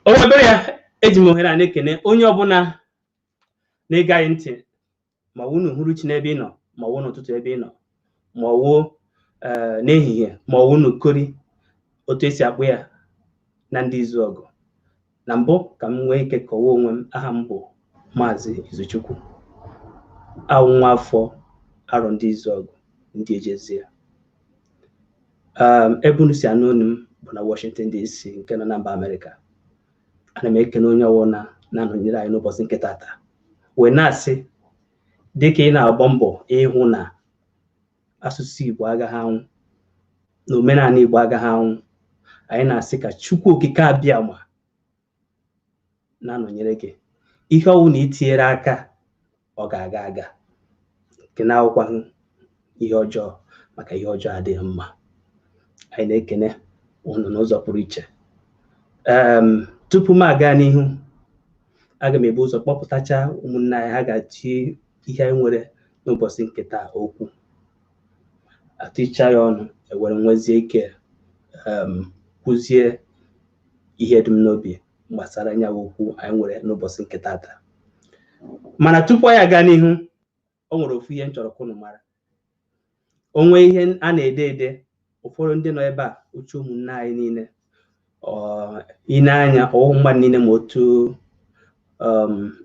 O nwebere ya, eji m ohere a na-ekene onye ọbụla na-ege anyị ntị, ma ọ wụ n'uhuruchi n'ebe ị nọ, ma ọ wụ n'ụtụtụ ebe ị nọ, ma ọ wụ n'ehihie, ma ọ wụ n'ukori, otu esi akpụ ya na ndị izu ọgụ. Na mbụ, ka m nwee ike kọwaa onwe m, aha m bụ Maazị Izuchukwu, awụ nwa afọ Arọ ndị izu ọgụ ndị ejezie. Ebe unu si anụ olu m bụ na Washington DC nke nọ na mba Amerịka. Ana m ekene onye ọbụla na-anọnyere anyị n'ụbọchị nke tata, wee na-asị, dịka ị na-agba mbọ ịhụ na asụsụ Igbo agaghị anwụ na omenala Igbo agaghị anwụ, anyị na-asị ka Chukwu Okike Abịama na-anọnyere gị. Ihe ọwụ na itinyere aka, ọ ga-aga aga, nke na-awụkwaghị ihe ọjọọ, maka ihe ọjọọ adịghị mma. Anyị na-ekene unu n'ụzọ pụrụ iche. Tupu m aga n'ihu, aga m ebu ụzọ kpọpụtacha ụmụnne anyị ha ga-achị ihe anyị nwere n'ụbọchị nke taa okwu, atụcha ya ọnụ, ewere nwezie ike kwuzie ihe dị m n'obi gbasara nya okwu anyị nwere n'ụbọchị nke tata. Mana tupu anyị aga n'ihu, o nwere ofu ihe m chọrọ ka unu mara. O nwee ihe a na-ede ede, ụfọdụ ndị nọ ebe a, uche ụmụnne anyị niile, ị na-anya ọwụ mmadụ niile, ma otu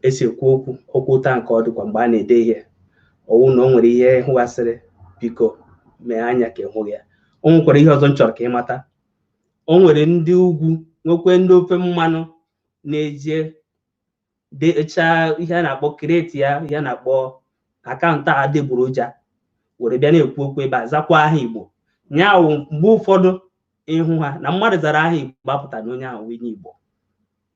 esi ekwu okwu okwu ụta nke ọ dịkwa mgbe a na-ede ihe, ọwụ na o nwere ihe hụghasịrị, biko mee anya ka ị hụ ya. O nwekwara ihe ọzọ m chọrọ ka ị mata. O nwere ndị ugwu, nwekwe ndị ofe mmanụ na-eje dechaa ihe a na-akpọ create ya, ihe a na-akpọ akaụntụ a adịgboroja, were bịa na-ekwu okwu ebe a, zakwa aha Igbo. Nyaawụ mgbe ụfọdụ ịhụ ha na mmadụ zara aha Igbo apụta na onye ahụ onye Igbo.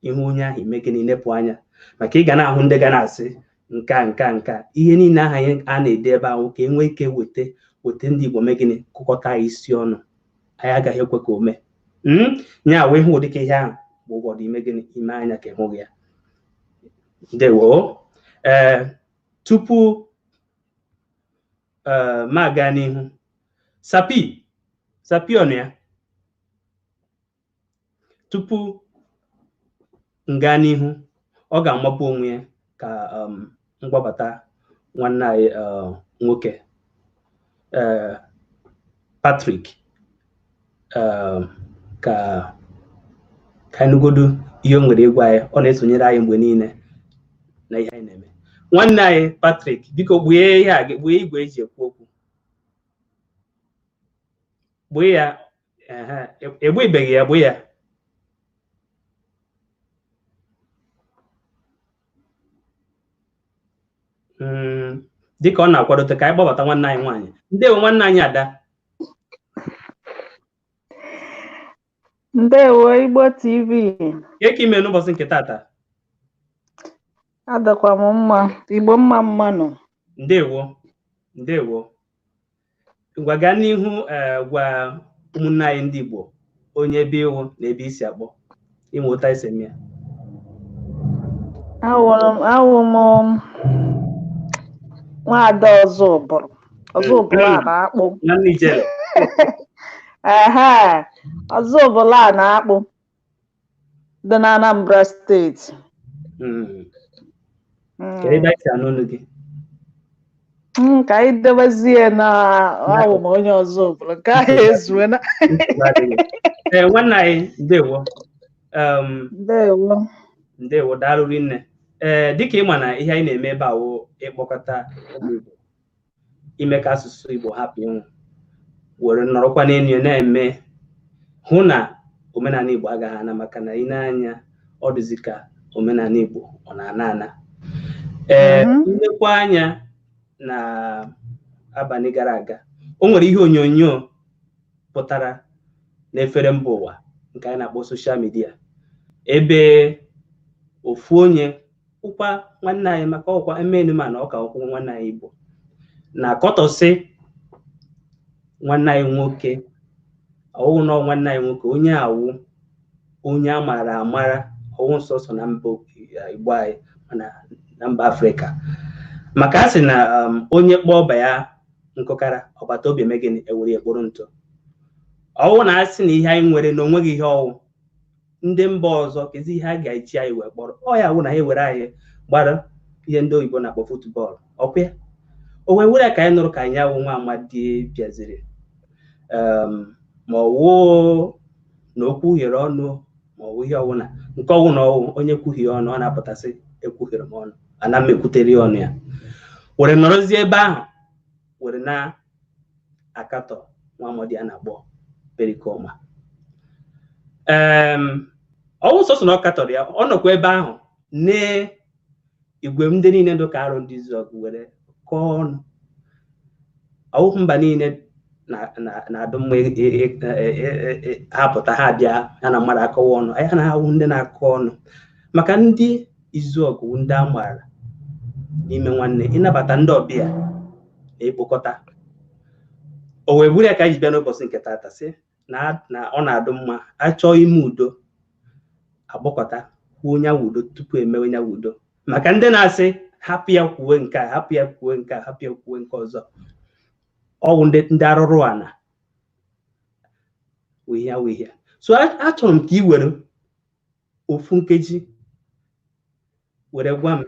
Ihu onye ahụ, ime gịnị? Nepụ anya, maka ị ga na-ahụ ndị ga na-asị nka nka nka ihe niile aha a na-ede ebe ahụ, ka e nwee ike weta weta ndị Igbo mee gịnị? Kụkọta isi ọnụ. Anyị agaghị ekwe ka o mee nya wee hụ ụdịka ihe ahụ. Mgbe ụfọdụ, ime gịnị? Ime anya ka ịhụ ya. Ndewo. Ee, tupu ee ma gaa n'ihu, sapi sapi ọnụ ya, tupu m gaa n'ihu, ọ ga-amapụ onwe ya ka mgbabata nwanne anyị nwoke, Patrick, ka ka anyị nụgodu ihe o nwere ịgwa anyị. Ọ na-esonyere anyị mgbe niile na ihe anyị na-eme. Nwanne anyị Patrick, biko gbue ihe a, gbue igwe eji ekwu okwu, gbue ya. Egbubeghị ya, gbue ya. Dịka ọ na-akwadote, ka anyị gbabata nwanne anyị nwaanyị. Ndewo, nwanne anyị Ada. Ndewo, Igbo TV. Ke ka ime n'ụbọchị nke tata? Adịkwa m mma. Igbo mma mmanụ. Ndewo, ndewo. Ngwa, gaa n'ihu, gwa ụmụnne anyị ndị Igbo onye ebe ịwụ na ebe isi akpọ, inwe ụta isi eme ya. Awụ m nwaada Ọzụbụlụ. Ọzụbụlụ a na-akpụ. Nwanne Ijele. Ehe, Ọzụbụlụ a na-akpụ dị na Anambra Steeti. Kedu ebe anyị si anụ olu gị? Ka anyị debezie na awụ m onye Ọzụbụlụ, nke ahụ ezuena. Ee, nwanne anyị, ndewo. Ndewo. Ndewo, daalụ rinne. Ee, dịka ị ma na ihe anyị na-eme ebe a wụ ịkpọkọta ụmụ Igbo, ime ka asụsụ Igbo hapụ ịnwụ, were nọrọkwa n'elu ya na-eme hụ na omenala Igbo agaghị ana, maka na ị na-anya ọ dịzi ka omenala Igbo ọ na-ana ana. Ee, nlekwa anya na abalị gara aga, o nwere ihe onyonyo pụtara n'efere mba ụwa nke anyị na-akpọ social media, ebe ofu onye ụkwa nwanne anyị, maka ọkwa emenuma na ọka ọkwụ nwanne anyị Igbo, na-akọtọsị nwanne anyị nwoke, ọwụ na nwanne anyị nwoke, onye awụ onye a maara amara, ọwụ nsọsọ na mba Igbo anyị, mana na mba Afrịka, maka a sị na onye kpọọ ọba ya nkụkara, ọgbata obi eme gịnị? Ewere ya kpụrụ ntụ. Ọwụ na asị na ihe anyị nwere na onweghị ihe ọwụ Ndị mba ọzọ, kezi ihe a ga-eji anyị wee kpọrọ? Ọ ya wụ na ha ewere anyị gbara ihe ndị oyibo na-akpọ football. Ọkwa ya o wee were ka anyị nụrụ ka anyị awụ nwa amadi bịaziri, ma ọ wụọ na okwu ghere ọnụ, ma ọ wụ ihe ọwụna nke ọwụ na ọwụ onye kwuhie ọnụ, ọ na-apụtasị ekwuhiere m ọnụ, ana m ekwutere ya ọnụ ya, were nọrọzie ebe ahụ were na-akatọ nwa amadi a na-akpọ Pericoma. Ọwụ sọsọ na ọ katọrọ ya, ọ nọkwa ebe ahụ nee igwe ndị niile ndụ ka arụ ndị izu were kọọ ọnụ. Ọwụhụ mba niile na-adụ mma hapụta ha bịa ya na mmadụ akọwa ọnụ. Anyị na-ahụ ndị na-akọ ọnụ maka ndị izu ọgụ, ndị a maara n'ime nwanne, ịnabata ndị ọbịa na ịkpọkọta. O wee bụrụ ya ka anyị ji bịa n'ụbọchị nke taata, sị na ọ na-adụ mma achọọ ime udo, agbakọta kwuo nyawu udo tupu emewe nyawu udo. Maka ndị na-asị hapụ ya kwuwe nke a, hapụ ya kwuwe nke a, hapụ ya kwuwe nke ọzọ, ọwụ ndị arụrụ ana wihịa wihịa. So achọrọ m ka ị were ofu nkeji were gwa m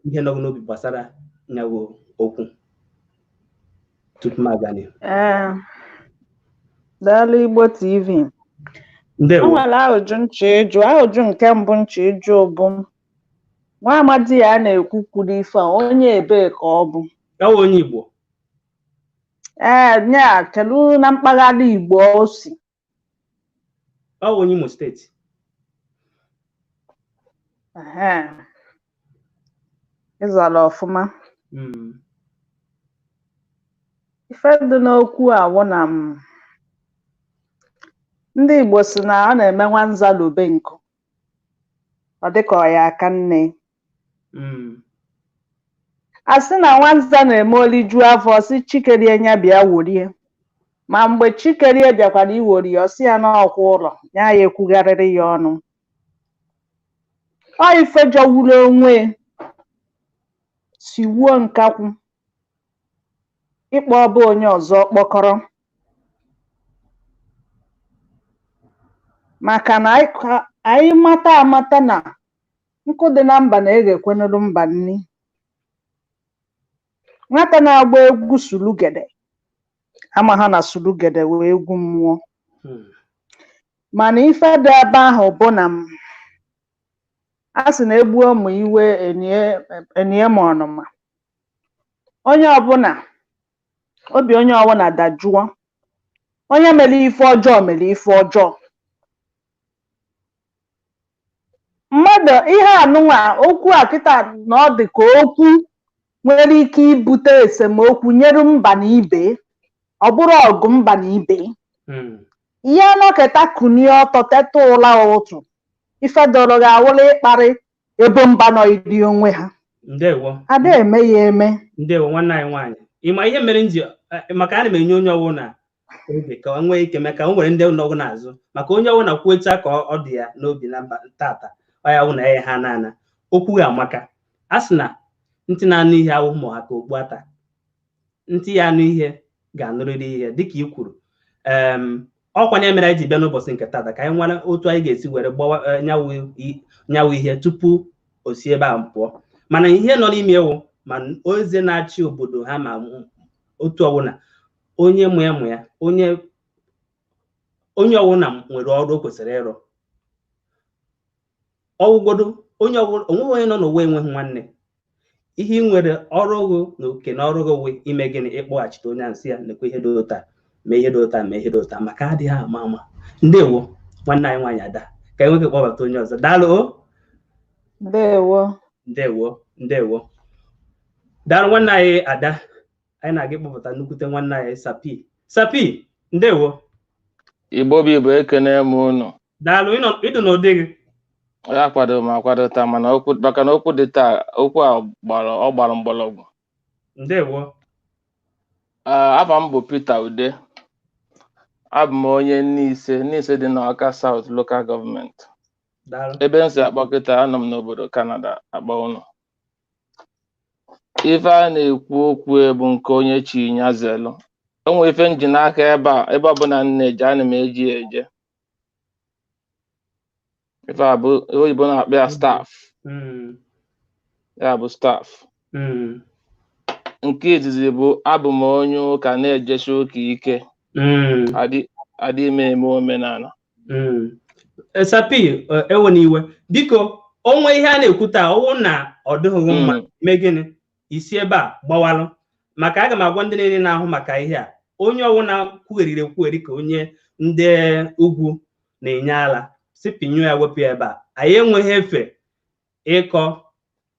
ihe nọ gị n'obi gbasara nyawo okwu tupu m aga n'ihu. Ee, daalụ, Igbo TV. O Ndewo. nwere ajụjụ nche ịjụ. Ajụjụ nke mbụ nche ịjụ bụ, nwa amadi ya a na-ekwu kwuru ife a, onye ebee ka ọ bụ? Ọ wụ onye Igbo. Ee, nya kedu na mpaghara Igbo o si? Ọ wụ onye Imo Steeti. Ehe. Ịzara ọfụma. Ife dị n'okwu a wụ na m ndị Igbo si na ọ na-eme nwanza lobe nkụ, ọ dịka ọ ya aka nne. A sị na nwanza na-eme oliju afọ, sị Chikerie nya bịa worie. Ma mgbe Chikerie bịakwara iwori ya, ọ sị ya n'ọkwa ụlọ ya, ya ekwugharịrị ya ọnụ. Ọ ife jọgburu onwe si wuo nkakwụ ịkpọ ọba onye ọzọ kpọkọrọ, maka na anyị mata amata na nkụ dị na mba na-eghekwenụrụ mba nni. Nwata na-agba egwu sulugede ama ha na sulugede wee egwu mmụọ. Mana ife dị ebe ahụ bụ na m a sị na egbuo ụmụ iwe enie ma ọnụma onye ọbụla, obi onye ọbụla dajụọ. Onye mere ife ọjọọ mere ife ọjọọ. Mmadụ ihe anụnwa okwu a kịta na ọ dị ka okwu nwere ike ibute esemokwu nyere mba na ibe, ọ bụrụ ọgụ mba na ibe. Ihe anọketa kunie ọtọ teta ụla ụtụ, ife dọrọ gị awụla ịkparị ebo mba nọ iri onwe ha. Ndewo. Ada eme ya eme. Ndewo, nwanne anyị nwaanyị. Ị ma ihe mere m ji maka ana m enye onye ọwụ na oge ka o nwee ike mee ka o nwere ndị nọgụ n'azụ, maka onye ọwụ na kwuecha ka ọ dị ya n'obi na mba tata, ọ ya wụ na ya ha naana okwu ya amaka. A sị na ntị na-anụ ihe awụ ma ha ka okpu ata, ntị ya anụ ihe ga-anụrịrị ihe dịka i kwuru. Ọkwa ya mere anyị ji bịa n'ụbọchị nke tata ka anyị nwere otu anyị ga-esi were gbawa nyawu ihe tupu o si ebe a pụọ. Mana ihe nọ n'ime ewu ma oze na-achị obodo ha, ma otu ọbụla onye mụ ya mụ ya, onye ọbụla nwere ọrụ o kwesịrị ịrụ. Ọwụgodo onye ọbụla, onweghị onye nọ n'ụwa enweghị nwanne. Ihe ị nwere ọrụ gị na oke na ọrụ gị wụ ime gịnị? Ịkpọghachite onye ahụ, sị ya nekwa ihe dị otu a, mee ihe dị otu a, mee ihe dị otu a, maka adịghị ama ama. Ndewo, nwanne anyị nwaanyị Ada. Ka anyị nwoke kpọbata onye ọzọ. Daalụ o. Ndewo. Ndewo, ndewo, daalụ nwanne anyị Ada. Anyị na-aga ịkpọpụta nnukwute nwanne anyị Sapi. Sapi, ndewo. Igbo bụ Igbo, ekene m unu. Daalụ, ịdụ n'ụdị gị. Ya kwado m akwado taa, mana okwu, maka na okwu dị taa, okwu a gbara, ọ gbara mgbọrọgwụ. Ndewo. Afa m bụ Peter Ude. Abụ m onye Nise, Nise dị n'Awka South Local Government. Daalụ. Ebe m si akpọ kịta, anọ m n'obodo Canada akpọ unu. Ife a na-ekwu okwu bụ nke onye chi ya zelu. O nwere ife m ji n'aka ebe a, ebe ọbụla m na-eje, ana m eji ya eje. Ife a bụ ihe oyibo na-akpọ ya staff. Ya bụ staff. Nke izizi bụ abụ m onye ụka na-ejesi ụka ike. Adị m eme omenala. Sapi, ewe n'iwe, biko, onwe ihe a na-ekwu taa ọwụ na ọ dịghị mma, mee gịnị, isi ebe a gbawalụ, maka aga m agwa ndị niile na-ahụ maka ihe a, onye ọwụna kwugheriri ekwugheri ka onye ndị ugwu na-enye ala si pinyụọ ya, wepụ ya ebe a. Anyị enweghị efe ịkọ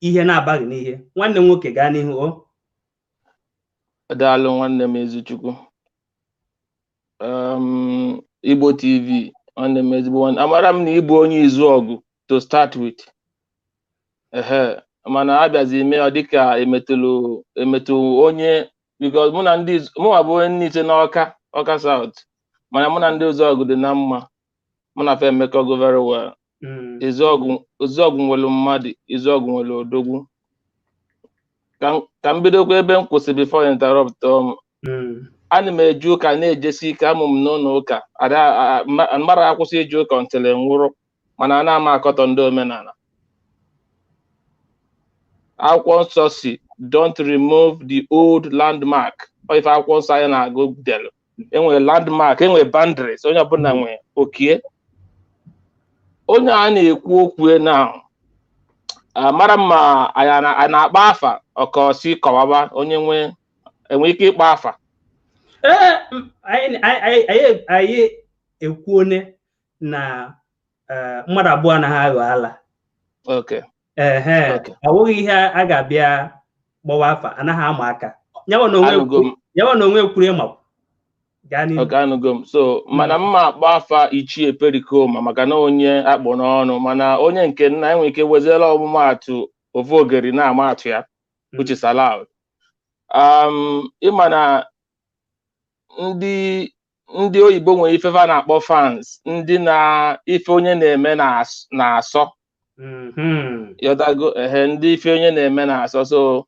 ihe na-abaghị n'ihe. Nwanne m nwoke, gaa n'ihu o. Daalụ, nwanne m Ezichukwu. Igbo TV, nwanne m, ezigbo nwanne, amara m na ịbụ onye izu ọgụ to start with, ehe, mana abịazi mee ọ dịka emetụlụ emetụ onye, because mụ na ndị mụnwa bụ onye Nneise n'Ọka, Ọka South, mana mụ na ndị Izuọgụ dị na mma. Mụ na fa emekọgo very well. Izuọgụ, Izuọgụ nwere mmadụ, Izuọgụ nwere odogwu. Ka m bidokwa ebe m kwụsị before interrupt m. Ana m eje ụka na-ejesi ike. Amụ m n'ụlọ ụka, ada mmadụ akwụsị ije ụka ntịlị nwụrụ, mana ana m akọtọ ndị omenala. Akwụkwọ nsọ si, "Don't remove the old landmark." Ọ ife akwụkwọ nsọ anyị na-agụ delu, enwere landmark, enwere boundaries, onye ọbụla nwere okie. Onye a na-ekwu okwu na amara m ma anyị na-akpa afa ọkọsi kọwaba onye nwe enwe ike ịkpọ afa. Ee, anyị ekwuone na mmadụ abụọ anaghị aghọ ala. Ehe. Ọ bụghị ihe a ga-abịa gbọwa afa, anaghị ama aka. Nyawa na onwe Anụgo m. Nyawa na onwe kwuru ịma. Gaa n'ihu. Okay, anụgo m. So mana mma akpọ afa Ichie Pericoma maka na onye akpọ n'ọnụ, mana onye nke nna enwere ike weziela ọmụmaatụ ofu ogeri na-ama atụ ya, which is allowed. Ịma na ndị oyibo nwere ife fa na-akpọ fans, ndị na ife onye na-eme na-asọ. Yọtago? Ehe, ndị ife onye na-eme na-asọ. So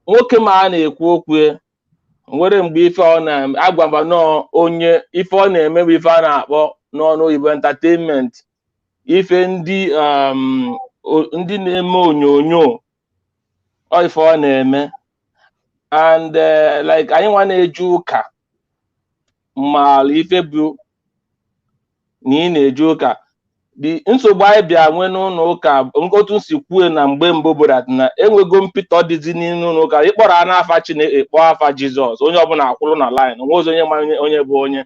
nwoke ma a na-ekwu okwu ya, nwere mgbe ife ọ na-agwamba nọọ onye ife ọ na-eme bụ ife a na-akpọ n'ọnụ oyibo entertainment, ife ndị ndị na-eme onyonyo, ọ ife ọ na-eme. And like anyị nwa na-eje ụka maala ife bụ na ị na-eje ụka, the nsogbu anyị bịa nwee n'ụlọ ụka, otu m si kwue na mgbe mbụ bụ that na enwego mpịtọ dịzi n'ime ụlọ ụka. Ịkpọrọ a n'afa Chineke, kpọọ afa Jizọs, onye ọbụla akwụrụ na line, onwe ozi onye ma onye bụ onye.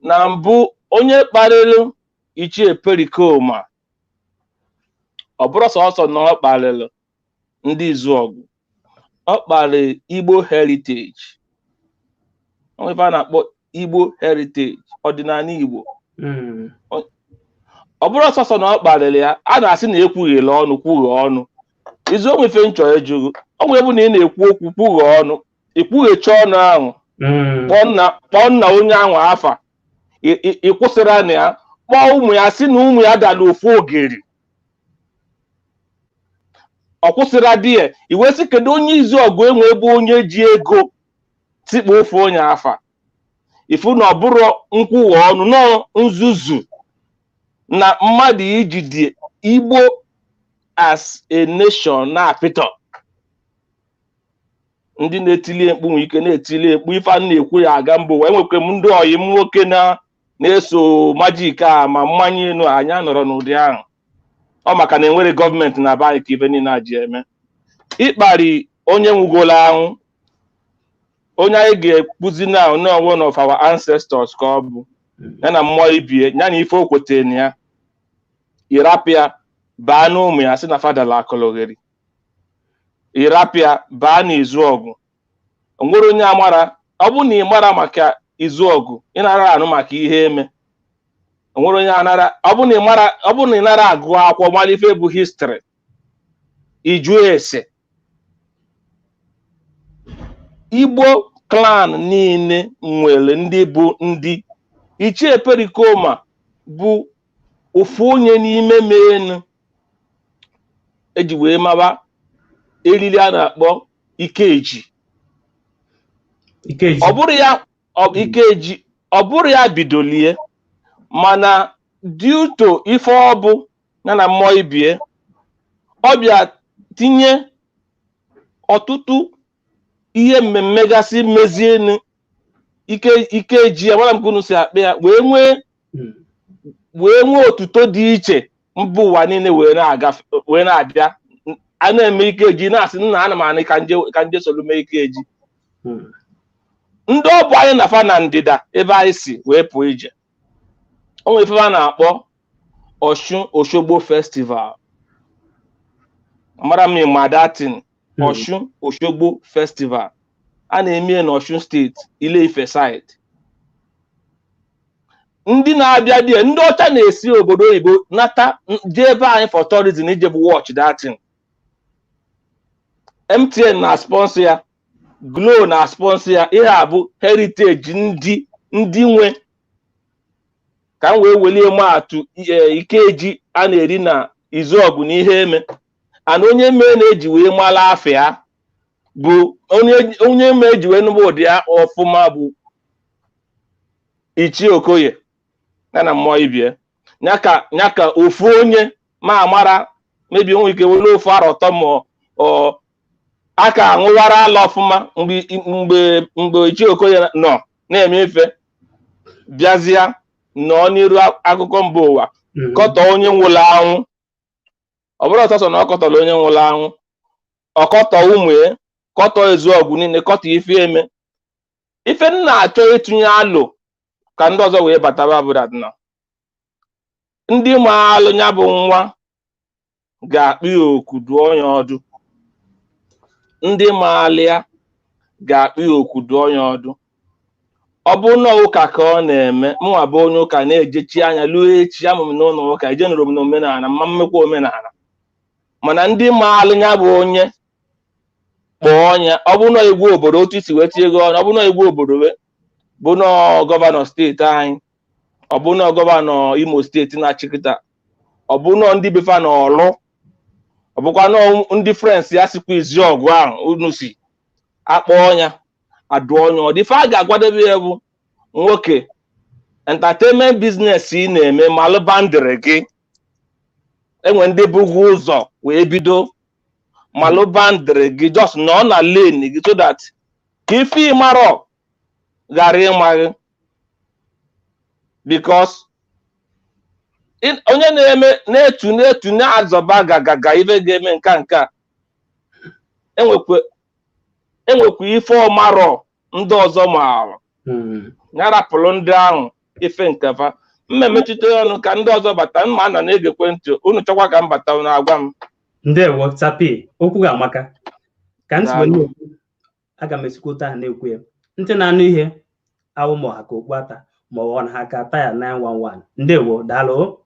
Na mbụ, onye kparịrị Ichie Pericoma, ọ bụrụ sọsọ na ọ kparịrị ndị Izuọgụ, ọ kparịrị Igbo heritage. Ọ nwere ife a na-akpọ Igbo heritage, ọdịnala Igbo. Ọ bụrụ sọsọ na ọ kparịrị ya, a na-asị na ekwughela ọnụ, kwughe ọnụ izu onwe. Ife nchọ ịjụgụ, ọ nwere bụ na ị na-ekwu okwu, kwughe ọnụ, ikwughechi ọnụ ahụ, kpọọ nna onye ahụ afa, ị kwụsịra na ya, kpọọ ụmụ ya, sị na ụmụ ya dara ofu ogeri, ọ kwụsịra di ya, iwe sị kedu onye izu ọgụ enwe ebe onye ji ego tikpa ofe onye afa, ifu na ọ bụrụ nkwụghe ọnụ nọọ nzuzu na mmadụ ijide Igbo as a nation na-apịtọ. Ndị na-etili mkpu nwere ike na-etili mkpu ife a na-ekwu ya aga mbụ ụwa. Enwekwa m ndị ọyị m nwoke na na-eso majik a ma mmanya enu anyị nọrọ n'ụdị ahụ. Ọ maka na enwere gọọmenti na be anyị ka ife niile a ji eme. Ịkparị onye nwugolo anwụ, onye anyị ga-ekpuzi na no one of our ancestors ka ọ bụ ya na mmụọ ibie ya na ife o kwetere na ya, ịrapịa baa n'ụmụ ya, sị na fadala akọlọgheri, ịrapịa baa n'izu ọgụ. Onwere onye amara, ọ bụrụ na ị mara maka izu ọgụ, ị nara anụ maka ihe eme. Onwere onye anara, ọ bụrụ na ị mara, ọ bụrụ na ị nara agụ akwụkwọ, mara ife bụ history, ịjụ ese. Igbo clan niile nwere ndị bụ ndị Ichie Pericoma bụ ofu onye n'ime menu eji wee maba eriri a na-akpọ Ikeji. Ikeji. Ọ bụrụ ya Ikeji, ọ bụrụ ya bidolie, mana Due to ife ọ bụ ya na mmụọ ibie, ọ bịa tinye ọtụtụ ihe mmemme gasị mezienu ike ike ji amara m ka unu si akpa ya wee nwee wee nwee otuto dị iche mba ụwa niile wee na-agafe wee na-abịa. A na-eme ike ji na-asị nna ana m anị ka nje soro mee ike ji. Ndị ọ bụ anyị na fa na ndịda ebe anyị si wee pụọ ije, o nwere ife a na-akpọ Ọshụn Oshogbo Festival. Amara m ma datin. Ọshụn Oshogbo Festival a na-eme ya n'Ọshụn Steeti, Ile-Ife side. Ndị na-abịa dị ndị ọcha na-esi obodo oyibo nata jee ebe anyị for tourism ije bụ watch datin. MTN na sponsor ya, Glo na sponsor ya. Ihe a bụ heritage ndị nwe ka m wee welie maatụ ikeji a na-eri na Izuọgụ na ihe eme ana onye mee na-eji wee mara afọ ya bụ onye mee eji wee nụba ụdị ya ọfụma bụ Ichie Okoye ya na mmụọ ibie nyaka ofu onye ma amara mebi onwe ike were ofu arọ ọtọ ma ọ aka aṅụwara ala ọfụma mgbe Ichie Okoye nọ na-eme ife bịazịa nọ n'iru akụkọ mba ụwa kọtọ onye nwụrụ anwụ. Ọ bụrụ ọsọsọ na ọ kọtọrọ onye nwụrụ anwụ, ọ kọtọ ụmụ ya, kọtọ Ezuọgụ niile, kọtọ ife eme ife m na-achọ ịtụnye alụ ka ndị ọzọ wee bataba bụ that na ndị ma alụ ya bụ nwa ga-akpụ ya oku dụọ ya ọdụ. Ndị ma alụ ya ga-akpụ ya oku dụọ ya ọdụ. Ọ bụ na ụka ka ọ na-eme, mụnwa bụ onye ụka na-ejechi anya luo echi amụ m n'ụlọ ụka ejenụrụ m n'omenala mma mmekwa omenala, mana ndị ma alụ ya bụ onye kpọọ ya. Ọ bụ na egwu obodo otu isi wee tinye ego ọnụ, ọ bụ na egwu obodo wee bụ na gọvanọ steeti anyị, ọ bụ na gọvanọ Imo Steeti na-achịkịta, ọ bụ na ndị befa na ọlụ, ọ bụkwa na ndị frens ya sikwa Izuọgụ ahụ unu si akpọọ ya adụọ ya ọdụ. Ife a ga-agwadebe ya bụ nwoke entertainment business ị na-eme malụ bandịrị gị enwe ndị bụgo ụzọ wee bido malụ bandịrị gị, just nọ na lane gị so that ka ife ịmarọ ghara ịma gị, because onye na-eme na-etu na-etu na-azọba gagaga ife ga-eme nka nka enwekwa ife ọmarọ ndị ọzọ maara ya rapụrụ ndị ahụ ife nkefa mma emetụta ọnụ ka ndị ọzọ bata mma a na na-egekwe ntị unu chọkwa ka m bata unu agwa m. Ndewo Sapi, okwu ga-amaka ka m si wee na-ekwu, aga m esikwa otu ahụ na-ekwu ya. Ntị na-anụ ihe awụ ma ọha ka okpu ata ma ọ na ha ka taya 911. Ndewo, daalụ.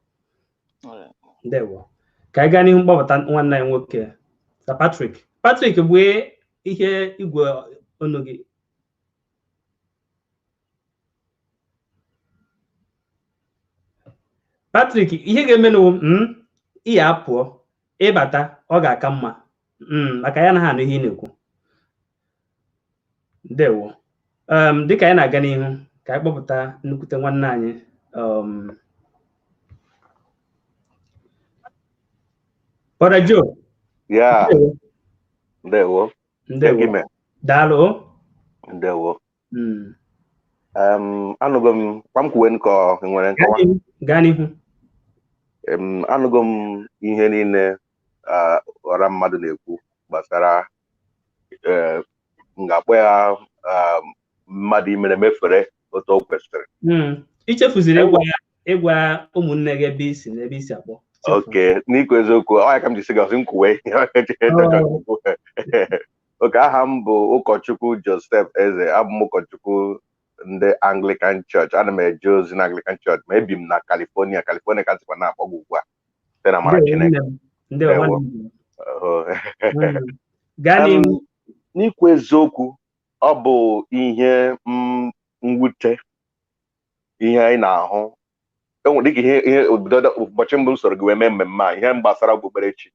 Ndewo. Ka anyị gaa n'ihu mkpọpụta nwanne anyị nwoke Sir Patrick. Patrick, bụ ihe igwe ọnụ gị. Patrick, ihe ga-eme n'ụwa ị ya apụọ ịbata ọ ga-aka mma maka ya anaghị anụ ihe ị na-ekwu. Ndewo. Dịka anyị na-aga n'ihu ka anyị kpọpụta nnukwute nwanne anyị Brother Joe. Yeah. Ndewo. Ndewo. Daalụ. Ndewo. Anụgo m kwa m kwuwe nkọ nwere nkọwa. Gaa n'ihu. Anụgo m ihe niile ọra mmadụ na-ekwu gbasara m ga-akpọ ya mmadụ imere mefere otu o kwesịrị. Ichefuziri ịgwa ụmụnne gị ebe isi na ebe isi akpọ. Oke, n'ikwu eziokwu ọ ya ka m ji sị gị ọsị m kwuwe. Oke, aha m bụ ụkọchukwu Joseph Eze, abụ m ụkọchukwu ndị Anglican Church. Ana m eje ozi na Anglican Church ma ebi m na California. California ka sịkwa na-akpọ gị ugbu a site na amara Chineke. N'ikwu eziokwu ọ bụ ihe mwute ihe anyị na-ahụ dịka ihe ụbọchị mbụ m soro gị wee mee mmemme a, ihe gbasara okpukperechi.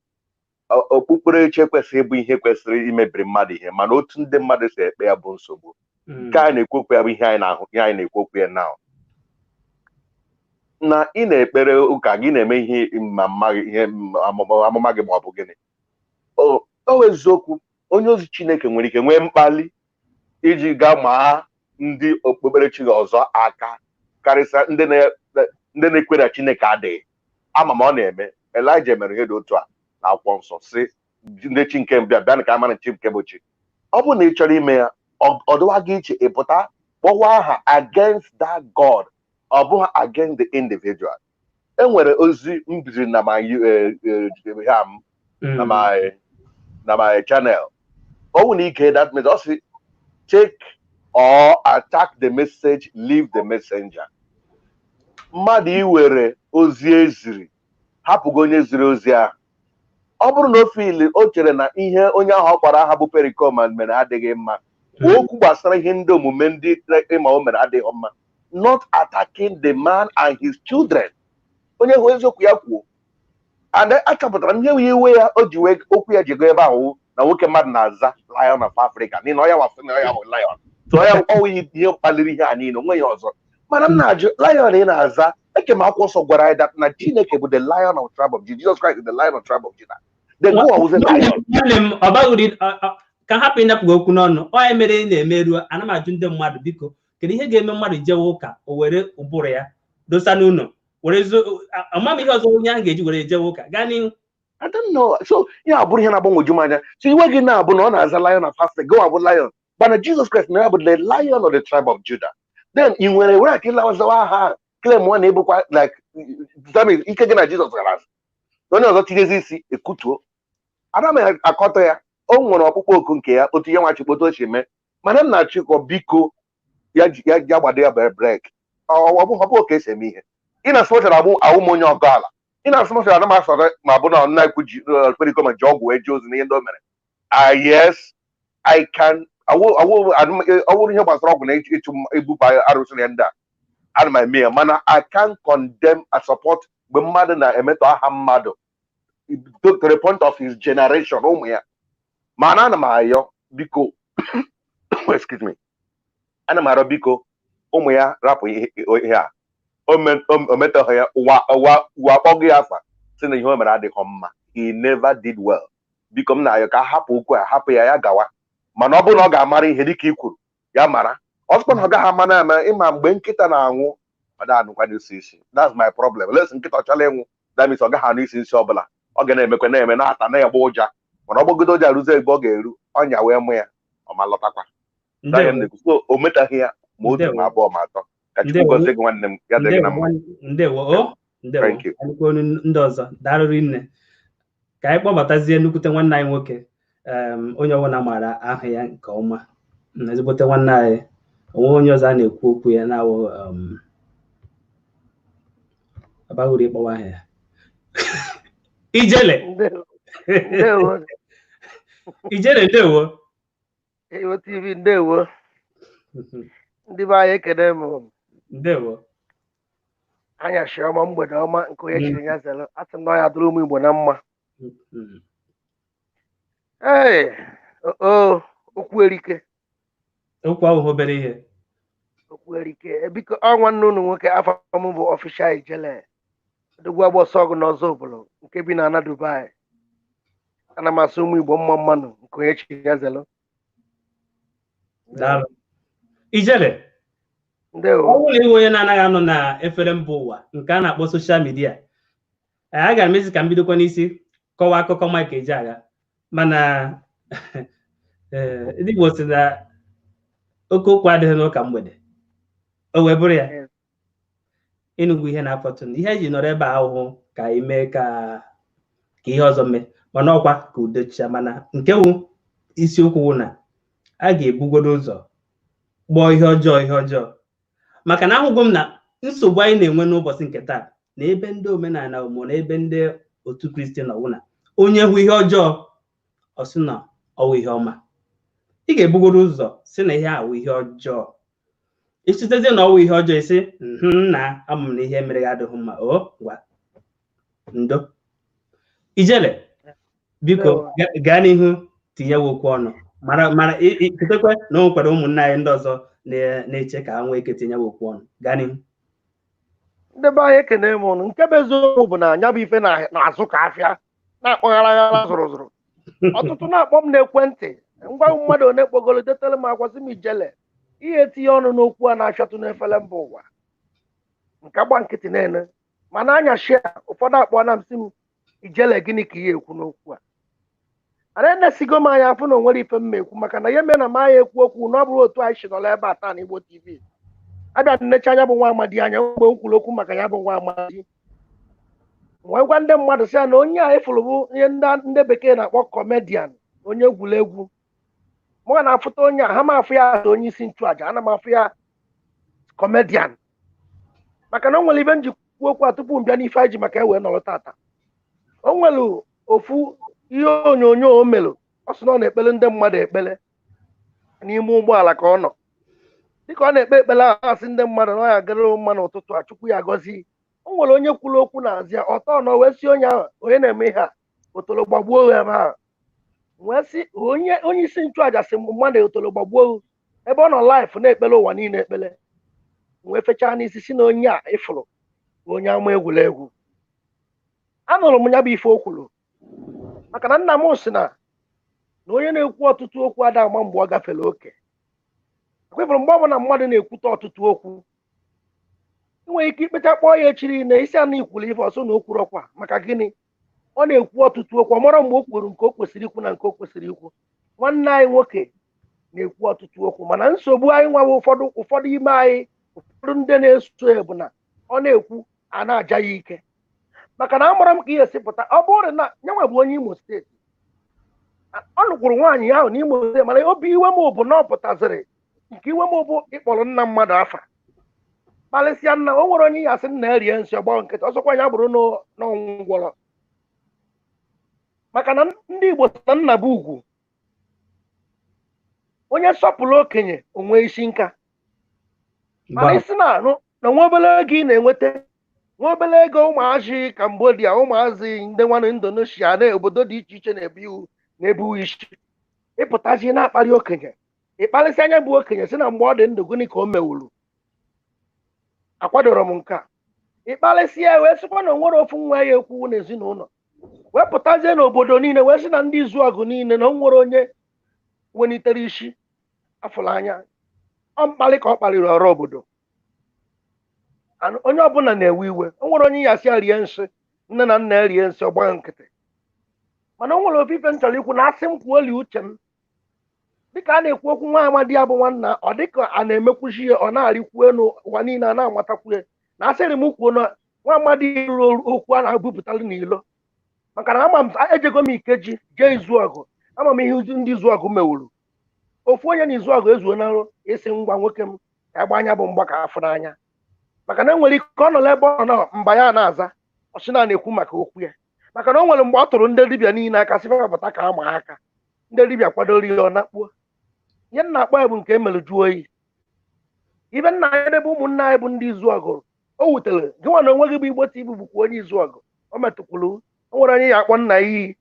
Okpukperechi ekwesịghị ịbụ ihe kwesịrị imebiri mmadụ ihe, mana otu ndị mmadụ si ekpe ya bụ nsogbu. Nke anyị na-ekwu okwu ya bụ ihe anyị na-ahụ, ihe anyị na-ekwu okwu ya na Na ị na-ekpere ụka gị, na-eme ihe ma mma gị, ihe amụma gị ma ọ bụ gịnị. O eziokwu, onye ozi Chineke nwere ike nwee mkpali iji gaa maa ndị okpukperechi ọzọ aka, karịsịa ndị na-ekwe na Chineke adịghị. Ama m ọ na-eme. Elijah mere ihe dị otu a na akwụkwọ nsọ, si ndị chi nke mbịa bịa ka amara chi nke bụ chi. Ọ bụrụ na ị chọrọ ime ya, ọ dịwa gị iche, ị pụta kpọwa aha against that God, ọ bụghị against the individual. E nwere ozi m biziri na my ham na my channel. Ọ bụ na ike that means ọ sị take or attack the message, leave the messenger. Mmadụ iwere ozi eziri, hapụgo onye ziri ozi ahụ. Ọ bụrụ na o fili o chere na ihe onye ahụ ọ kpọrọ aha bụ Pericoma mere adịghị mma, kwuo okwu gbasara ihe ndị omume ndị ịma o mere adịghị mma, not attacking the man and his children. Onye hụ eziokwu ya kwuo. And achọpụtara m ihe iwe ya o ji wee okwu ya ji go ebe ahụ na nwoke mmadụ na-aza Lion of Africa, n'ihi na ọ ya wasị na ọ ya bụ lion. So ọ ya ọwụ ihe kpaliri ihe a niile, onwe ya ọzọ. Mana m na-ajụ, lion ị na-aza, eke m akwụkwọ nsọ gwara anyị that na Chineke bụ the Lion of tribe of Judah. Jesus Christ is the Lion of tribe of Judah. Then go was a lion. Nwanne m, ọ baghị ka hapụ ịnapụ gị okwu n'ọnụ. Ọ ya mere ị na-emeru ana m ajụ ndị mmadụ, biko, kedu ihe ga-eme mmadụ jewe ụka, o were ụbụrụ ya dosa n'ụlọ, were ama m ihe ọzọ onye ahụ ga-eji were jewe ụka? Gaa n'ihu. I don't know. So ya abụrụ ihe na-agbanwoju m anya. So iwe gị na-abụ na ọ na-aza Lion of Africa, go abụ lion. Mana Jesus Christ na ya bụ the Lion of the tribe of Judah. Then ị nwere right ịlawazawa aha, claim nwa na ebukwa like that means ike gị na Jizọs gara azụ. Onye ọzọ tinyezi isi ekutuo. Ana m akọtọ ya. O nwere ọkpụkpọ oku nke ya, otu ya nwa chikpoto o si mee. Mana m na-achịkọ, biko, ya ya ya gbado ya brake. Ọ bụ ka esi eme ihe. Ị na-asụ abụ awụ m onye ọgọ ala. Ị na-asụ mọchara ana m asọrọ ma bụ na nna ekwu ji Pericoma ji ọgwụ wee jee ozi n'ihe ndị o mere. Ah, yes, I can. Awụ ọ bụrụ ihe gbasara ọgwụ na ịchụ ibupụ arụsị na ndị a, ana m eme ya, mana I can condemn, I support mgbe mmadụ na-emetọ aha mmadụ to the point of his generation, ụmụ ya. Mana ana m ayọ, biko, excuse me, ana m arịọ, biko, ụmụ ya rapụ ihe a o metọghị ya. Ụwa akpọghị ya afa si na ihe o mere adịghị mma. He never did well. Biko, m na-ayọ ka hapụ okwu a, hapụ ya, ya gawa. Mana ọ bụrụ na ọ ga-amara ihe dịka i kwuru, ya mara. Ọsọkwa na ọ gaghị ama na ama ịma mgbe nkịta na-anwụ, ọ da anụkwa n'isi isi. That's my problem. Les nkịta ọ chọrọ ịnwụ, that means ọ gaghị anụ isi isi ọbụla. Ọ ga na-emekwa na-eme na-ata na-egba ụja, mana ọ gbagide ụja ruzie ebe ọ ga-eru ọnya wee mụ ya, ọ ma lọtakwa. That ihe m na-ekwu. So o metaghị ya ma otu ma abụọ ma atọ. Ka Chukwu gọzie gị, nwanne m, ya dịrị gị na mma. Ndewo o, ndewo. Thank you. Alụkwa onu ndị ọzọ. Daalụ nne. Ka anyị kpọbatazie nnukwute nwanne anyị nwoke, onye ọbụla maara aha ya nke ọma, ezigbote nwanne anyị, onwe onye ọzọ a na-ekwu okwu ya na-awụ abaghị ịkpọwa aha ya, Ijele. Ndewo. Ijele, ndewo. Ewo TV, ndewo. Ndị be anyị, ekene m. Ndewo. Anyasị ọma, mgbede ọma, nke onye chiri ya zere. Asị m na ọ ya dụrụ ụmụ Igbo na mma. Ee, o okwu erike. Okwu ahụ obere ihe. Okwu erike. Biko, ọ nwanne unu nwoke, afọ m bụ Official Ijele Odogwu Agbọsọ ọgụ n'ọzọ obodo nke bi na ana Dubai. Ana m asụ ụmụ Igbo mma mmanụ, nke onye chiri ya zere. Daalụ, Ijele. Ndewo. Ọ bụrụ na ịhụ onye na-anaghị anọ na efere mba ụwa nke a na-akpọ social media, a gara m ezi ka m bidokwa n'isi kọwaa akụkọ Mike Ejeagha, mana ee, ndị Igbo sị na oke okwu adịghị n'ụka mgbede. O wee bụrụ ya ịnụgwu ihe na-afọtụ ihe eji nọrọ ebe a ahụhụ ka anyị mee ka ihe ọzọ mee, mana ọkwa ka udo chia. Mana nke wụ isiokwu wụ na a ga-ebugodo ụzọ kpọọ ihe ọjọọ ihe ọjọọ, maka na ahụgo m na nsogbu anyị na-enwe n'ụbọchị nke taa na ebe ndị omenala ma na ebe ndị otu Kristi nọ wụ na onye hụ ihe ọjọọ, ọ sị na ọwụ ihe ọma. Ị ga-ebugoro ụzọ si na ihe a wụ ihe ọjọọ, isitezie na ọwụ ihe ọjọọ, isi na ama m na ihe mere ya adịghị mma. O ngwa, ndo, Ijele, biko, gaa n'ihu tinyewe okwu ọnụ. Mara mara chetakwa na o nwekwara ụmụnne anyị ndị ọzọ na-eche ka ha nwee ike tinyewe okwu ọnụ. Gaa n'ihu. Ndị be anyị, ekene m ụnụ. Nke bụ eziokwu bụ na anya bụ ife na-azụ ka afịa na-akpọghara aghara zụrụ zụrụ. Ọtụtụ na-akpọ m n'ekwentị. Ngwa, mmadụ one kpogolo detara m akwasị m, ijele ihe etinye ọnụ n'okwu a na-achọtụ n'efere mba ụwa nke agba nkịtị na-ene mana anya shia. Ụfọdụ akpọ na m sị m, "Ijele, gịnị ka ihe ekwu n'okwu a?" Ana enesigo m anya afụ na onwere ife m ekwu, maka na ihe mere na m anya ekwu okwu na ọ bụrụ otu anyị si nọrọ ebe a taa na Igbo TV abịa nnecha anya bụ nwa amadi anya. Mgbe m kwuru okwu maka ya bụ nwa amadi, wee gwa ndị mmadụ sị ya na onye a ịfụrụ bụ ihe ndị bekee na-akpọ comedian, onye egwuregwu. Mụ na-afụta onye a, ha m afụ ya asa onye isi nchụaja, ana m afụ ya comedian, maka na o nwere ibe m ji kwuo okwu a tupu m bịa n'ife anyị ji maka e wee nọrọ tata. O nwere ofu ihe onyonyo o mere, ọ sị na ọ na-ekpere ndị mmadụ ekpere n'ime ụgbọala ka ọ nọ. Dịka ọ na-ekpe ekpere ahụ, asị ndị mmadụ na ọ ya agara mma n'ụtụtụ a, Chukwu ya gọzie. O nwere onye kwuru okwu n'azụ ya ọtọ nọ wee sị onye ahụ, onye na-eme ihe a, otolo gbagbuo ya ebe ahụ. Wee sị onye onye isi nchụaja sị mmadụ otolo gbagbuo ebe ọ nọ live na-ekpere ụwa niile ekpere. Wee fechaa n'isi si na onye a ịfụrụ bụ onye ama egwuregwu. Anụrụ m ya bụ ife o kwuru, maka na nna m sị na onye na-ekwu ọtụtụ okwu ada ama mgbe ọ gafere oke. Ekwefụrụ mgbe ọbụla mmadụ na-ekwute ọtụtụ okwu, ị nwere ike ikpecha kpọọ ya echiri na isi anụ ikwuru ife ọsọ na o kwuru ọkwa. Maka gịnị? Ọ na-ekwu ọtụtụ okwu, ọ mara mgbe o kwuru nke o kwesịrị ikwu na nke o kwesịrị ikwu. Nwanne anyị nwoke na-ekwu ọtụtụ okwu, mana nsogbu anyị nwawa ụfọdụ ime anyị, ụfọdụ ndị na-eso ya, bụ na ọ na-ekwu a na-aja ya ike, maka na amara m ka ihe si pụta. Ọ bụrụ na nyanwa bụ onye Imo Steeti, ọ nụkwuru nwaanyị ahụ n'Imo Steeti, mana obi iwe m bụ na ọ pụtaziri nke iwe m bụ ịkpọrọ nna mmadụ afa, kparịsịa nna. O nwere onye ya asị nna ya rie nsị, ọgbọ nkịtị ọsọkwa ya bụrụ n'ọnwụ ngwọrọ, maka na ndị Igbo sị na nna bụ ugwu. Onye sọpụrụ okenye onwe isi nka, mana isi na anụ na nwa obere ego ị na-enweta, nwa obere ego ụmụazị Cambodia, ụmụazị ndị nwanne Indonesia na obodo dị iche iche na-ebu iwu na-ebu isi, ịpụtazi na-akparị okenye, ịkparịsị anya bụ okenye, si na mgbe ọ dị ndụ gịnị ka o mewuru? Akwadoro m nke a. Ịkparịsị ya wee sịkwa na o nwere ofu nwa ya ekwu n'ezinụlọ, wee pụtazie n'obodo niile wee sị na ndị izu ọgụ niile na o nwere onye welitere isi afụrụ anya. Ọ mkparị ka ọ kparịrị ọrụ obodo. Onye ọbụla na-ewe iwe. O nwere onye ya asị ya rie nsị, nne na nna ya rie nsị, ọgba nkịtị. Mana o nwere ofu ife m chọrọ ikwu na asị m kwuo oli uche m. Dịka a na-ekwu okwu nwa amadi ya bụ nwanna, ọ dịka a na-emekwuchi ya, ọ na-arịkwu elu, ụwa niile a na-amatakwu ya. Na asịrị m kwuo na nwa amadi rụrụ okwu a na-ebupụtalụ n'ilo, maka na ama m ejego m Ikeji jee izu ọgụ, ama m ihe ndị izu ọgụ mewuru. Ofu onye na izu ọgụ ezuo na nrụ isi ngwa nwoke m ka agba anya bụ mgba ka afụ n'anya, maka na enwere ike ọ nọ n'ebe ọ nọ mba ya na-aza ọsịna na-ekwu maka okwu ya, maka na o nwere mgbe ọ tụrụ ndị dibịa niile aka sị pụta ka ama aka ndị dibịa kwadoro ya, ọ nakpuo. Ihe nna akpọ ya bụ nke emere jụọ oyi. Ibe nna anyị ebe ụmụnne anyị bụ ndị izu ọgụ, o wutere gị nwa na onwe gị bụ Igbo TV bụkwa onye izu ọgụ. O metụkwuru o nwere onye ya akpọ nna ya iyi,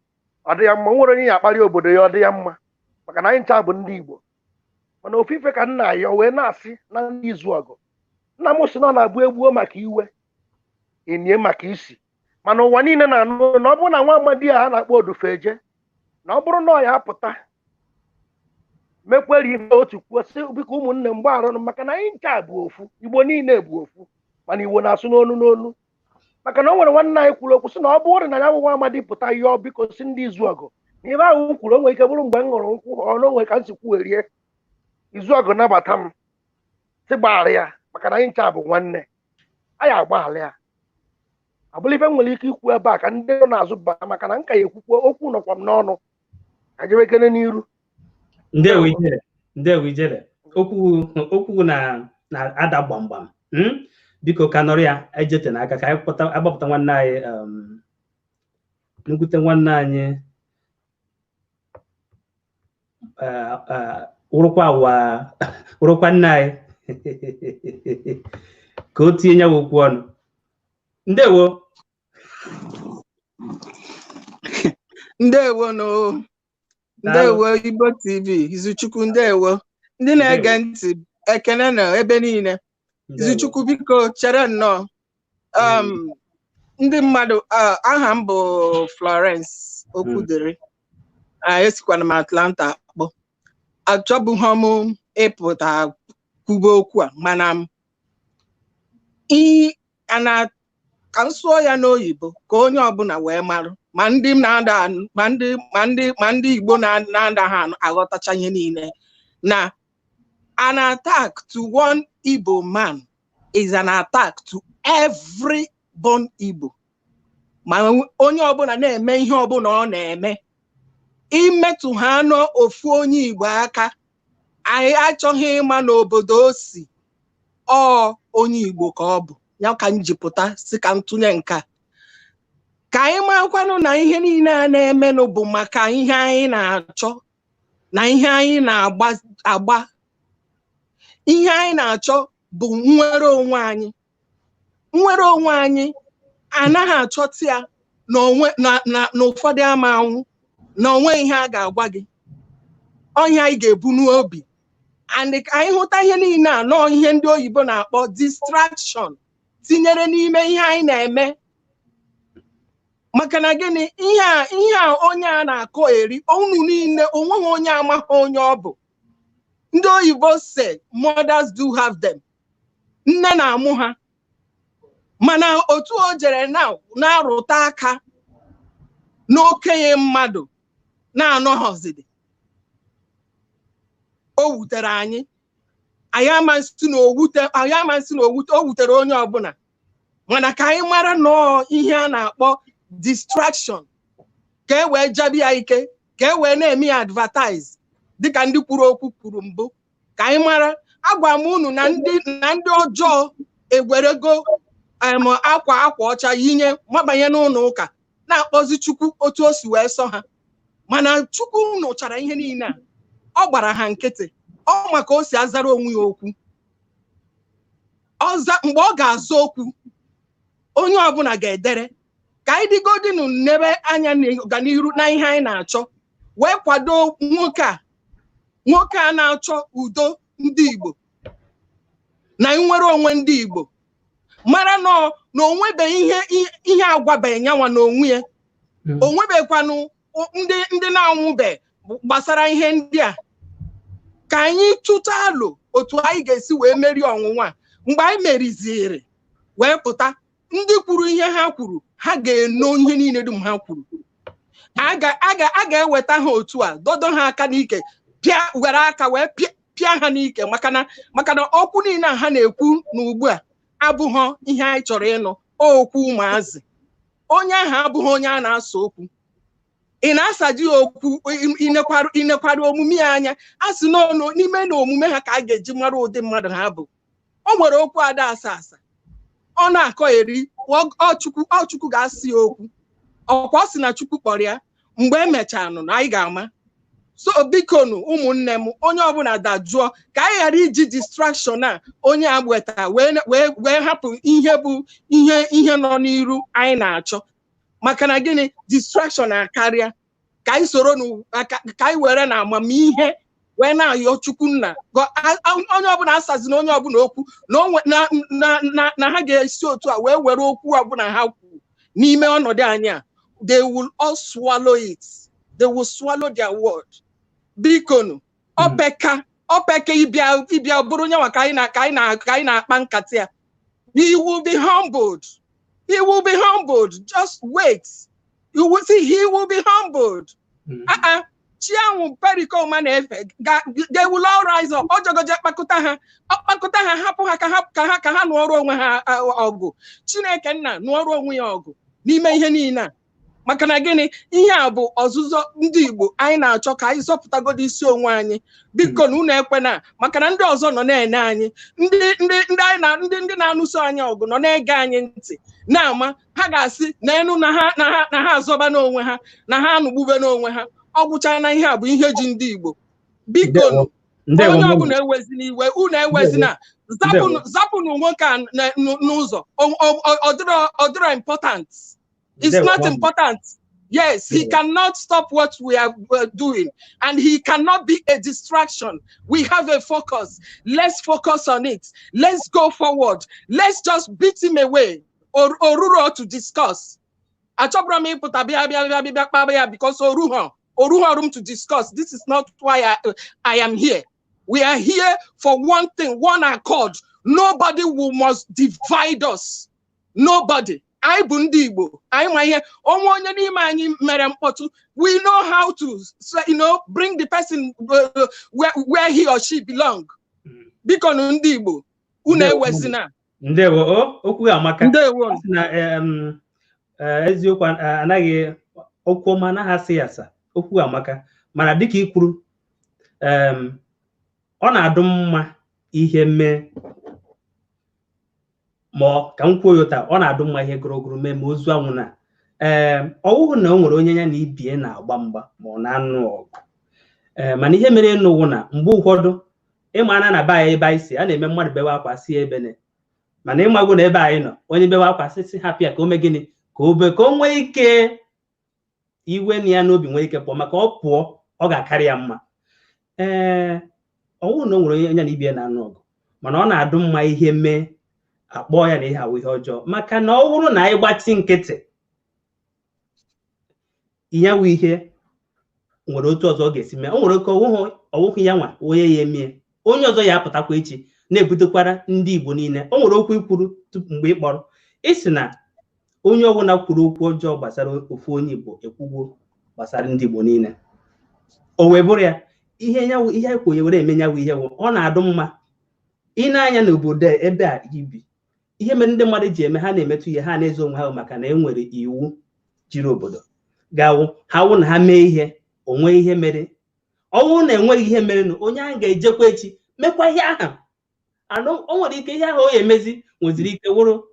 ọ dị ya mma. O nwere onye ya akparị obodo ya, ọ dị ya mma, maka na anyị ncha bụ ndị Igbo. Mana ofu ife ka nna ya wee na-asị na ndị izu ọgụ, nna m sị na ọ na-abụ egbuo maka iwe enie maka isi, mana ụwa niile na-anụ na ọ bụrụ na nwa amadi a na-akpọ Odufeje, na ọ bụrụ na ọ ya apụta mekwere ife otu kwuo sị, "Biko ụmụnne m, gbagharanụ," maka na anyị ncha bụ ofu, Igbo niile bụ ofu, mana Igbo na-asụ n'onu n'onu. Maka na o nwere nwanne anyị kwuru okwu sị na ọ bụrụ na ya bụ nwa amadi pụta yọọ biko si ndị izu ọgụ na ibe ahụ kwuru, o nwere ike bụrụ mgbe m ṅụrụ nkwụ ọ na onwe ka m si kwuwerie izu ọgụ nabata m sị gbaghara ya, maka na anyị ncha bụ nwanne anyị, agbaghara ya. Abụla ife m nwere ike ikwu ebe a ka ndị nọ n'azụ baa, maka na nka ya ekwukwo okwu nọkwa m n'ọnụ ka jebekene n'iru. Ndewo Ijele, ndewo Ijele. Okwu na na-ada gbamgbam. Biko ka nọrọ ya ejete n'aka ka anyị agbapụta nwanne anyị, nnukwute nwanne anyị, wụrụkwa wa wụrụkwa nna anyị, ka o tinye ya okwu ọnụ. Ndewo. Ndewo no. Ndewo Igbo TV, Izuchukwu, ndewo. Ndị na-ege ntị, ekene na ebe niile. Izuchukwu, biko chere nnọọ. Ndị mmadụ, aha m bụ Florence Okwudiri. Esikwana m Atlanta akpọ. Achọbụghị m ịpụta kwube okwu a, mana m ana ka m sụọ ya n'oyibo ka onye ọbụla wee marụ, ma ndị na-ada ma ndị Igbo na-ada ha aghọtacha ihe niile, na an attack to one Igbo man is an attack to every born Igbo. Ma onye ọbụla na-eme ihe ọbụla ọ na-eme, imetụ ha n'ofu onye Igbo aka, anyị achọghị ịma n'obodo o si, ọ onye Igbo ka ọ bụ. Ya ka m ji pụta si ka m tụnye nke a, ka anyị makwanụ na ihe niile a na-emenụ bụ maka ihe anyị na-achọ na ihe anyị na-agba agba. Ihe anyị na-achọ bụ nnwere onwe anyị. Nnwere onwe anyị anaghị achọta ya n'onwe na ụfọdụ ama anwụ na onwe ihe a ga-agwa gị ọhịa anyị ga-ebu n'obi. And ka anyị hụta ihe niile a nọọ ihe ndị oyibo na-akpọ distraction tinyere n'ime ihe anyị na-eme. Maka na gịnị? Ihe a onye a na-akọ eri unu niile, onweghị onye amaghị onye ọ bụ. Ndị oyibo say mothers do have them, nne na-amụ ha, mana otu o jere na na-arụta aka n'okenye mmadụ na-anọghọzidi, o wutere anyị. Anyị amasị na owute, anyị amasị na owute, o wutere onye ọbụla. Mana ka anyị mara nọọ ihe a na-akpọ distraction, ka e wee jabi ya ike, ka e wee na-eme ya advertise, dịka ndị kwuru okwu kwuru mbụ. Ka anyị mara, agwa m unu na ndị ọjọọ egwerego em akwa ọcha yinye mabanye n'ụlọ ụka, na-akpọzi Chukwu otu o si wee sọ ha. Mana Chukwu nụchara ihe niile a, ọ gbara ha nkịtị. Ọ maka o si azara onwe ya okwu ọza mgbe ọ ga-aza okwu, onye ọbụla ga-edere. Ka anyị dịgodinu nebe anya n'ọganihu na ihe anyị na-achọ, wee kwado nwoke a na-achọ udo ndị Igbo na nnwere onwe ndị Igbo. Mara nọ na onwebeghị ihe agwabeghị nyanwa n'onwe ya, onwebekwanụ ndị na-anwụbe gbasara ihe ndị a. Ka anyị tụta alo otu anyị ga-esi wee merie ọnwụnwa a. Mgbe anyị meriziri wee pụta, ndị kwuru ihe ha kwuru, ha ga-eno ihe niile dum ha kwuru. A ga-eweta ha otu a, dodo ha aka n'ike, pịa, were aka wee pịa pịa ha n'ike, maka na okwu niile a ha na-ekwu n'ugbu a abụghọ ihe anyị chọrọ ịnụ. Okwu ụmụazị. Onye ahụ abụghị onye a na-asa okwu. Ị na-asaji ya okwu, inekwara omume ya anya. A sị n'ọnụ n'ime na omume ha ka a ga-eji mara ụdị mmadụ ha bụ. O nwere okwu ada asa asa, ọ na-akọ eri. Ọ Chukwu ga-asị ya okwu. Ọkwa ọ sị na Chukwu kpọrọ ya. Mgbe emechaa nụ na anyị ga-ama. So bikonu, ụmụnne m, onye ọbụla dajụọ, ka anyị ghara iji distraction a onye a weta wee hapụ ihe bụ ihe nọ n'iru anyị na-achọ. Maka na gịnị? Distraction akarịa. Ka anyị soro ka anyị were na amamihe wee na-ayọ Chukwu nna. Onye ọbụla asazina onye ọbụla okwu na na ha ga-esi otu a wee were okwu ọbụla ha kwuru n'ime ọnọdụ anyị a. They will all swallow it. They will swallow their word. Bikonu, opeka opeka ịbịa bụrụ nyanwa ka anyị na-akpa nkata ya. He will be humbled. He will be humbled. Just wait, you will see. He will be humbled. Ah ah, chi ahụ pericoma na-efe, they will all rise up. Ojogoje kpakọta ha, ọ kpakọta ha, hapụ ha ka ha nụọrọ onwe ha ọgụ. Chineke nna nụọrọ onwe ya ọgụ n'ime ihe niile a. Maka na gịnị? Ihe a bụ ọzụzọ ndị Igbo anyị na-achọ ka anyị zọpụtagodo isi onwe anyị. Biko na unu ekwena, maka na ndị ọzọ nọ na-ene anyị, ndị anyị na ndị na-anụso anyị ọgụ nọ na-ege anyị ntị na-ama. Ha ga-asị na enu na ha azọba n'onwe ha, na ha anụgbube n'onwe ha. Ọ gwụchara na ihe a bụ ihe ji ndị Igbo. Biko, onye ọbụla ewezina iwe, unu ewezina. Zapụnụ nwoke a n'ụzọ. Ọ dịrọ important. It's not important. Yes, he cannot stop what we are doing, and he cannot be a distraction. We have a focus. Let's focus on it. Let's go forward. Let's just beat him away. Oruro to discuss. Achọbụrụ m ịpụta bịa bịa bịa bịa kpaba ya because oruho oruho room to discuss. This is not why I am here. We are here for one thing, one accord. Nobody will must divide us. Nobody. Anyị bụ ndị Igbo. Anyị ma ihe onwe onye n'ime anyị mere mkpọtụ. We know how to bring the person where he or she belong. Biko nụ ndị Igbo, unu ewezina. Ndewo, okwu amaka. Ndewo. Na eziokwu anaghị okwu ọma anaghị asị ya asa. Okwu amaka. Mana dịka i kwuru, ọ na-adụ mma ihe mee ma ka m kwuo ya taa, ọ na-adụ mma ihe gụrụgụrụ mee ma ozu anwụ na ọ wụghị na o nwere onye ya na ibie na-agba mgba ma ọ na-anụ ọgụ. Mana ihe mere ịnụwụ na mgbe ụfọdụ ịma ana na be anyị ebe anyị si a na-eme mmadụ bewe akwa si ebene, mana ịmagụ na ebe anyị nọ onye bewe akwa sị hapụ ya ka o mee gịnị, ka o bee ka o nwee ike iwe na ya n'obi nwee ike pụọ, maka ọ pụọ ọ ga-akarị ya mma. Ee, ọ wụrụ na o nwere onye ya na ibie na-anụ ọgụ, mana ọ na-adụ mma ihe mee akpọọ ya na ihe awụ ihe ọjọọ, maka na ọ bụrụ na anyị gbachi nkịtị ihe wụ ihe nwere otu ọzọ ọ ga-esi mee. O nwere oke ọwụhụ ya nwa onye ya emie, onye ọzọ ya apụtakwa echi na-ebutekwara ndị Igbo niile. O nwere okwu ikwuru tupu mgbe ị kpọrọ isi na onye ọbụla kwuru okwu ọjọọ gbasara ofu onye Igbo ekwugwo gbasara ndị Igbo niile. O wee bụrụ ya ihe ihe ekwenye were eme nyawu ihe wụ ọ na-adụ mma ị na-anya n'obodo ebe a ibi. Ihe mere ndị mmadụ ji eme ha na-emetụ ihe ha na-ezo onwe ha maka na e nwere iwu jiri obodo gawụ ha wụ na ha mee ihe onwe ihe mere. Ọ bụrụ na enweghị ihe mere na onye ahụ ga-ejekwa echi mekwa ihe ahụ anụ, o nwere ike ihe ahụ o emezi nweziri ike wụrụ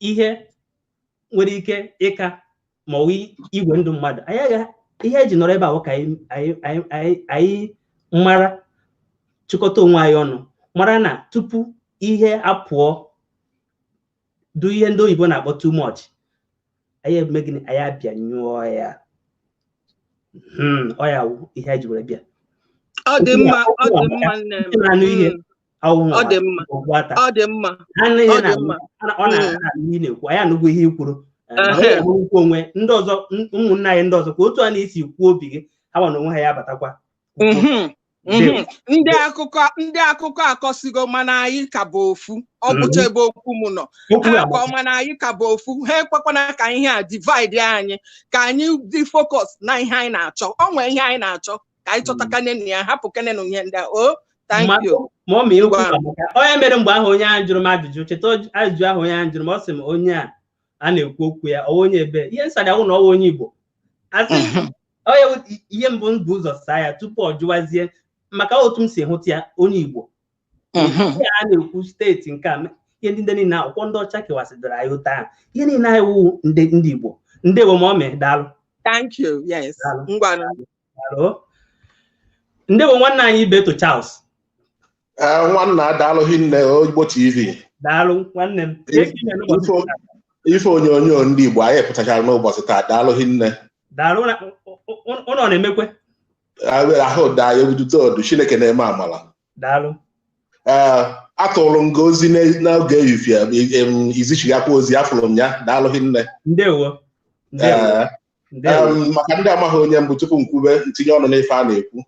ihe nwere ike ịka ma ọ igwe ndụ mmadụ. Anyị agha ihe eji nọrọ ebe ahụ ka anyị mara chịkọta onwe anyị ọnụ, mara na tupu ihe apụọ du ihe ndị oyibo na-akpọ too much, anyị eme gịnị, anyị abịa nyụọ ya. Ọ ya wụ ihe eji were bịa. Ọ dị mma, ọ dị mma nne m. Na-anụ ihe Ọ dị mma. Ọ dị mma. Ọ na-anụ ihe na-ekwu, anyị anụgo ihe i kwuru okwu onwe ndị ọzọ, ụmụnne anyị ndị ọzọ, ka otu a na-esi kwuo obi gị ha ma na onwe ha ya abatakwa. Ndị akụkọ akọsigo, mana anyị ka bụ ofu. Ọ bụcha ebe okwu m nọ ha kọ, mana anyị ka bụ ofu. Ha ekwekwana ka ihe a divide anyị, ka anyị dị focus na ihe anyị na-achọ. O nwee ihe anyị na-achọ ka anyị chọta kanenu ya, hapụ kanenu ihe ndị a. O thank you. Ma ọ ma okwu onye mere mgbe ahụ onye ahụ jụrụ m ajụjụ, cheta ajụjụ ahụ onye ahụ jụrụ m, ọ sị m onye a na-ekwu okwu ya ọwa onye ebe ihe nsara ahụ na ọwa onye Igbo. Asị onye ihe mbụ m bụ ụzọ saa ya tupu ọ jụwazie, maka otu m si hụta ya onye Igbo. Ihe a na-ekwu steeti nke a, ihe ndị niile akwụkwọ ndị ọcha kewasịdara anyị ụta ahụ, ihe niile anyị wụ ndị Igbo. Ndewo ma ọ mee, daalụ. Thank you. Yes. Ngwanụ. Ndewo nwanne anyị Ibeto Charles. Nwanna daalụ hinne Igbo TV. Daalụ nwanne m. Ife onyonyo ndị Igbo anyị pụtachara n'ụbọchị taa, daalụ hinne. Daalụ, ụnọ na-emekwe. Ahụ daa ya odudo Chineke na-eme amala. Daalụ. Ee, atụrụ m gị ozi n'oge ehihie, izichighakwa ozi, afụrụ m ya, daalụ hinne. Ndewo. Ee, maka ndị amaghị onye mbụ tupu m kwube ntinye ọnụ n'ife a na-ekwu.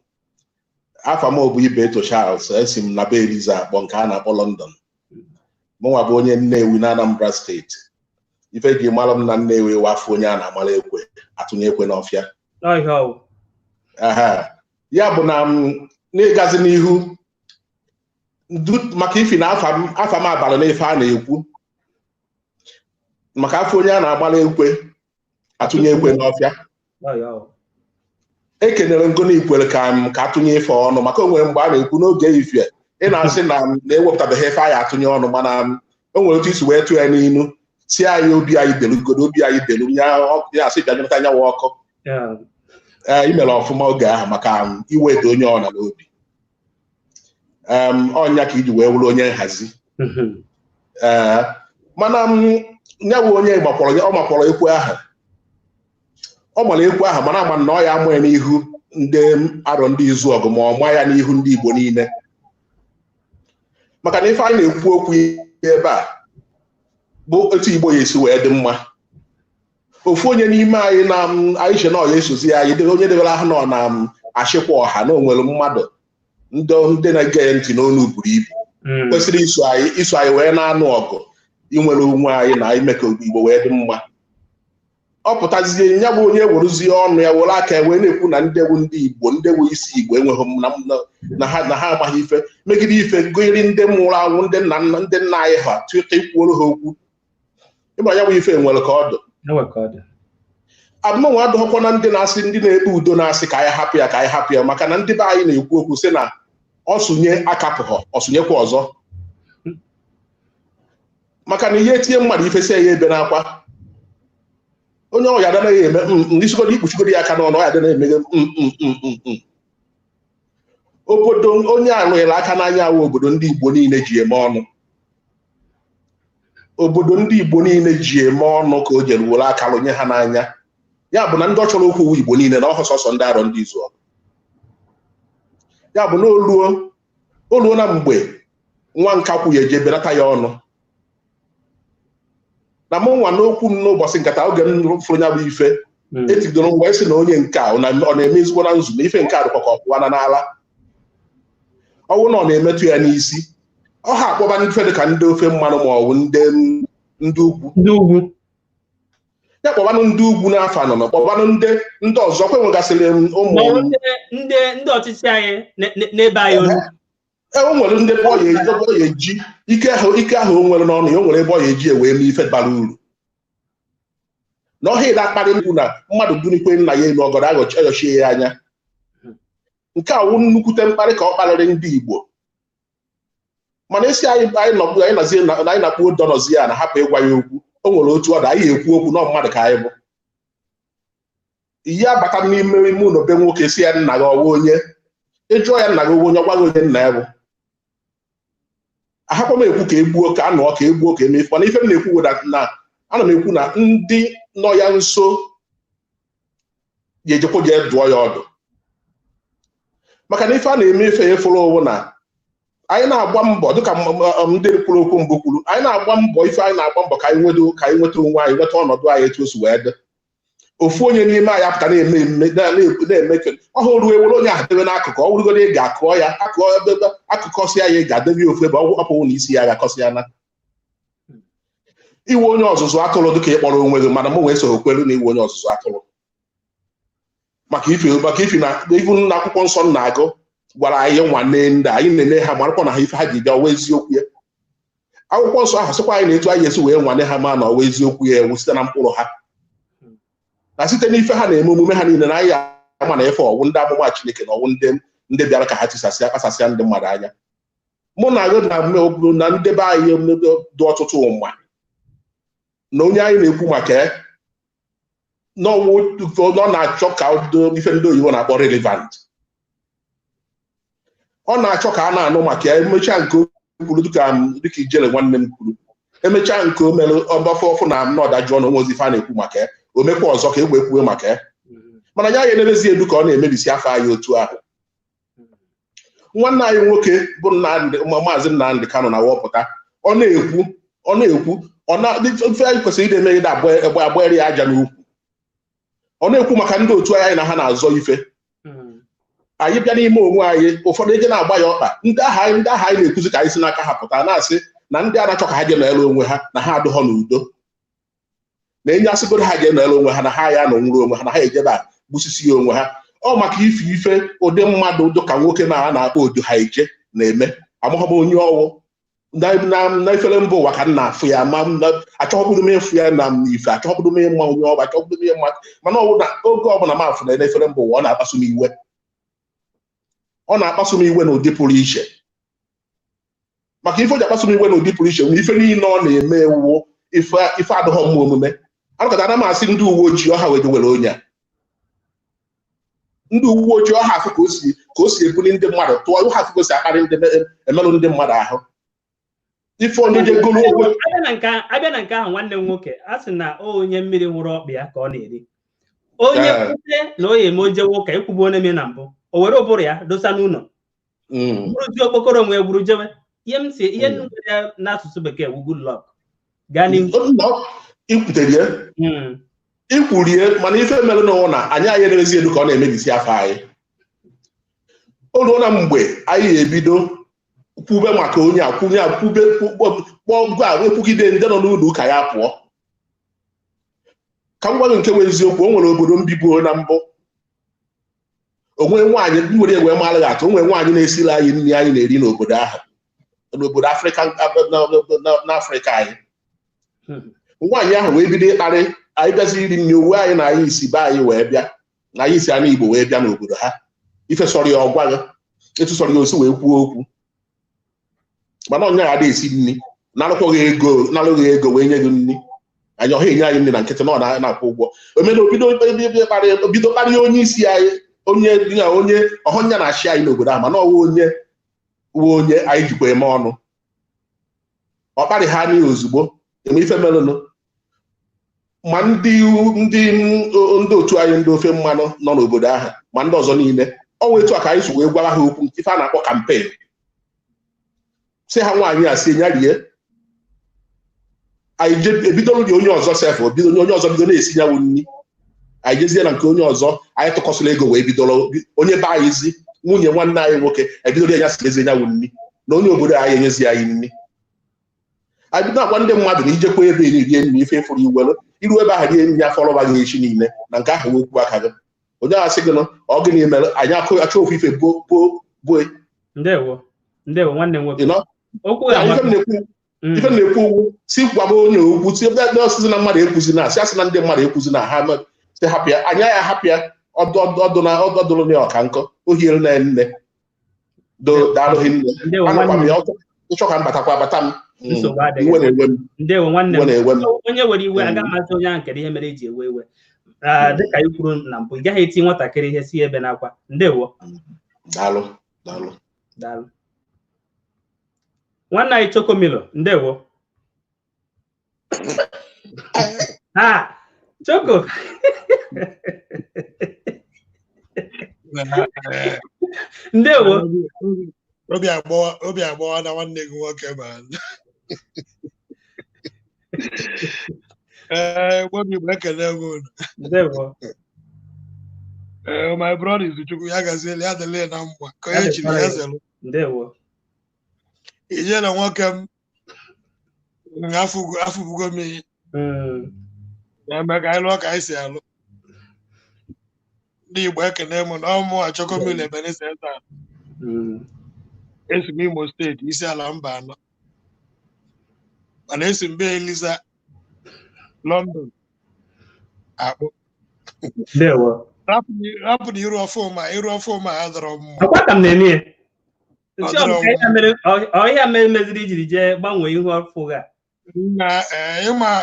Afa m bụ Ibeto Charles, esi m na be Eliza akpọ nke a na-akpọ London. Mụnwa bụ onye Nnewi na Anambra steeti. Ife eji mara m na Nnewi wafụ onye a na-amara ekwe, atụnye ekwe n'ọfịa. Ya bụ na n'ịgazi n'ihu maka ifi na afa m abalị n'ife a na-ekwu, maka afọ onye a na-agbara ekwe atụnye ekwe n'ọfịa. Ekenere ngona ikwere ka m ka atụnye ife ọnụ, maka o nwere mgbe a na-ekwu n'oge ifie ị na-asị na na-ewepụtabeghị ife anyị atụnye ọnụ, mana o nwere otu isi wee tụọ ya n'inu si anyị obi anyị delugodo obi anyị delu ya asị bịa nyemata anyanwụ ọkụ. Ee, i mere ọfụma oge ahụ maka iwedo onye ọ na n'obi. Ọnya ka iji wee wụrụ onye nhazi. Ee, mana ya bụ onye gbakwọrọ, ọ makwọrọ ekwe ahụ, ọ mara ekwe ahụ, mana ama na ọ ya amụ ya n'ihu ndị arọ ndị izu ọgụ, ma ọ ma ya n'ihu ndị Igbo niile. Maka na ife anyị na-ekwu okwu ebe a Bụ etu Igbo ya esi wee dị mma. Ofu onye n'ime anyị na anyị che na ọ ya esozi anyị debe onye debere ahụ nọ na achịkwa ọha na onwere mmadụ ndị na-ege ya ntị n'onu buru ibu kwesịrị iso anyị wee na-anụ ọgụ inwere onwe anyị na ime ka Igbo wee dị mma. Ọ pụtazie ya bụ onye werezie ọnụ ya were aka ya wee na-ekwu na ndewu ndị Igbo, ndewu isi Igbo enweghị na ha amaghị ife, megide ife gụnyere ndị nwụrụ anwụ, ndị nna anyị ha tụta ikwuoro ha okwu. Ịma ya bụ ife nwere ka ọ dị. Abụmnwa adịghịkwa na ndị na-asị, ndị na-ekpe udo na-asị ka anyị hapụ ya, ka anyị hapụ ya, maka na ndị be anyị na-ekwu okwu sị na ọsụnye akapụghọ, ọsụnyekwa ọzọ, maka na ihe etinye mmadụ ife si ya ebe n'akwa, onye ọya anaghị eme ndị sigoro ikpuchigoro ya aka n'ọnụ, ọya adịghị emeghe. Obodo onye alụghịla aka n'anya awụ obodo ndị Igbo niile ji eme ọnụ, obodo ndị Igbo niile ji eme ọnụ ka o jere were aka lụnye ha n'anya. Ya bụ na ndị ọ chọrọ okwu Igbo niile na ọhụ sọsọ ndị Arọ Ndị Izu. Ya bụ na oluo na mgbe nwa nkakwụ ya eje benata ya ọnụ. Na mụ nwa n'okwu m n'ụbọchị nkata oge m fụrụ ya bụ ife, etigidoro m wee sị na onye nke a ọ na-eme ezigbo na nzu, na ife nke a dịkwa ka ọ pụwa na n'ala, ọwụ na ọ na-emetụ ya n'isi, ọ ha akpọba ndị ife dị ka ndị ofe mmanụ ma ọ bụ ndị ugwu. Ya kpọbanụ ndị ugwu n'afọ anọ, kpọbanụ ndị ọzọ kwe nwegasịrị ụmụ ndị ọchịchị anyị n'ebe anyị olu. E nwere ndị ebe ọ ya eji ike ahụ o nwere n'ọnụ ya, o nwere ebe ọ ya eji wee mee ife bara uru. Na ọhịa ịda akparị mkpu na mmadụ bunikwe nna ya elu ọgọdọ aghọchie ya anya. Nke a wụ nnukwute mkparị ka ọ kparịrị ndị Igbo. Mana esi anyị na-akpụ dọnọzi ya na hapụ ịgwa ya okwu, o nwere otu ọ dị anyị ekwu okwu na mmadụ ka anyị bụ. Ihe abata n'ime ime ụlọ be nwoke si ya nna gị ọwa onye, ịjụọ ya nna gị onye, ọ gwaghị onye nna ya bụ. Ahapụ m ekwu ka e gbuo, ka a nụọ, ka e gbuo, ka eme ife, mana ife m na-ekwu na ana m ekwu na ndị nọ ya nso ga-ejekwa jee dụọ ya ọdụ, maka na ife a na-eme ife ya fụrụ ụwụ na anyị na-agba mbọ dịka ndị kwuru okwu mbụ kwuru, anyị na-agba mbọ ife anyị na-agba mbọ ka anyị nweta onwe anyị, nweta ọnọdụ anyị etu o si wee dị. Ofu onye n'ime anyị apụta na-eme na-eme ọhụrụ ruo ewere onye ahụ debe n'akụkụ, ọ wụrụgodo ị ga-akụọ ya akụọ ebe akụkọsị ya, ị ga-adebe ya ofu ebe ọ pụwụ na isi ya ga-akọsị ya na iwe onye ọzụzụ atụrụ dịka ị kpọrọ onwe gị. Mana m wee so kwelu na iwe onye ọzụzụ atụrụ, maka ifi na ibu na akwụkwọ nsọ m na-agụ gwara anyị nwanne ndị anyị na-eme ha marakwa na ha ife ha ji bịa ọwa eziokwu ya. Akwụkwọ nsọ ahụ sịkwa anyị na etu anyị esi wee nwane ha ma na ọwa eziokwu ya ewu site na mkpụrụ ha na site n'ife ha na-eme omume ha niile, na anyị ama na ife ọwụ ndị amụma Chineke na ọwụ ndị bịara ka ha tisasịa kpasasịa ndị mmadụ anya. Mụ na agụ na ndebe anyị dị ọtụtụ ụma na onye anyị na-ekwu maka ya ọ na-achọ ka ife ndị oyibo na-akpọ relevant, ọ na-achọ ka a na-anụ maka ya. Emechaa nke o kwuru dịka Ijele nwanne m kwuru, emechaa nke o mere ọgbafọ ọfụ na ọdajụọ na onwezi ife a na-ekwu maka ya, o mekwa ọzọ ka egbe kwuwe maka ya. Mana ya ya enebezi edu ka ọ na-emebisi afọ anyị otu ahụ. Nwanne anyị nwoke bụ Maazị Nnamdi Kanu na-awọpụta, ọ na-ekwu ife anyị kwesịrị ide emegide agbere ya aja n'ukwu. Ọ na-ekwu maka ndị otu anyị na ha na-azọ ife. Anyị bịa n'ime onwe anyị ụfọdụ eje na-agba ya ọkpa, ndị agha anyị na-ekwuzi ka anyị si n'aka ha pụta na-asị na ndị a na-achọ ka ha jee nọnyere onwe ha na ha adịghọ n'udo, na enye asịgoro ha jee nọnyere onwe ha na ha ya nọ nwụrụ onwe ha na ha ejebe a gbusisi ya onwe ha. Ọ maka ife ife ụdị mmadụ dịka nwoke na a na-akpọ odu ha eje na-eme amaghọ m onye ọwụ na efere mba ụwa ka m na-afụ ya, ma achọghọbụrụ m ịfụ ya na ife, achọghọbụrụ m ịma onye ọbụ, achọghọbụrụ m ịma, mana ọwụ na oge ọbụla m afụ na efere mba ụwa ọ na-akpasu m iwe, ọ na-akpasu m iwe n'ụdị pụrụ iche. Maka ife o ji akpasu m iwe n'ụdị pụrụ iche na ife niile ọ na-eme ewu ife adịghọ mma omume. Anụkọta ana m asị ndị uwe ojii ọha wee were onye a, ndị uwe ojii ọha afụ ka o si ebuli ndị mmadụ tụọ ọha afụ ka o si akparị ndị emerụ ndị mmadụ ahụ. Ife onye jegoro onwe abịa na nke ahụ nwanne m nwoke a sị na onye mmiri nwụrụ ọkpụ ya ka ọ na-eri, onye kwute na onye eme oje nwoke ekwubu onye mee na mbụ o were ụbụrụ ya dosa n'ụlọ bụrụzi okpokoro onwe gburu jewe. Ihe m si ihe nwere n'asụsụ bekee wu good luck, Gaa n'ihu. Ikwutere ya. Ikwurie, mana ife mere n'ụwa na anyị edebezi elu ka ọ na-emebisi afọ anyị. O ruo na mgbe anyị ebido kwube maka onye a, kwunye a, kwube, kpọọ a, ekwugide ndị nọ n'ụlọ ụka ya pụọ. Ka m gwa gị nke bụ eziokwu, o nwere obodo mbibuo na mbụ, onwe nwaanyị nwere egwe mara gị atụ, onwe nwaanyị na-esiri anyị nri anyị na-eri n'obodo ahụ, n'obodo Afrịka, n'Afrịka anyị. Nwaanyị ahụ wee bido ịkparị anyị, bịazi iri nri, uwe anyị na anyị isi be anyị wee bịa, na anyị si anụ Igbo wee bịa n'obodo ha. Ife sọrọ ya ọgwa gị, etu sọrọ ya osi wee kwuo okwu, mana ọnya ya esi nri, narụkwaghị ego, narụghị ego wee nye gị nri. Anyị ọha enye anyị nri na nkịtị na ọ na-akwụ ụgwọ. Omena obido kparịa onye isi anyị, onye ya, onye ọhọnya na-achị anyị n'obodo ahụ, mana ọwụ onye wụ onye anyị jikwa eme ọnụ. Ọ kparị ha n'ihi ozugbo eme ife merụnụ. Ma ndị ndị ndị otu anyị, ndị ofe mmanụ nọ n'obodo ahụ, ma ndị ọzọ niile, ọ wụ etu a ka anyị si wee gwara ha okwu, ife a na-akpọ campaign, si ha nwaanyị a si ya rie. Anyị ebidoro dị onye ọzọ sef, bido onye ọzọ bido na-esi nyanwụ nri. Anyị jezie na nke onye ọzọ, anyị tụkọsịrị ego wee bidoro onye be anyị zi nwunye nwanne anyị nwoke, ebidoro ya si ezi nyanwụ nri, na onye obodo anyị enyezi anyị nri. Anyị bido agwa ndị mmadụ na ijekwa ebe rie nri, ife fụrụ iwere iru ebe ahụ rie nri, afọ ọrọba gị echi niile na nke ahụ okwu aka gị. Onye ahụ sị gị nụ ọ gịnị mere anyị akụ achọ ofu ife bo. Ndewo, ndewo, nwanne m nwoke. Okwu ife m na-ekwu ugwu si gwaba onye okwu, si ebe ọsịsị na mmadụ ekwuzi na asị na ndị mmadụ ekwuzi na ha si hapụ ya, anyị ya hapụ ya, ọdụ na ọdụrụ na ọka nkọ ohiere na nne daalụghị nne. Anakwa m ya ịchọ ka m batakwa abata m. Iwe na-ewe m. Ndewo, nwanne m. Onye were iwe aga amasị onye ahụ kedu ihe mere eji ewe iwe. Dịka i kwuru na mbụ, ị gaghị eti nwatakịrị ihe si ebe n'akwa. Ndewo. Daalụ, daalụ. Daalụ. Nwanne anyị Chokomilo, ndewo. Ha, Choko. Ndewo. Obi agbawa na nwanne gị nwoke ma. Gwa m ekele m unu. Ndewo. My brother Izuchukwu, ya gaziele, ya dịle na mgba ka onye chiri ya zelu. Ndewo. Ijele nwoke m afụbugo m ihe. Na-eme ka anyị lụọ ka anyị si alụ. Ndị Igbo ekene m na ọmụ Chokomilo Ebenezer Eze. Esi m Imo steeti, isi ala mba anọ. Mana esi m be Eliza London akpụ. Ndewo. Rapụ na iru ọfụma, iru ọfụma adọrọ mma. Akwa ka m na-eme ya. Ọhịa mere meziri ijiri jee gbanwee ihu ọfụ gị. Na ịma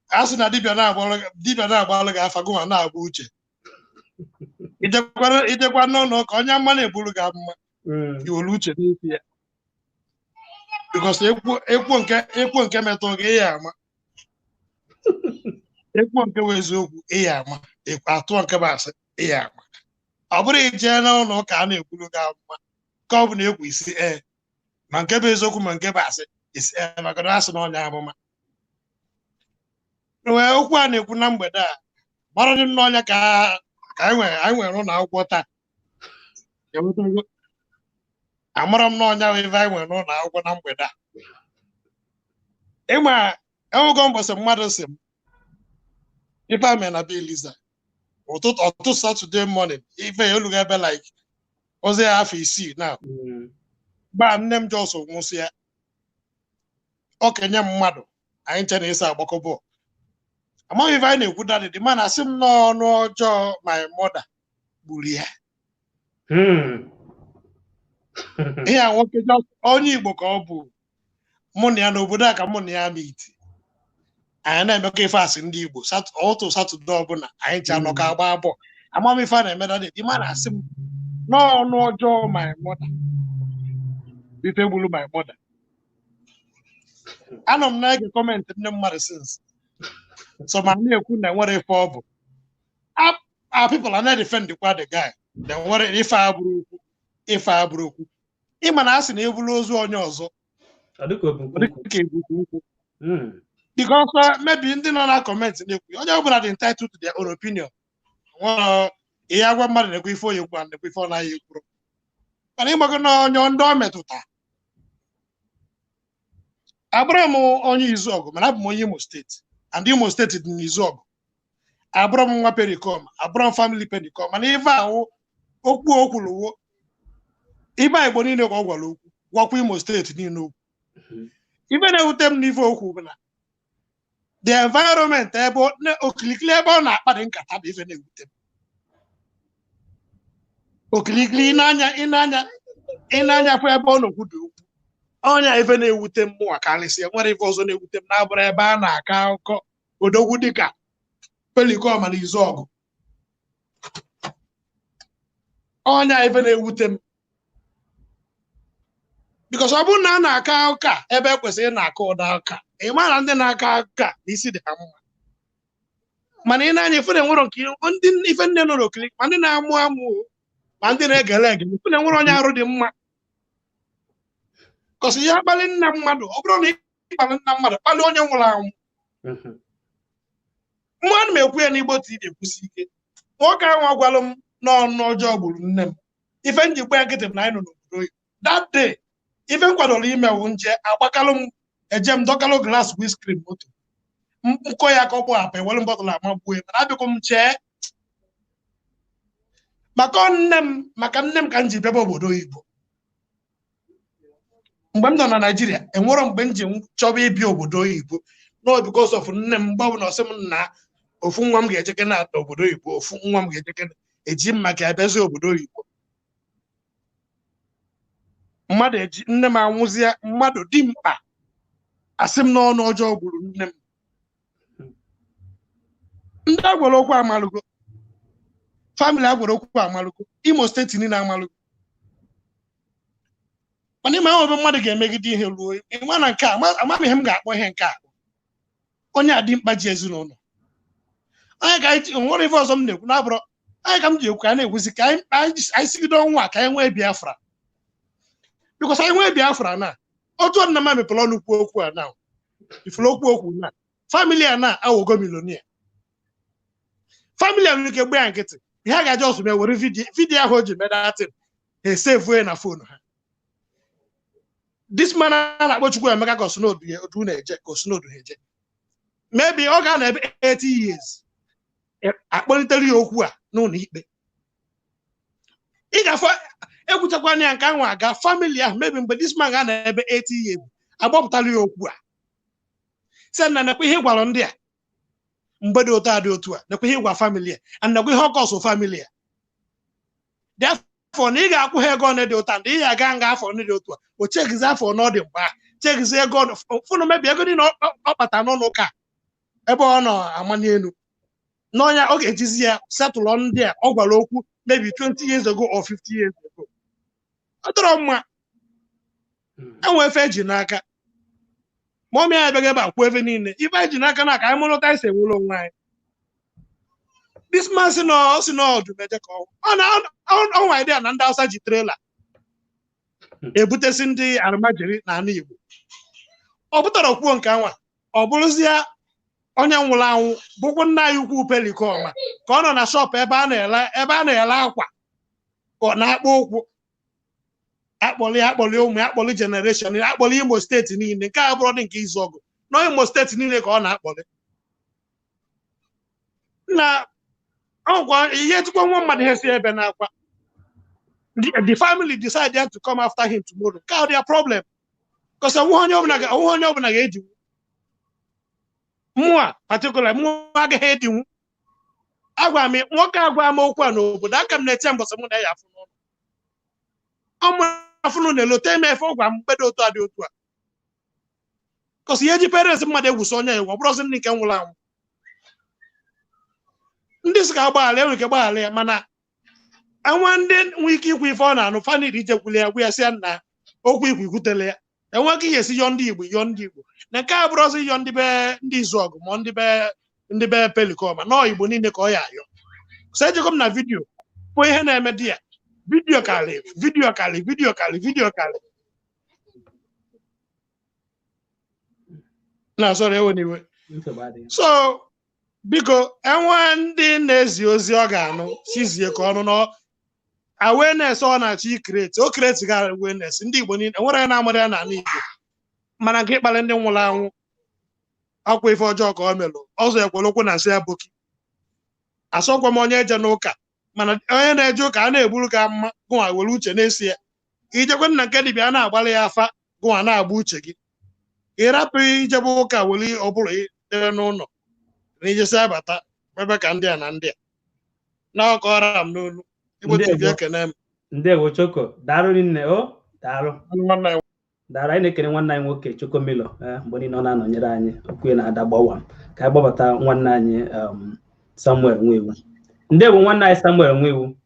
a sị na dibịa na-agbalụ gị afa gụnwa na-agba uche. Ijekwa n'ụlọ ka onye mma na-eburu gị mma, iwere uche n'isi ya. Bikos ekwo nke metụ gị ịya ama. Ekwo nke bụ eziokwu ịya ama, atụọ nke bụ asị ịya ama. Ọ bụrụ ijee n'ụlọ ụka a na-ekwuru gị mma, nke ọ bụla ekwu isi ee, ma nke bụ eziokwu ma nke bụ asị isi ee, maka na asị na ọnya amụma. Wee okwu a na-ekwu na mgbede a gbara dị n'ọnya ka anyị nwere ụlọ akwụkwọ taa. Amara m n'ọnya bụ ife anyị nwere n'ụlọ akwụkwọ na mgbede a. Ịma enwego mbọsị mmadụ si m ife a mere na be Eliza ụtụtụ ọtụtụ Saturday morning, ife ya olugo ebe like ozi ya afọ 6 na gbaa nne m jọsọ nwụsị ya, okenye mmadụ anyị nche na ịsa agbakọ bọọlụ. Amaghị ife anyị na-ekwu dadị dị mana asị m n'ọnụ ọjọọ my mother gburu ya. Ihe a nwoke onye Igbo ka ọ bụ, mụ na ya n'obodo a ka mụ na ya ma iti. Anyị na-emekọ ife asị ndị Igbo otu Satọde ọbụla anyị nche anọkọ agba bọọlụ. Amaghị ife a na-eme dadị dị mana asị m n'ọnụ ọjọọ my mother ife gburu my mother. Anọ m na-ege kọmentị ndị mmadụ since so ma na-ekwu na enwere ife ọ bụ. Our people are not defending the guy. Na enwere ife abụrụ okwu, ife abụrụ okwu. Ịma na a sị na ebulu ozu onye ọzọ dịka ebukwu ukwu. Because maybe ndị nọ na comment na-ekwu, onye ọbụla dị entitled to their own opinion. Nwere ihe agwa mmadụ na-ekwu ife onye ekwu, na-ekwu ife ọ naghị ekwuru, mana ịgbago na onye ndị ọ metụta. Abụrụ m onye Izuọgụ, mana abụ m onye Imo Steeti, and Imo Steeti dị n'Izuọgụ. Abụrụ m nwa Pericoma, abụrụ m family Pericoma, mana ife ahụ okwu o kwuru, ibe Igbo niile ka ọ gwara okwu, gwakwa Imo Steeti niile okwu. Ife na-ewute m n'ife okwu bụ na the environment ebe okilikili ebe ọ na-akpa dị nkata bụ ife na-ewute m. Okilikili ịnanya ịnanya ịnanya fụ ebe ọ nọkwu dị okwu ọnya, ife na-ewute m mụnwa karịsịa. Nwere ife ọzọ na-ewute m na-abụrụ ebe a na-akọ akụkọ odogwu dịka Pericoma na Izuọgụ. Ọnya ife na-ewute m, because ọ bụrụ na a na-akọ akụkọ a ebe e kwesịrị na-akọ ụda aka, ị ma na ndị na-akọ akụkọ a na isi dị ha mma. Mana ị na-anya ife na-enwero nke ndị ife nne nọ n'okiri, ma ndị na-amụ amụ, ma ndị na-egele egele, ife na-enwere onye arụ dị mma kọsị ya akpali nna mmadụ. Ọ bụrụ na ịkpali nna mmadụ, kpali onye nwụrụ anwụ. Mmadụ m ekwu ya n'Igbo TV, ekwusi ike, nwoke ahụ agwalụ m n'ọnụ ọjọọ gburu nne m. Ife njikwa ya nkịtị bụ na anyị nọ n'obodo oyibo that day. Ife m kwadoro ime wụ nje agbakalụ m, eje m dọkalụ glass windscreen moto nkọ ya ka ọ gbahapụ, ewere m bọtụlụ ama gbuo ya. Mana abịakwa m chee maka nne m, maka nne m ka m ji bịaba obodo oyibo. Mgbe m nọ na Naijiria, enwero mgbe m ji chọba ịbịa obodo oyibo, no, because of nne m. Mgbe ọbụla ọsị m na ofu nwa m ga-ejeke na obodo oyibo, ofu nwa m ga-ejeke, eji m maka abịazi obodo oyibo. Mmadụ eji nne m anwụzie, mmadụ dị mkpa asị m n'ọnụ ọjọọ gburu nne m. Ndị agwara okwu amalụgo, family agwara okwu amalụgo, Imo Steeti niile amalụgo. Mana ịma ebe mmadụ ga-emegide ihe ruo, ịma na nke a amaghị ihe m ga-akpọ ihe nke a. Onye a dị mkpa ji ezinụlọ onye ka anyị nwere. Ife ọzọ m na-ekwu na-abụrụ anyị ka m ji ekwu ka a na-ekwuzi ka anyị sigide ọnwa a ka anyị nwee Biafra, because anyị nwee Biafra na otu ọdịna m mepere ọnụ kwuo okwu a na ifuru okwu okwu na family a na awụgo millionaire. Family a nwere ike gbe ya nkịtị. Ihe a ga-aja ọsụ mee, were video ahụ o ji mee datin, ha esevue na phone ha. This man a na-akpọ Chukwu Emeka ka osinodu ya odu na-eje ka osinodu ha eje, maybe ọ ga-anọ ebe 80 years akpọlitere ya okwu a n'ụlọ ikpe. Ị ga-afọ ekwuchakwana ya nke ahụ aga family ahụ, maybe mgbe this man ga-anọ ebe 80 years agbapụtara ya okwu a, sị na nekwa ihe gwara ndị a mgbe dị otu a dị otu a, nekwa ihe gwa family a, and nekwa ihe ọkọsụ family a. Therefore na ị ga-akwụ ha ego one dị otu a, na ị ga-aga nga afọ one dị otu a. O chekizi afọ ọ dị mgbe a, chekizi ego fụnụ mebi ego niile ọ kpata n'ụlọ ụka ebe ọ nọ amanye elu n'ọnya, ọ ga-ejizi ya setụlụ ndị a ọ gwara okwu maybe 20 years ago or 50 years ago. Ọ dọrọ mma enwe efe eji n'aka ma ọ mịa abịaghị ebe a kwuo ebe niile. Ife anyị ji n'aka na ka anyị mụrụta anyị si enwere onwe anyị. This man si na ọ si na ọdụmeje ka ọ na ọnwa idea na ndị Hausa ji trailer ebutesi ndị almajiri na ala Igbo. Ọ pụtara kwuo nke anwa, ọ bụrụzie onye nwụrụ anwụ bụkwa nna anyị ukwu Pericoma ka ọ nọ na shop ebe a na-ele, ebe a na-ele akwa, ka ọ na-akpọ ụkwụ akpọli akpọli ụmụ ya, akpọli generation, akpọli Imo Steeti niile. Nke a bụrụ dị nke Izuọgụ nọ, Imo Steeti niile ka ọ na-akpọli na ọgwa ihe tukwa nwa mmadụ ihe si ebe na-akwa. The family decide to come after him tomorrow, nke a their problem, because onwe onye ọbụla ga-ejinwu mmụọ a particular mmụọ agaghị edinwu. Agwa m nwoke, agwa m okwu a n'obodo aka m na-eche mbọsị mụ na ya afụ n'ọnụ ọmụ afụnụ na-elote eme efe ọgwa m mgbede otu a dị otu a kọsị ihe ji parents mmadụ egwusi onye egwu, ọ bụrụzi ndị nke nwụrụ anwụ. Ndị sị ka agbaghara, enwere ike gbaghara ya, mana enwe ndị nwe ike ikwu ife ọ na-anụ fanili ijekwuli ya, gwa ya sị ya nna okwu ikwu ikwutele ya. Enwe ike ihe esi yọọ ndị Igbo, yọọ ndị Igbo na nke a bụrụzi yọọ ndị be ndị Izuọgụ ma ndị be Pericoma nọọ Igbo niile ka ọ ya ayọ. So ejekọ m na video bụ ihe na-eme di ya, video karị, video karị, video karị, video karị. Na sorry, ewe n'iwe. Nsogbu adịghị. So biko, enwe ndị na-ezi ozi ọ ga-anụ, sizie ka ọnụ nọ awareness ọ na-achọ i-create. O create ga awareness ndị Igbo niile enwere ya na-amara ya n'ala Igbo, mana nke ịkpali ndị nwụrụ anwụ akwa ife ọjọọ ka ọ melụ. Ọzọ ekwere okwu na nsị ya boki asọkwa m onye eje n'ụka, mana onye na-eje ụka a na-egburu ka mma gụnwa were uche na-esi ya. Ijekwe nna nke dibịa a na-agbalị ya afa, gụnwa na-agba uche gị. Ịrapụ ijebe ụka were ọ bụrụ debe n'ụlọ na ijesi abata ebe ka ndị a na ndị a na-akọrọ m n'olu Igbo TV. Ndewo. Ekene m. Ndewo, Choko. Daalụ rinne o, daalụ. Nwanne anyị. Daalụ. Anyị na-ekene nwanne anyị nwoke Choko Milo, mgbe niile ọ na-anọnyere anyị, okwu ya na-ada gbawa. Ka anyị gbabata nwanne anyị Samuel Nwewu. Ndewo, nwanne anyị Samuel Nwewu.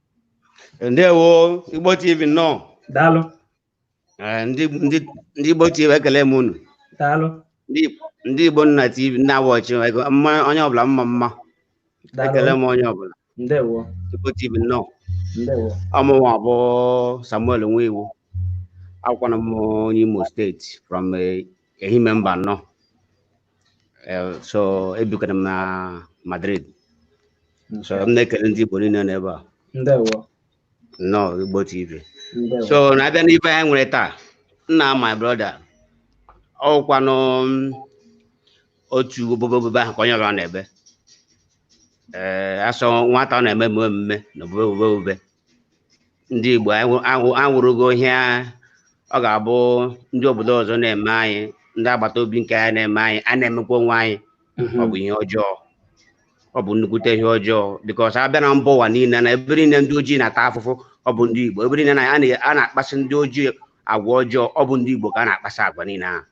Ndewo, Igbo TV, nnọọ. Daalụ. Ndị Igbo TV, ekele m unu. Daalụ. Ndị Igbo nna TV nna wọchị mma, onye ọbụla mma mma. Daalụ. Ekele m onye ọbụla. Ndewo. Igbo TV, nnọọ. Ndewo. Ọmụnwa bụ Samuel Nwewu, akwụkwọ m onye Imo Steeti from Ehime Mba nnọọ. So ebikara m na Madrid, so m na-ekele ndị Igbo niile n'ebe a. Ndewo. Nnọọ, Igbo TV. Ndewo. So na-abịa n'ife anyị nwere taa, nna, my brother, ọkwanụ otu obobo obobo ahụ ka onye ọbụla na-ebe. Ee, asọ nwata ọ na-eme emume emume na obobo obobo obobe. Ndị Igbo anwụrụgo ihe ọ ga-abụ ndị obodo ọzọ na-eme anyị, ndị agbata obi nke anyị na-eme anyị, a na-emekwa onwe anyị. Ọ bụ ihe ọjọọ, ọ bụ nnukwute ihe ọjọọ, because abịa na mba ụwa niile na ebe niile ndị ojii na-ata afụfụ, ọ bụ ndị Igbo. Ebe niile na a na-akpasị ndị ojii agwa ọjọọ, ọ bụ ndị Igbo ka a na-akpasa agwa niile ahụ.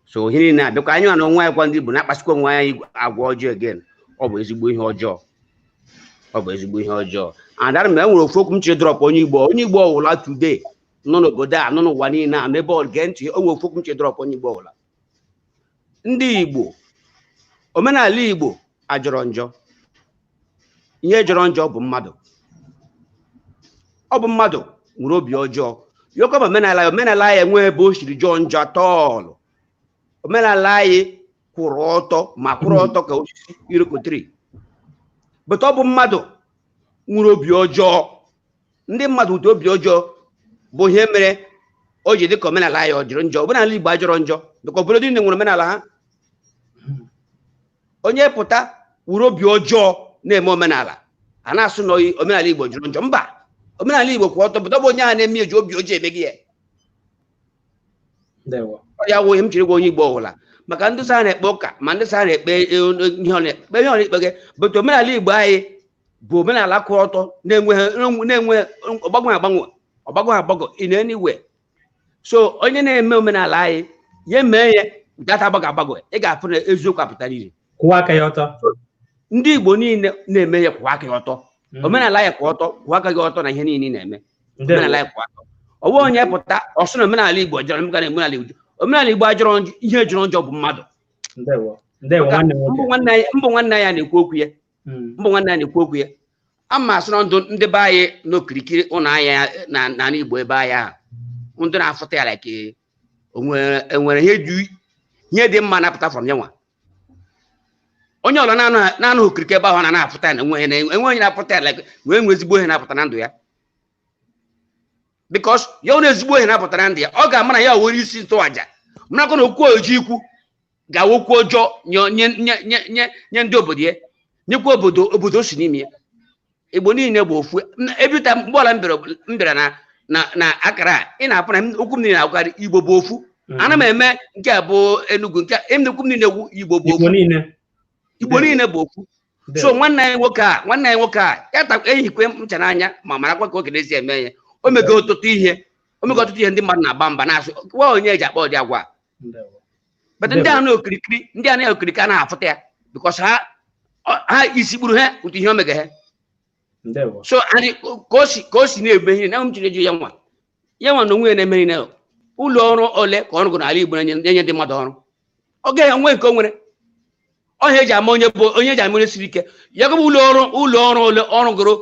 So ihe niile abịakwa anyị nwa na onwe anyị kwa, ndị Igbo na-akpasikwa onwe anyị agwa ọjọọ again. Ọ bụ ezigbo ihe ọjọọ, ọ bụ ezigbo ihe ọjọọ. And m enwere ofu okwu m chiri drop onye Igbo, onye Igbo ọwụla today nọ n'obodo a, nọ n'ụwa niile a, n'ebe ọ gee ntị. O nwere ofu okwu m chiri drop onye Igbo ọwụla. Ndị Igbo, omenala Igbo ajọrọ njọ. Ihe jọrọ njọ bụ mmadụ. Ọ bụ mmadụ nwere obi ọjọọ. Yọkọba omenala ya, omenala ya enweghị ebe o siri jọọ njọ tọọlụ. Omenala anyị kwụrụ ọtọ, ma kwụrụ ọtọ ka osisi iroko tree, but ọ bụ mmadụ nwere obi ọjọọ. Ndị mmadụ nwere obi ọjọọ bụ ihe mere o ji dị ka omenala anyị ọ jọrọ njọ. Omenala Igbo ajọrọ njọ, dịka obodo niile nwere omenala ha. Onye pụta wuru obi ọjọọ na-eme omenala, a na-asụ na omenala Igbo jọrọ njọ. Mba, omenala Igbo kwụ ọtọ, pụta bụ onye ahụ na-eme eji obi ọjọọ eme gị ya. Ndewo. Ọ ya wụ ihe m chiri gwa onye Igbo ọbụla, maka ndị sa na-ekpe ụka, ma ndị sa na-ekpe ihe ọ na-ekpe, ihe ọ na-ekpe gị, but omenala Igbo anyị bụ omenala kwụ ọtọ, na-enwe ọgbanwe agbanwe, ọgbagọ agbagọ in anywhere. So onye na-eme omenala anyị ya mee ya data agbagọ agbagọ, ị ga-afụ na eziokwu apụtara ire. Kwụwa aka ya ọtọ. Ndị Igbo niile na-eme ya, kwụwa aka ya ọtọ. Omenala ya kwụ ọtọ, kwụwa aka gị ọtọ na ihe niile ị na-eme. Omenala ya kwụ ọtọ. Ọwụ onye pụta ọsụ na omenala Igbo jọrọ m gara omenala Igbo, omenala Igbo ajọrọ njọ. Ihe jọrọ njọ bụ mmadụ. Ndewo, ndewo, nwanne m mbụ nwoke. Nwanne anyị, mbụ nwanne anyị na-ekwu okwu ya. Mbụ nwanne anyị na-ekwu okwu ya. Ama asị na ndụ ndị be anyị n'okirikiri ụlọ ahịa na n'ala Igbo ebe ahịa ahụ, ndị na-afụta ya like onwere enwere ihe dị mma na-apụta from ya nwa. Onye ọla na-anụ okirikiri ebe ahụ na na-afụta ya na enweghị na enwe onye na-apụta ya like wee nwee ezigbo ihe na-apụta na ndụ ya, because ya ọ na ezigbo ihe na-apụta na ndụ ya, ọ ga-ama na ya were isi ntụaja marakwa na okwu oji ikwu ga-awụ okwu ọjọọ nye nye nye nye nye nye ndị obodo ya, nyekwa obodo o si n'ime ya. Igbo niile bụ ofu. Ebita mgbe ọla m bịara na akara a, ị na-afụ na okwu m niile na-akwụkarị Igbo bụ ofu. Ana m eme nke a bụ Enugu, nke a okwu m niile wu Igbo bụ Igbo ofu. niile. Igbo niile bụ ofu. So nwanne anyị nwoke a ya ta ehikwe ncha n'anya, ma marakwa ka oge esi eme ya. O mego ọtụtụ ihe, o mego ọtụtụ ihe. Ndị mmadụ na-agba mba na-asụ nwa onye eji akpọ ụdị agwa a. Ndewo. But ndị anụ okirikiri, ndị anụ okirikiri anaghị afụta ya, because ha isi gburu ha otu ihe o mege ha. Ndewo. So anyị ka o si na-eme ihe na m chiri eju ya nwa ya nwa na onwe ya na-eme ihe. Ụlọ ọrụ ole ka ọrụ gụ n'ala Igbo na-enye ndị mmadụ ọrụ? Ọ gaghị enwe nke o nwere ọhịa eji ama onye bụ onye eji ama onye siri ike ya gọbụ. Ụlọ ọrụ ole ọrụ gụrụ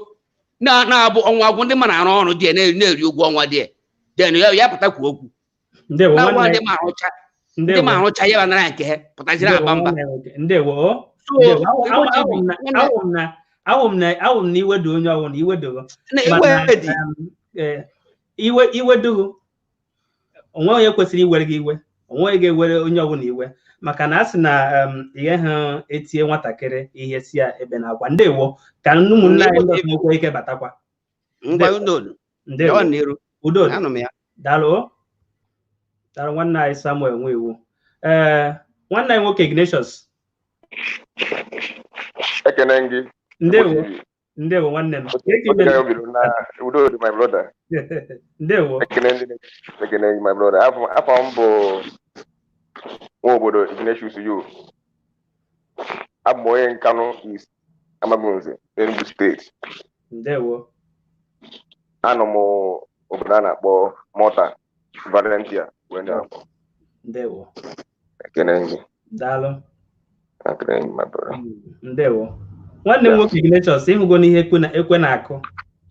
na-abụ ọnwa agwụ, ndị mmadụ arụ ọrụ dị ya na-eri ụgwọ ọnwa dị ya, then ya pụta kwuo okwu Ndewo. na-agwa Nwanne ndị ma arụcha. Ndị ma arụcha ihe banara nke ha pụtaziri aba mba. Ndewo. So, Ndewo. Igbo TV, Awụ m na awụ m na iwe dị onye ọwụ na iwe dogo. Na iwe dị. Iwe iwe dogo. Onwe onye kwesịrị iwere gị iwe. Onwe onye ga-ewere onye ọbụla iwe. Maka na a sị na ihe ha etie nwatakịrị ihe si ya ebe na akwa. Ndewo. Ka ụmụnne anyị ndị ọzọ nwekwa ike batakwa. Ngwa, udo. Ndewo. Gawa n'iru. Udo dị. Anụ m ya. Daalụ. Daalụ nwanne anyị Samuel Nwewu. Ee, nwanne anyị nwoke Ignatius. Ekene gị. Ndewo. Ndewo nwanne m. Udo dị, my brother. Ndewo. Ekene ndị ekene gị, my brother. Afọ m bụ nwa obodo Ignatius Yo. Abụ m onye Nkanu East, Amagunze, Enugu Steeti. Ndewo. Anọ m obodo a na-akpọ Mọta Valencia wee na-akpọ. Ndewo. Ekene gị. Daalụ. Ekene gị, my brother. Ndewo. Nwanne m nwoke Ignatius, ịhụgo n'ihe ekwe na-akụ.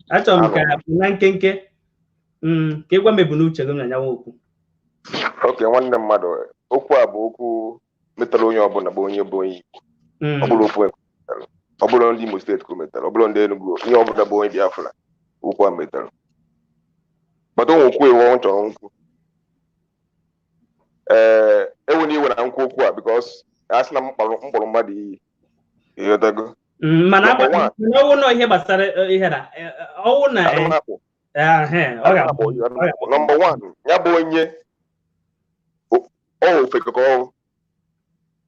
Achọrọ m ka na nkenke ka ịgwa m ebumnuche gị na nyawa okwu. Oke nwanne mmadụ, okwu a bụ okwu metara onye ọbụla bụ onye bụ onye Igbo. Ọ bụrụ okwu ọ bụrụ ndị Imo Steeti ka o metara, ọ bụrụ ndị Enugu, onye ọbụla bụ onye Biafra, okwu a metara. Bata onwe okwu ewu ọ chọrọ nkwu. Ee, ewe na iwe na nkwu okwu a because a sị na m kpọrọ mmadụ iyi. Ịghọtago? Mana ọwụ na ihe gbasara ihe na ọwụ na nọmba 1 ya bụ onye ọ ofeke ka ọ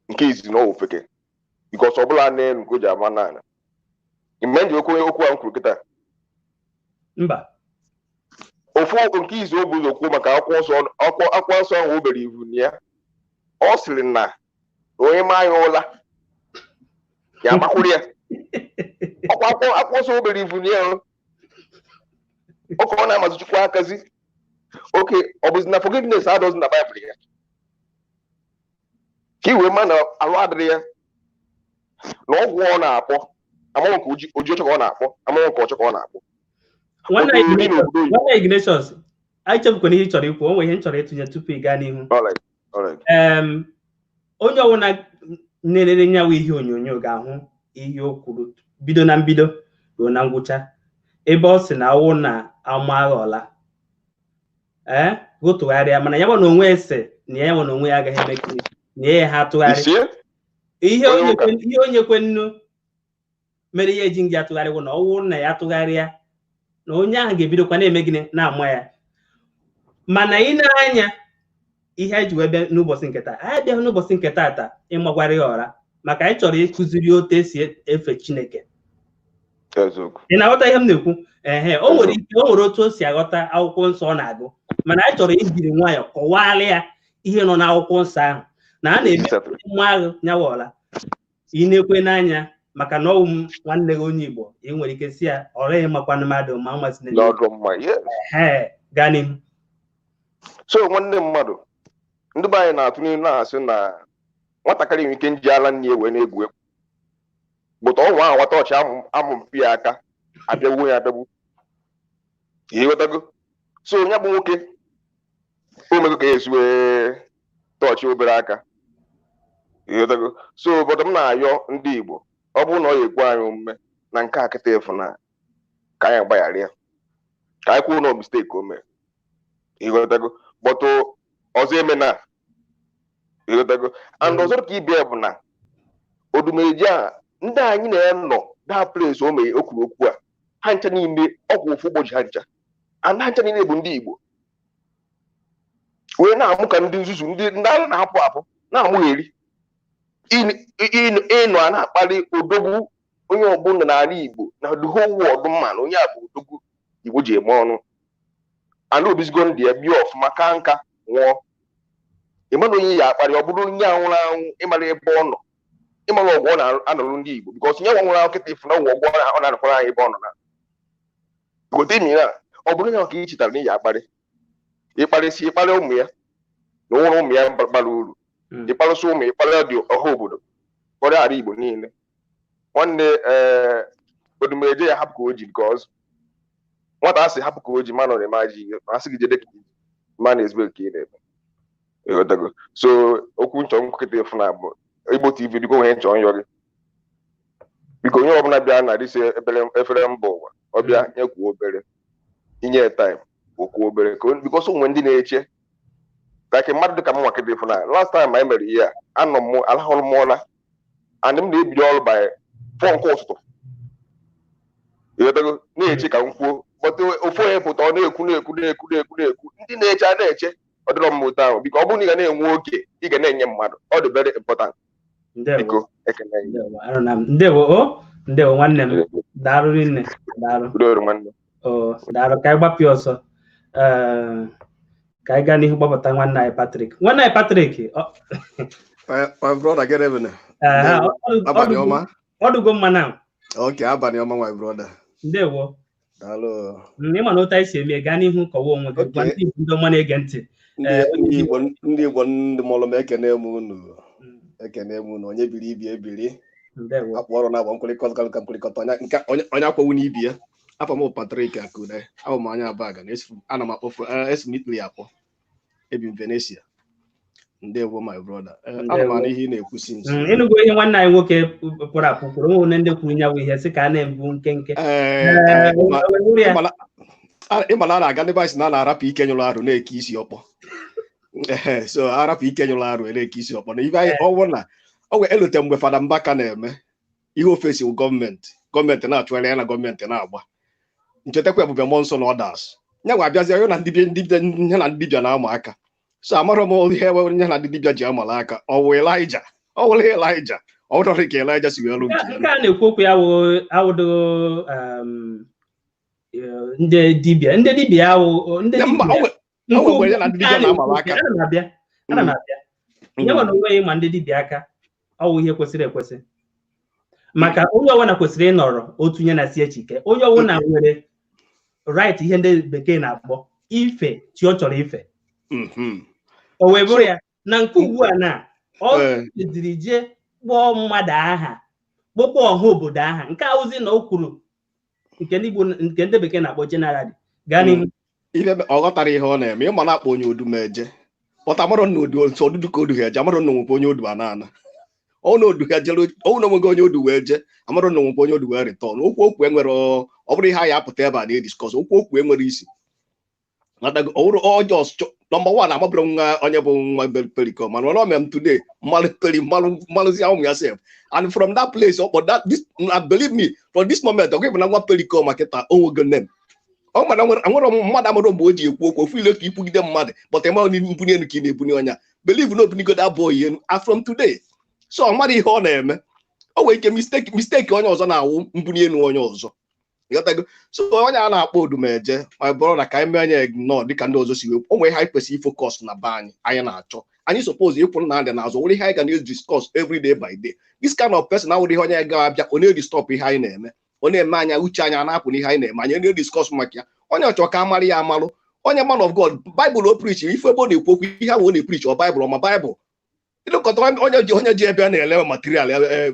nke izizi na ọ ofeke because ọ bụla n'elu ka o ji ama n'ala. Mgbe m ji okwu okwu a m kwuru kịta mba ofu nke izu o bụ ụzọ kwuo maka akwụkwọ nsọ ahụ o bere iwu na ya, ọ sịrị na onye maa ya ụla ya amakwuru ya. Ọkwa akwụkwọ nsọ o bere iwu na ya ọka ọ na-amazi Chukwu akazi. Oke ọ bụzi na forgiveness adọzi na Baịbụl ya ka i wee ma na alụ adịrị ya na ọgwụ ọ na-akpọ amanwụ ka oji ọchọ ka ọ na-akpọ amanwụ ka ọchọ ka ọ na-akpọ. Nwanne Ignatius, anyị chebukwana ihe ị chọrọ ikwu, o nwere ihe m chọrọ ịtụnye tupu ị gaa n'ihu. Onye ọbụla na-elele nyawa ihe onyonyo ga-ahụ ihe o kwuru bido na mbido ruo na ngwụcha, ebe ọ sị na awụ na ama aghọla ee gụtụgharịa, mana ya na onwe ese na ya na onwe ya agaghị eme gịnị na ya ha atụgharị ihe onye kwe nnu mere ihe eji ngị atụgharịwo na ọwụ na ya atụgharịa na onye ahụ ga-ebidokwa na-eme gịnị na-ama ya. Mana ị na-anya ihe anyị ji wee bịa n'ụbọchị nke taa, anyị abịaghị n'ụbọchị nke taata ịmagwara ya ọra, maka anyị chọrọ ịkụziri otu esi efe Chineke. Ị na-aghọta ihe m na-ekwu? Ehe, o nwere ike o nwere otu o si aghọta akwụkwọ nsọ ọ na-agụ, mana anyị chọrọ ijiri nwayọọ kọwara ya ihe nọ n'akwụkwọ nsọ ahụ na a na-eme nwa ahụ nyawa ọra. Ị na-ekwe n'anya maka na ọwụ m nwanne gị onye Igbo, ị nwere ike si ya ọrịghị makwanụ mmadụ ma mmasị ee gaa n'ihu. So nwanne mmadụ, ndị be anyị na-atụ n'ilu na-asị na nwatakịrị nwere ike nji ala nne wee na-egwu egwu bụta ọnwa ahụ nwata ọchị amụ mpi ya aka abịagbuo ya abịagbu. Ịghọtago? So onye bụ nwoke o mego ka esi wee tọọchị obere aka. Ịghọtago? So obodo m na-ayọ ndị Igbo, ọ bụrụ na ọ ya ekwe anyị omume na nke a kịta efu na ka anyị gbaghara ya, ka anyị kwuo na ọ mistake o mere. Ịghọtago? Bọtụ ọzọ eme na ịghọtago. And ọzọ ka ibia bụ na odumeji a ndị anyị na-anọ that place o mere o kwuru okwu a, ha ncha niile ọgwụ ofu ụbọchị ha ncha and ha ncha niile bụ ndị Igbo wee na-amụ ka ndị nzuzu ndị ala na-apụ apụ na-amụgheri ịnọ a na-akpali odogwu onye ọbụla n'ala Igbo na the whole world mma na onye a bụ odogwu Igbo ji eme ọnụ ana obizigo ndị ya bịa ọfụma ka nka nwụọ. Ịmara onye ya akparị ọ bụrụ onye anwụrụ anwụ, ịmara ebe ọ nọ, ịmara ọgwụ ọ na-anọrụ ndị Igbo because nye nwa nwụrụ anwụ kịta ifu na ọgwụ ọgwụ ọ na-anọkwara anyị ebe ọ nọ na gote imi na ọ bụrụ ya maka ichetara na iyi akparị ịkparịsị ịkparị ụmụ ya na onwere ụmụ ya bara uru, ịkparịsị ụmụ ịkparị dị ọha obodo kpọrọ ala Igbo niile. Nwanne ee odumeje ya hapụ ka o ji nke ọzọ nwata asị hapụ ka o ji manụ na-eme ajọ ihe ma asị gị jede ka ma na ezigbo nke ị na-eme. Ịghọtago? So okwu nchọ nkịta efu na bụ Igbo TV, biko, nwere nchọ nyọ gị, biko, onye ọbụla bịa na dịsị efere mba ụwa, ọ bịa nyekwuo obere inye time, okwu obere ka because onwe ndị na-eche like mmadụ dịka m nwa kịta efu na last time anyị mere ihe a, anọ m alahụrụ m ụra and m na-ebido ọrụ by 4 nke ụtụtụ, ịghọtago, na-eche ka m kwuo, but ofu onye pụta, ọ na-ekwu, na-ekwu, na-ekwu, na-ekwu, na-ekwu, ndị na-eche a na-eche. Ọ dịrọ m ụtọ ahụ. Biko, ọ bụrụ na ị ga na-enwe oge ị ga na-enye mmadụ, ọ dị very important. Ndewo. Biko, ekele gị. Ndewo, arụna m. Ndewo o, ndewo nwanne m, daalụ rinne, daalụ. Udo dịrị nwanne. O, daalụ. Ka anyị gbapịa ọsọ. Ee, ka anyị gaa n'ihu gbapụta nwanne anyị Patrick, nwanne anyị Patrick. My brother, good evening. Ee, Ndewo. Abalị ọma. Ọ dụgo mma na. Okay, abalị ọma, my brother. Ndewo. Daalụ. Ịma na otu anyị si eme, gaa n'ihu kọwa onwe gị, gwa ndị Igbo, ndị ọma na-ege ntị. Ndị Ee, onye ndị Igbo, ndị Igbo, ndị mụrụ m, ekene m unu. Ekene m unu, onye biri ibi ebiri. Ndewo. Akpụ ọrụ na-agba nkwurịkọta ka nkwurịkọta onye nke onye akwawu n'ibi ya. Afọ m bụ Patrick Akune. Abụ m onye Abaga na ana m akpọ esi m Italy akpọ. Ebi m Venetia. Ndewo, my brother. Ana m anụ ihe ị na-ekwu since. Ịnụgo ihe nwanne anyị nwoke pụrụ apụ kwuru, onwe ndị kwuru ya bụ ihe sị ka a na-ebu nkenke. Ee, Ee, o were ya. Ịma na a na-aga ndị be anyị sị na a na-arapụ ike nyụrụ arụ na-eke isi ọkpọ. Ehe, so arapụ ike nyụrụ arụ na-eke isi ọkpọ na ibe anyị ọwụ na ọ wee elote mgbe Fada Mbaka na-eme ihe ofesi, gọọmenti na-achụgharị ya na gọọmenti na-agba nchetakwa ebube mmụọ nsọ na others ya nwa abịazi ya na ndị dibịa ya na ndị dibịa na-ama aka. So amarọ m ihe ya na ndị dibịa ji amala aka. Ọ wụ Elijah, ọ wụrụ Elijah, ọ wụrụ ka Elijah si wee lụ nke ya. Nke a na-ekwu okwu ya wụ awụdo ndị dibịa awụ ndị Ya, mba, dibịa. O nwere ya na ndị Nke a dibịa na-amala na-ekwu aka. okwu ya, ana m abịa, ana m abịa. Nye nwa na onwe ya ịma ndị dibịa aka, ọ wụ ihe kwesịrị ekwesị, maka onye ọbụla kwesịrị ịnọrọ otu nye na si echike. Onye ọbụla nwere right, ihe ndị bekee na-akpọ ife chi ọ chọrọ ife. O wee bụrụ ya na nke ugbu a na ọ jidiri jee kpọọ mmadụ aha, kpọkwa ọha obodo aha, nke awụzi na o kwuru nke ndị Igbo, nke ndị bekee na-akpọ general. Gaa n'ihu. Ife ọ ghọtara ihe ọ na-eme, ịma na-akpọ onye odu ma eje pọta, amarọ na odu nso odudu ka odu ha eje, amarọ na onwekwa onye odu a na-ana ọnwụ na odu ha jere, ọnwụ na onweghị onye odu wee jee, amarọ na onwekwa onye odu wee return. Okwu enwere, ọ bụrụ ihe anyị apụta ebe a na-e discuss, okwu enwere isi. Ghọtago? Ọ bụrụ ọjọọ, number one, amabụrụ nwa onye bụ nwa periko, mana ọ mere m today mmalụ peri mmalụ mmalụzi ụmụ ya sef, and from that place ọ kpọ that this, and believe me, from this moment ọ gị na nwa periko ma kịta onwego name. Ọ mana nwere mmadụ amụrụ mgbe o ji ekwu okwu ofu ile ka ikwugide mmadụ, but ịma mbunye elu ka ị na-ebunye ọnya. Believe na obunigodo abụọ ihe from today. So ọ mara ihe ọ na-eme, o nwere ike mistake onye ọzọ na-awụ mbunye elu onye ọzọ. Ịghọtago? So onye a na-akpọ odumeje, my brother, ka anyị mee anya ignore dịka ndị ọzọ si wee. O nwere ihe anyị kwesịrị i focus na be anyị. Anyị na-achọ, anyị suppose ịkwụ Nnamdị n'azụ, nwere ihe anyị ga na-discuss every day by day. This kind of person awụrụ ihe onye ga-abịa ọ na-edi stop ihe anyị na-eme, ọ na-eme anya uche anyị a na-apụ n'ihe anyị na-eme, anyị na-discuss maka ya. Onye ọchọ ka amara ya amalụ onye man of God, Bible o preach, ife ebe ọ na-ekwu okwu, ihe ahụ ọ na-e preach, ọ Bible, ọ ma Bible ịlụkọta onye ji ebe a na-ele material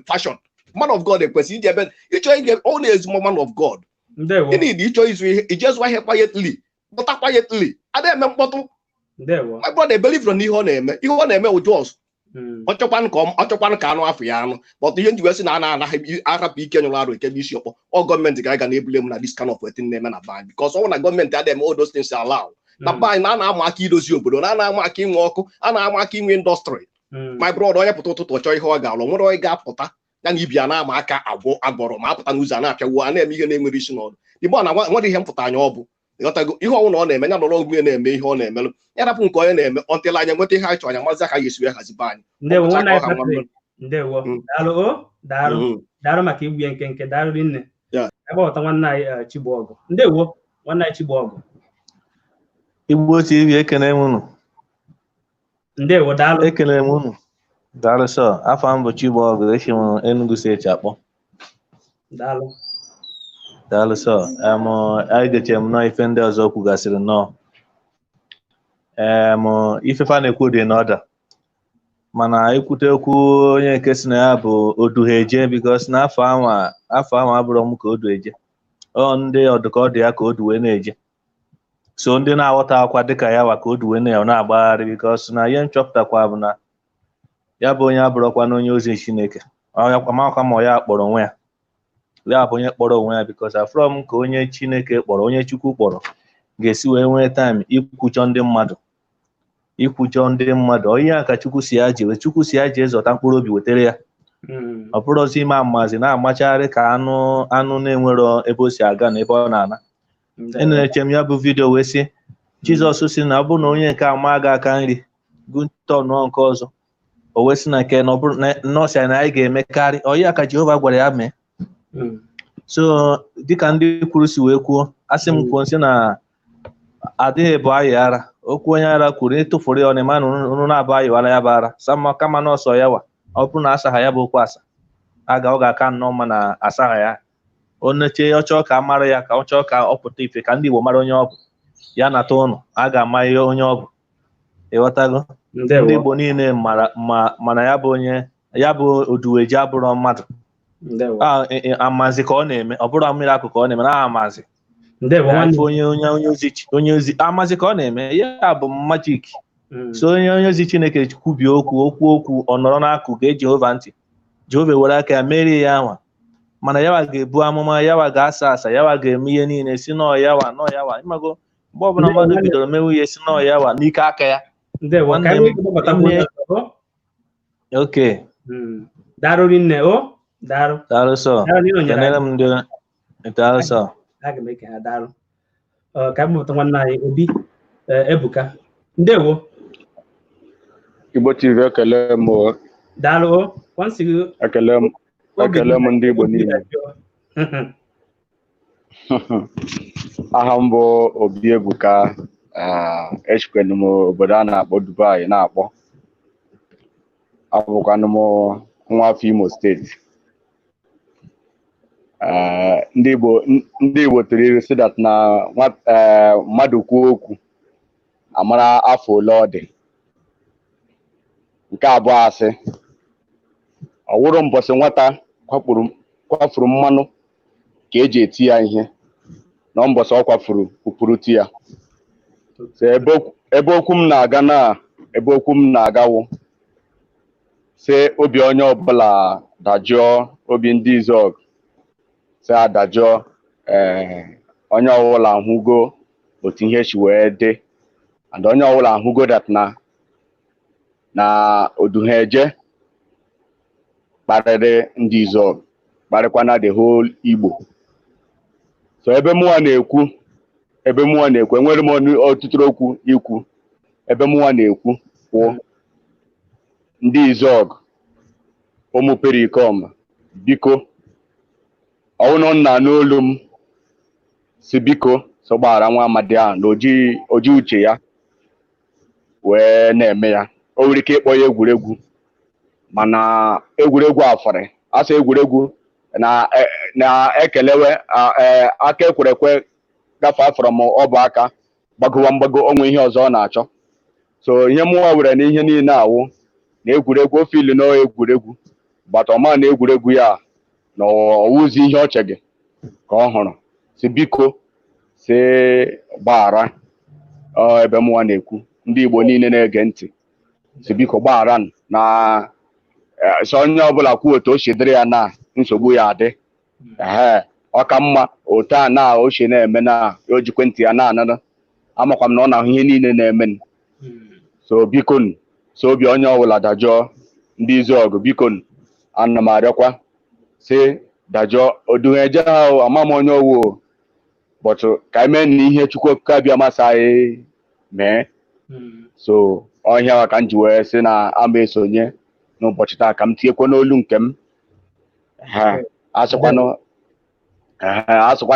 fashion. Man of God ekwesịrị iji ebe ịchọ ige ọ na-ezigbo man of God. Ndewo. Gịnị dị ịchọ ịzụ ihe, ije zụọ ahịa quietly, pụta quietly, ada eme mkpọtụ. Ndewo. My brother, believe na ihe ọ na-eme, ihe ọ na-eme wụ just ọ chọkwanụ ka anụ afọ ya anụ, but ihe nji wee sị na a na-anaghị arapụ ike nyụrụ arụ ekebe isi ọkpọ, ọ gọọmenti ga aga na-ebule m na this kind of thing na-eme na be anyị, because ọ bụ na gọọmenti adịghị eme all those things allow na be anyị na a na-ama aka idozi obodo, na a na-ama aka inwe ọkụ, a na-ama aka inwe industry. My brother, onye pụta ụtụtụ chọọ ihe ọ ga-alụ, nwere onye ga-apụta ya na ibi a na-ama aka agwọ agwọrọ ma apụta n'ụzọ a na-apịagwo, a na-eme ihe na-enwere isi n'ọdụ igbo a na nwere ihe mpụta anya. Ọ bụ ịghọtago ihe ọnwụ na ọ na-eme ya nọrọ onwe ya na-eme ihe ọ na-emelụ ya, rapụ nke onye na-eme ọntịla anya nweta ihe anyị chọrọ, anya mazi aka ya esi wee hazibe anyị. Ndewo. Ọ bụcha Nwanne ka anyị ọ ha nwa. Patrick, ndewo, daalụ o, daalụ. Daalụ maka igbu ya nkenke, daalụ rinne. Ebe ọta nwanne anyị Chigbuọgụ, ndewo nwanne anyị Chigbuọgụ. Igbo TV, ekene m unu. Ndewo, daalụ. Ekele m unu, daalụ. Sọ afọ m bụ Chigbuọgụ, esi m Enugu steeti akpọ. Daalụ. Daalụ. Sọ anyị geche m nọọ ife ndị ọzọ kwugasịrị nnọọ ife fa na-ekwu dị n'ọda, mana ekwute okwu onye nke si na ya bụ oduheje, because na afọ anwa, afọ anwa abụrụ m ka odu eje, ọ ndị ọdụka ọ dị ya ka odu wee na-eje. So ndị na-aghọta akwa dịka ya wa ka o duwe na na-agbagharị, because na ihe nchọpụtakwa bụ na ya bụ onye abụrụkwa na onye ozi Chineke. Amakwa ma ya kpọrọ onwe ya, ya bụ onye kpọrọ onwe ya, because afụrọ m ka onye Chineke kpọrọ, onye Chukwu kpọrọ, ga-esi wee nwee time ikwujọ ndị mmadụ, ikwujọ ndị mmadụ. Onye a ka Chukwu si ya jee, Chukwu si ya jee zọta mkpụrụ obi wetara ya. Ọ bụrụzi ime amazi na-amachagharị ka anụ anụ na-enwero ebe o si aga na ebe ọ na-ana. Eneche m ya bụ video wee sị, Jizọs si na ọ bụrụ na onye nke ama gị aka nri, gụntọnụọ nke ọzọ. O wee sị na nke na ọ bụrụ na nọọsụ na anyị ga-emekarị ọ ya ka Jehova gwara ya mee. So dịka ndị kwuru si wee kwuo, asị m kwuo sị na adịghị bụ ayị ara. Okwu onye ara kwuru, ịtụfuru ya ọnụ, ma na unu na-abụ ayịwara ya bụ ara sama kama nọọsụ ya wa. Ọ bụrụ na asagha ya bụ okwu asa aga, ọ ga-aka nnọọ mma na asagha ya. O neche, ọ chọọ ka a mara ya, ka ọ chọọ ka ọ pụta ife, ka ndị Igbo mara onye ọ bụ, ya nata ụnụ a ga-ama ihe onye ọ bụ. Ịghọtago? Ndị Igbo niile mara ma mana ya bụ onye ya bụ Oduweji abụrọ mmadụ. Amazi ka ọ na-eme, ọ bụrụ mmiri akụ ka ọ na-eme na amazi. Ife onye onye onye ozi onye ozi amazi ka ọ na-eme ya bụ magic. So onye onye ozi Chineke kwubie okwu, okwu okwu ọ nọrọ n'akụ gee Jehova ntị, Jehova were aka ya merie ya anwa. Mana yawa ga-ebu amụma, yawa ga-asa asa, yawa ga-eme ihe niile, si nọọ yawa nọọ yawa. Ịmago, mgbe ọbụla mmadụ bidoro mewe ihe si nọọ yawa n'ike aka ya. Nwanne m, oke. Daalụ rinne o, daalụ. Daalụ sọ. Kenere m ndị daalụ sọ. Aga m eke ha, daalụ. Ka m mụta nwanne anyị Obi Ebuka. Ndewo. Igbo TV, ekele m. Daalụ. Ekele m, ekele m ndị Igbo niile. Aha m bụ Obi Ebuka. Echikwenu m obodo a na-akpọ Dubai na-akpọ. Abụkwanụ m nwa afọ Imo Steeti. Ndị Igbo, ndị Igbo tụrụ ilu si that na mmadụ kwuo okwu, amara afọ ole ọ dị. Nke abụọ, asị ọ wụrụ mbọsị nwata kwafuru mmanụ ka eji eti ya ihe, na mbọsị ọ kwafuru kwupụrụ ya. So ebe okwu m na-aga na ebe okwu m na-agawo, sị obi onye ọbụla dajụọ, obi ndị Izọg sị adajụọ. Ee, onye ọbụla ahụgo otu ihe si wee dị, and onye ọbụla ahụgo that na Oduheje kparịrị ndị Izọg, kparịkwana the whole Igbo. So ebe mụnwa na-ekwu, ebe mụnwa na-ekwu, enwere m ọtụtụ okwu ikwu. Ebe mụnwa na-ekwu kwuo, ndị Izọg, ụmụ Perikom, biko, ọwụnụ nna n'olu m si biko, so gbaghara nwa amadi ahụ na oji uche ya wee na-eme ya. O nwere ike ịkpọ ya egwuregwu, mana egwuregwu afọrị asa egwuregwu na-ekelewe aka ekwerekwe gafe afọrọ m ọ bụ aka gbagowa mgbago onwe ihe ọzọ ọ na-achọ. So ihe mụnwa were na ihe niile awụ na egwuregwu ofe ilu na egwuregwu gbata ọma na egwuregwu ya na ọwụzi ihe ọ chege ka ọ hụrụ, si biko, si gbaghara. Ebe mụnwa na-ekwu, ndị Igbo niile na-ege ntị, si biko gbaghara na sọ onye ọbụla kwuo otu o si dịrị ya na nsogbu ya adị. Ee, ọ ka mma otu a na o si na-eme na o jikwe ntị ya na-anara. Amakwa m na ọ na-ahụ ihe niile na-eme. So biko, so obi onye ọbụla dajụọ. Ndị izu ọgụ, biko, ana m arịọkwa si dajụọ. Oduheje ha, ama m onye owu, but ka anyị mee na ihe Chukwu Okike abịa masị anyị mee. So ọhịa ka m ji wee sị na ama esonye n'ụbọchị taa, ka m tinyekwa n'olu nke m. Ha asịkwanụ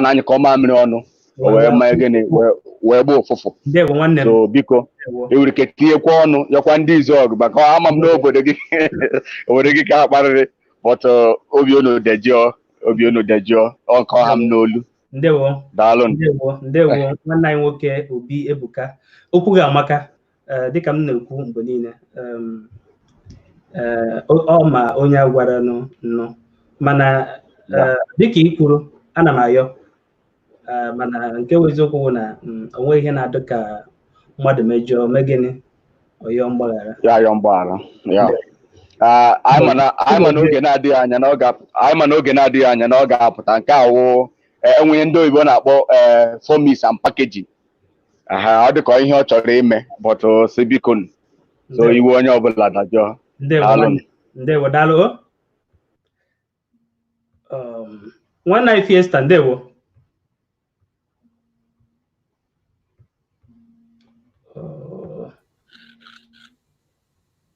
anyị ka ọ maa mmiri ọnụ o wee mee gịnị, wee gbaa ụfụfụ. So biko, enwere ike tinyekwa ọnụ yakwa ndị izu ọgụ, maka ama m n'obodo gị, obodo gị ka a kparịrị, but obi unu dejụọ, obi unu dejụọ, ọkọ ha m n'olu. Ndewo. Daalụ. Ndewo, ndewo, nwanne anyị nwoke Obi Ebuka. Okwu ga-amaka. Dịka m na-ekwu mgbe niile, ọ ma onye agwara nụ nnụ, mana dịka ị kwuru, ana m ayọ Mana nke bụ eziokwu bụ na o nweghị ihe na-adị ka mmadụ mejọọ mee gịnị, ọyọọ mgbaghara. Ya yọọ mgbaghara ya. Anyị ma na oge na-adịghị anya na ọ ga anyị ma na oge na-adịghị anya na ọ ga-apụta. Nke a wụ enwe ndị oyibo na-akpọ formis and packaging. Aha, ọ dịka ihe ọ chọrọ ime, but si biko nụ. So Ndewo. Iwe onye ọbụla dajụọ. Ndewo. Daalụ. Nwanne. Ndewo, daalụ o. Nwanne anyị Fiesta, ndewo.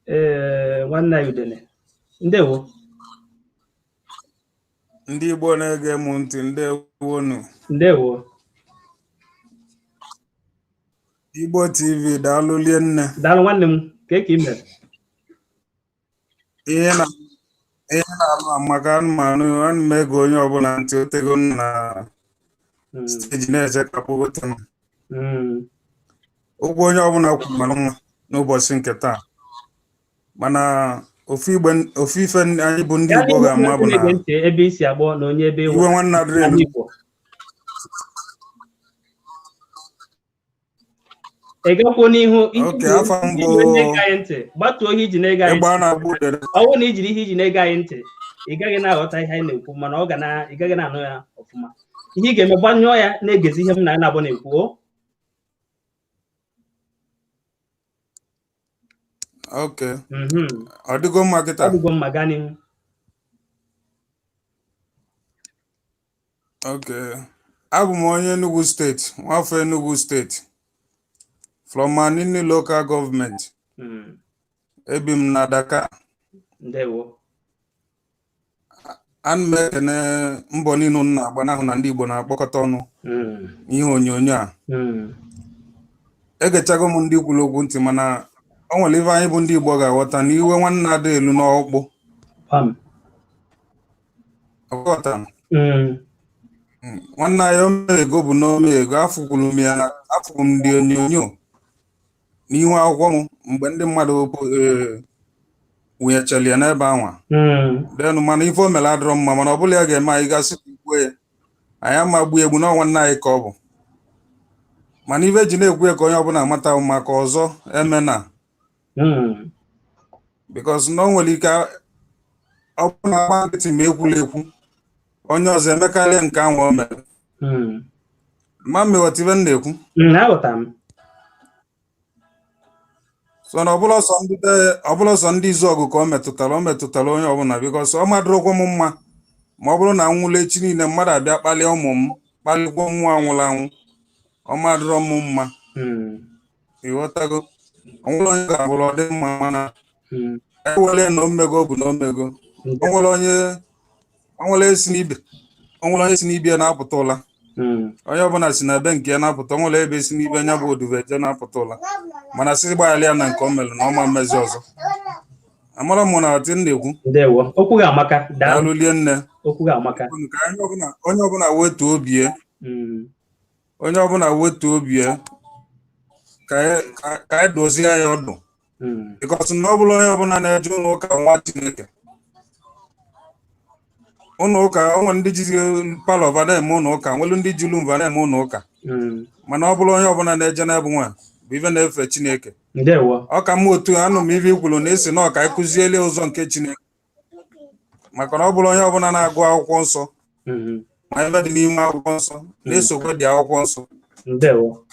Ee, nwanne anyị Udene, ndewo. Ndị Igbo na-ege m ntị, ndewonu. Ndewo. Igbo TV, daalụ lie nne. Daalụ nwanne m, ka ị mere? Ihe na ihe na-alụ amaka anụmanụ ana m ege onye ọbụla ntị otego m na stage na-eche ka kpọgote m. Okwu onye ọbụla kwuru mara mma n'ụbọchị nke taa, mana ofu igbe ofu ife anyị bụ ndị Gaa Igbo n'ihu. ga-ama bụ na na-ege ntị ebe i si akpọ na onye ebe ị wụ iwe nwanne adịrị n'ala elu. Igbo. Ị gakwuo n'ihu iji Oke afọ iji mbụ wee na-ege anyị ntị, gbatuo ihe iji na-ege anyị ịgba ntị. na-agba udere. Ọ bụrụ na i jiri ihe iji na-ege anyị ntị, ị gaghị na-aghọta ihe anyị na-ekwu, mana ọ ga na ị gaghị na-anụ ya ọfụma. Ihe ị ga-eme, gbanyụọ ya, na-egezi ihe m na na-abụ na-ekwu o. Oke ọ dịgo mma kịta? Ọ dịgo mma, gaa n'ihu. Oke, abụ m onye Enugu Steeti, nwafọ Enugu Steeti, from Anini Local Government. Ebi m na Dakar. Ndewo. Ana m ekene mbọ niile unu na-agba n'ahụ na ndị Igbo na-akpọkọta ọnụ n'ihe onyonyo a. Egechago m ndị kwuru okwu ntị, mana o nwere ife anyị bụ ndị Igbo ga-aghọta na iwe nwanne adị elu n'ọkpụ. Pam. Ọghọta nwanne anyị omego bụ na omego afụkwuru m ya, afụkwuru m ndị onyonyo n'ihu akwụkwọ m mgbe ndị mmadụ wụnyechara ya n'ebe anwa denụ, mana ife o mere adịrọ mma, mana ọ bụla ya ga-eme anyị gasị gbuo ya, anyị ama gbuo egbu na nwanne anyị ka ọ bụ. Mana ife eji na-ekwu ya ka onye ọbụla amata maka ọzọ emena, because na o nwere ike ọ bụrụ na agba nkịtị ma ekwula ekwu, onye ọzọ emekarịa nke ahụ o mere. Ma mmewata ife m na-ekwu. Aghọtara m. So na ọbụla ọsọ ndị ọbụla ọsọ ndị izu ọgụ ka o metụtara, o metụtara onye ọbụla, because ọ madụrụkwa m mma ma ọ bụrụ na m nwụrụ echi niile, mmadụ abịa kpalie ụmụ m, kpalikwa nwa anwụrụ anwụ, ọ madụrọ m mma. Ịghọtago? Onwere onye ga-abụrụ ọ dị mma, mana ewere na omego bụ na omego. Onwere onye onwere esi n'ibe, onwere onye si n'ibe na-apụta ụla. Onye ọbụla si na be nke ya na-apụta, onwere ebe si n'ibe nya bụ odubeje na-apụta ụla, mana sị gbaghara ya na nke o mere na ọma mmezi ọzọ. Amara m na ọtị m na-ekwu. Ndewo, okwu gị amaka, daalụ. Daalụ lie nne. Okwu gị amaka. Ka onye ọbụla onye ọbụla wetuo obi ya, onye ọbụla wetuo obi ya, ka anyị dozie ya ọdụ, because na ọ bụrụ onye ọbụla na-eje ụlọ ụka nwa Chineke, ụlọ ụka onwe ndị jizi palọ va na-eme ụlọ ụka, nwelu ndị ji lumva na-eme ụlọ ụka, mana ọ bụrụ onye ọbụla na-eje n'ebe nwa bụ ife na-efe Chineke. Ndewo. Ọ ka mma otu anụ m ife ikwuru na esi na ọka ịkụziele ụzọ nke Chineke, maka na ọ bụrụ onye ọbụla na-agụ akwụkwọ nsọ ma ebe dị n'ime akwụkwọ nsọ na-esokwe dị akwụkwọ nsọ. Ndewo.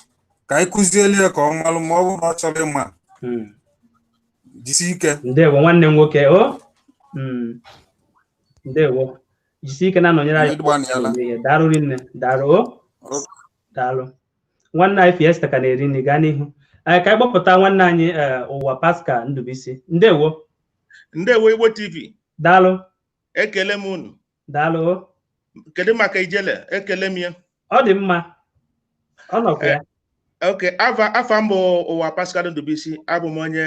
Ka anyị kụziele ya ka ọ malụ, ma ọ bụrụ na ọ chọrọ ịma, jisi ike. Ndewo nwanne m nwoke o. Ndewo, jisi ike na-anọnyere anyị. Daalụ rinne, daalụ o, daalụ. Nwanne anyị Fiesta ka na-eri nri, gaa n'ihu. Ka anyị kpọpụta nwanne anyị Ụwa Pascal Ndubisi. Ndewo. Ndewo Igbo TV. Daalụ. Ekele m unu. Daalụ o. Kedu maka Ijele? Ekele m ya. Ọ dị mma, ọ nọkwa ya. Ok, afa m bụ Ụwa Pascal Ndubisi, abụ m onye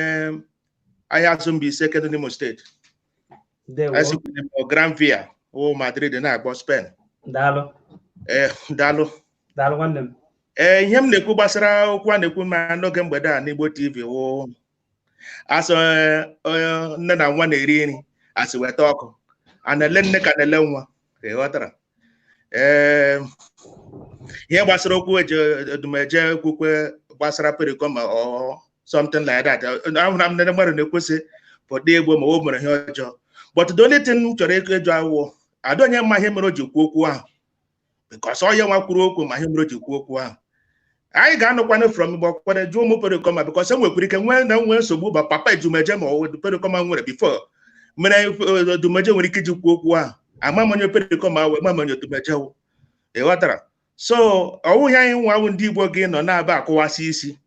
ahịa azụ Mbaise kedu n'Imo Steeti. Ndewo. Esikwere m Gran Via wụ Madrid na-agbọ Spain. Daalụ. Ee, daalụ. Daalụ nwanne m. Ee, ihe m na-ekwu gbasara okwu a na-ekwu ma n'oge mgbede a n'Igbo TV wụ asị nne na nwa na-eri nri, asị weta ọkụ, a na-ele nne ka na-ele nwa, ị ghọtara? Ee, Ihe gbasara okwu Odumeje kwukwe gbasara Pericoma or something like that. Ahụra m ndị mmadụ na-ekwesị pụta egbo ma o mere ihe ọjọọ. But the only thing m chọrọ ịjụ awụ ada onye ma ihe mere o ji kwuo okwu ahụ, because ọ ya nwa kwuru okwu ma ihe mere o ji kwuo okwu ahụ. Anyị ga-anọkwanụ from Igbo kwere jụọ ụmụ Pericoma, because e nwekwara ike nwee na nwee nsogbu ba papa Odumeje ma ọ Pericoma nwere before mere Odumeje nwere ike iji kwuo okwu ahụ. Ama m onye Pericoma wee ma m onye Odumeje wụ, ị ghọtara? So ọwụghị anyị nwa ndị Igbo gị nọ na-aba akụwasị isi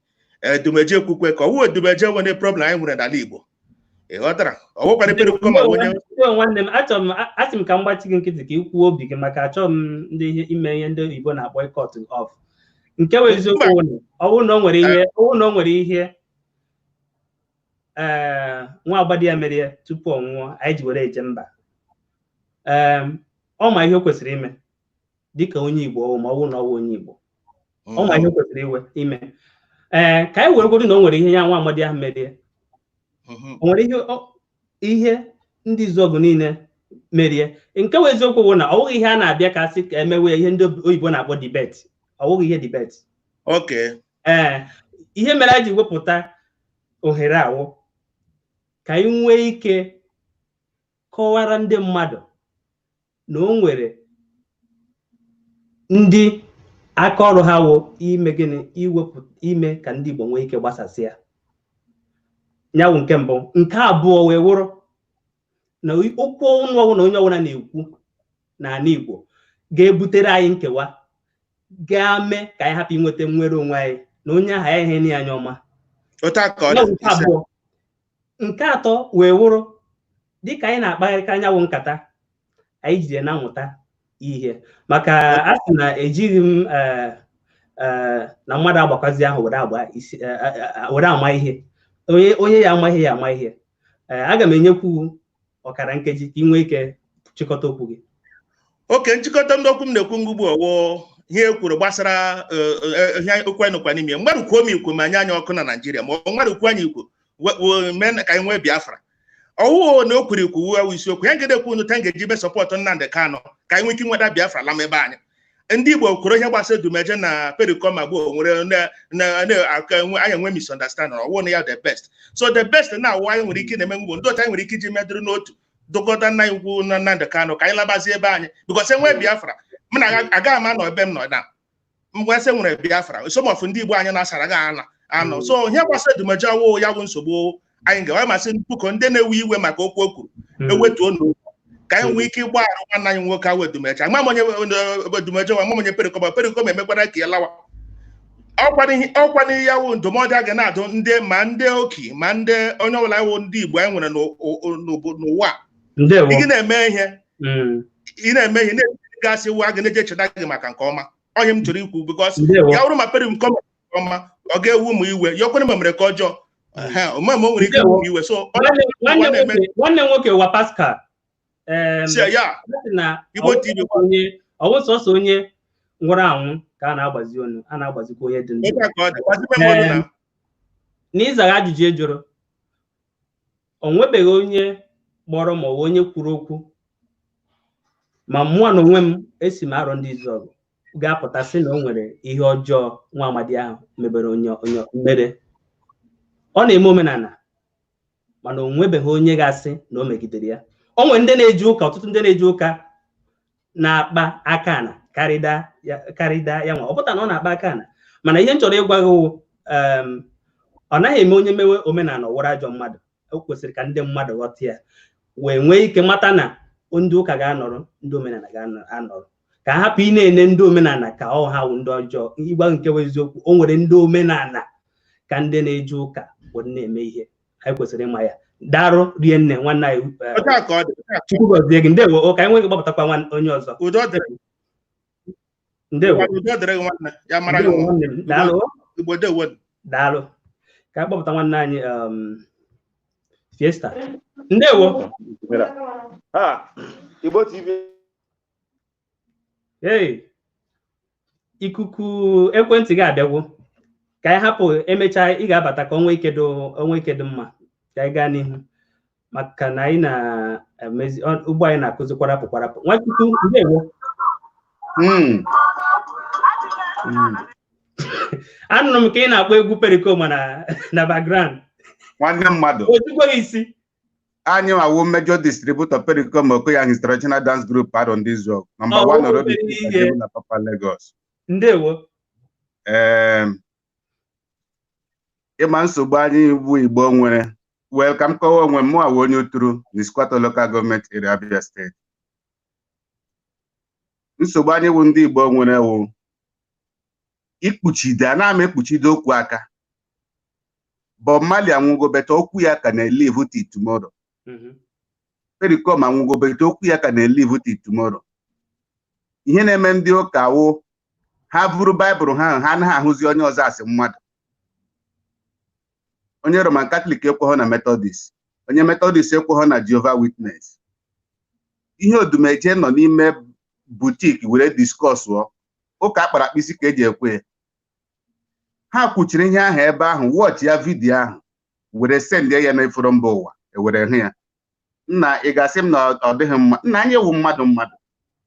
Odumeje kwukwe ka ọwụ Odumeje nwere problem anyị nwere n'ala Igbo, ị ghọtara? Ọwụkwana Pericoma onye Nwanne m, achọrọ m asị m ka m gbachi gị nkịtị ka ị kwuo obi gị, maka achọrọ m ndị ime ihe ndị oyibo na-akpọ cut off. Nke bụ eziokwu, ọ bụrụ na o nwere ihe, ọ bụrụ na o nwere ihe ee nwa agbadi ya mere ya tupu ọ nwụọ, anyị ji were eje mba. Ee, ọ ma ihe o kwesịrị ime dịka onye Igbo, ma ọ bụrụ na ọ bụ onye Igbo, ọ ma ihe o kwesịrị iwe ime. Ee, ka anyị weregodu na o nwere ihe ya nwa amadi ahụ merie, o nwere ihe ndị Izuogu niile merie. Nke bụ eziokwu bụ na ọ bụghị ihe a na-abịa ka sị ka emewe ihe ndị oyibo na-akpọ debate. Ọ bụghị ihe debate. Ee, ihe mere anyị ji wepụta ohere awụ ka anyị nwee ike kọwara ndị mmadụ na o nwere ndị aka ọrụ ha wụ ime gịnị, iwepụ ime ka ndị Igbo nwee ike gbasasịa ya. Wụ nke mbụ. Nke abụọ wee wụrụ na okwu ọnụ ọbụla onye ọbụla na-ekwu n'ala Igbo ga-ebutere anyị nkewa, ga-eme ka anyị hapụ inweta nnwere onwe anyị, na onye ahụ ya ihe nye anyị ọma. Nke abụọ. Nke atọ wee wụrụ, dịka anyị na-akpagharịka anyanwụ nkata anyị jide na-amụta ihe, maka a sị na ejighị m na mmadụ agbakwazi ahụ were agba isi were ama ihe. Onye ya ama ihe ya ama ihe. Aga m enyekwu ọkara nkeji ka ị nwee ike chịkọta okwu gị. Oke nchịkọta ndị okwu m na-ekwu ngugbu ọwụ ihe e kwuru gbasara ihe okwu anyị nọkwa n'ime. Mmadụ kwuo m ikwu ma nye anyị ọkụ na Naịjirịa, ma ọ mmadụ kwuo anyị ikwu mee ka anyị nwee Biafra, ọwụụ na o kwuru ikwu wuo isiokwu ya ngede ekwu nụta ngeji be support Nnamdị Kanụ ka anyị nwee ike nweta Biafra lama ebe anyị. Ndị Igbo kwuru ihe gbasara Odumeje na Pericoma gboo nwere anyị enwe misunderstanding, ọwụ na ya the best. So the best na-awụ anyị nwere ike na-eme ngwo ndị otu anyị nwere ike iji medụrụ n'otu dụkọta nna anyị ukwu na Nnamdị Kanụ ka anyị labazie ebe anyị, because enwee Biafra m na agaghị m anọ ebe m nọ na mgbe ese nwere Biafra. Some of ndị Igbo anyị na-asara ga ana anọ. So ihe gbasara Odumeje awụ ya bụ nsogbu anyị ga masị mkpụkọ ndị na-ewe iwe maka okwu o kwuru ewetuo n'okwu ka anyị nwee ike ịgbaghara nwanne anyị nwoke ahụ Odumeje. Ama m onye Odumeje, ama m onye Pericoma. Pericoma emekwara ka ya lawa. Ọkwa ya wụ ndụmọdụ a ga na-adụ ndị ma ndị oki ma ndị onye ọbụla wụ ndị Igbo anyị nwere n'ụwa. Ị na-eme ihe, ị na-eme ihe na-gasị wụ a ga na-eje echeta gị maka nke ọma. Onye m chọrọ ikwu, because ya bụrụ ma Pericoma nke ọma, ọ ga-ewu ụmụ iwe ya ọkwere ma mere ka ọjọọ ome ma o nwere ike iwu iwe. So nwanne nwoke wa Pascal na Igbo TV, ọwụ sọsọ onye nwụrụ anwụ ka a na-agbazi onu, a na-agbazikwa onye dị ndụ. N'ịzagha ajụjụ e jụrụ, o nwebeghị onye kpọrọ ma ọ bụ onye kwuru okwu, ma mụọ na onwe m esi m arọ ndị Izuogu ga-apụta sị na o nwere ihe ọjọọ nwa amadi ahụ mebere onye onye mere. Ọ na-eme omenala, mana o nwebeghị onye ga-asị na o megidere ya. O nwere ndị na-eji ụka, ọtụtụ ndị na-eji ụka na-akpa aka ana karịda ya nwa. Ọ pụta na ọ na-akpa aka ana, mana ihe m chọrọ ịgwa gị wụ ọ naghị eme onye mewe omenala ọwụrụ ajọ mmadụ. O kwesịrị ka ndị mmadụ ghọta ya wee nwee ike mata na ndị ụka ga-anọrọ, ndị omenala ga-anọrọ, ka a hapụ ị na-ene ndị omenala ka ọ ha wụ ndị ọjọọ. Ịgwa nke bụ eziokwu, o nwere ndị omenala ka ndị na-eje ụka were na-eme ihe anyị kwesịrị ịma ya. Darụ rie nne nwanne anyị, Chukwu gọzie gị. Ndewo. Ka anyị nwee gbapụtakwa onye ọzọ. Ndewo nwanne m, daalụ daalụ. Ka anyị kpọpụta nwanne anyị Fiesta. Ndewo. Igbo TV. Hey, ikuku ekwentị gị abịagwo. Ka anyị hapụ, emechaa ị ga-abata ka onwe ike dị mma. Ka anyị gaa n'ihu maka na anyị na-emezi ụgbọ anyị na-akụzi kwarapụ kwarapụ. Nwachukwu, ndewo. Anụrụ m ka ị na-akpọ egwu Pericoma na background. Nwanne mmadụ. Ozugbo isi. Anyị nwawo major distributor Pericoma Okoye and his traditional dance group Aro Ndị Izuogu number Ọ one bụ Orobi obere ihe. na Papa Lagos. Ndewo. Ee, ịma nsogbu anyị bụ Igbo nwere, well, ka m kọwa onwe m. Mụ awụ onye Uturu n'Iskwata Local Government Area, Abia State. Nsogbu anyị bụ ndị Igbo nwere wụ ikpuchide a na-ama ekpuchide okwu aka. Bob Marley anwụgo, better okwu ya ka na-elive till tomorrow. Pericoma anwụgo, better okwu ya ka na-elive till tomorrow. Ihe na-eme ndị ụka wụ ha buru Baịbụl ha, ha anaghị ahụzi onye ọzọ asị mmadụ. Onye Roman Catholic ekweghọ na Methodist, onye Methodist ekweghọ na Jehovah Witness. Ihe Odumeje nọ n'ime boutique were discussụọ ụka akpara akpa isi ka eji ekwe ya. Ha kwuchiri ihe ahụ ebe ahụ, watch ya video ahụ were sendie ya n'efere mba ụwa ewere hụ ya. Nna, ị ga-asị m na ọ dịghị mma? Nna, anyị ewu mmadụ mmadụ.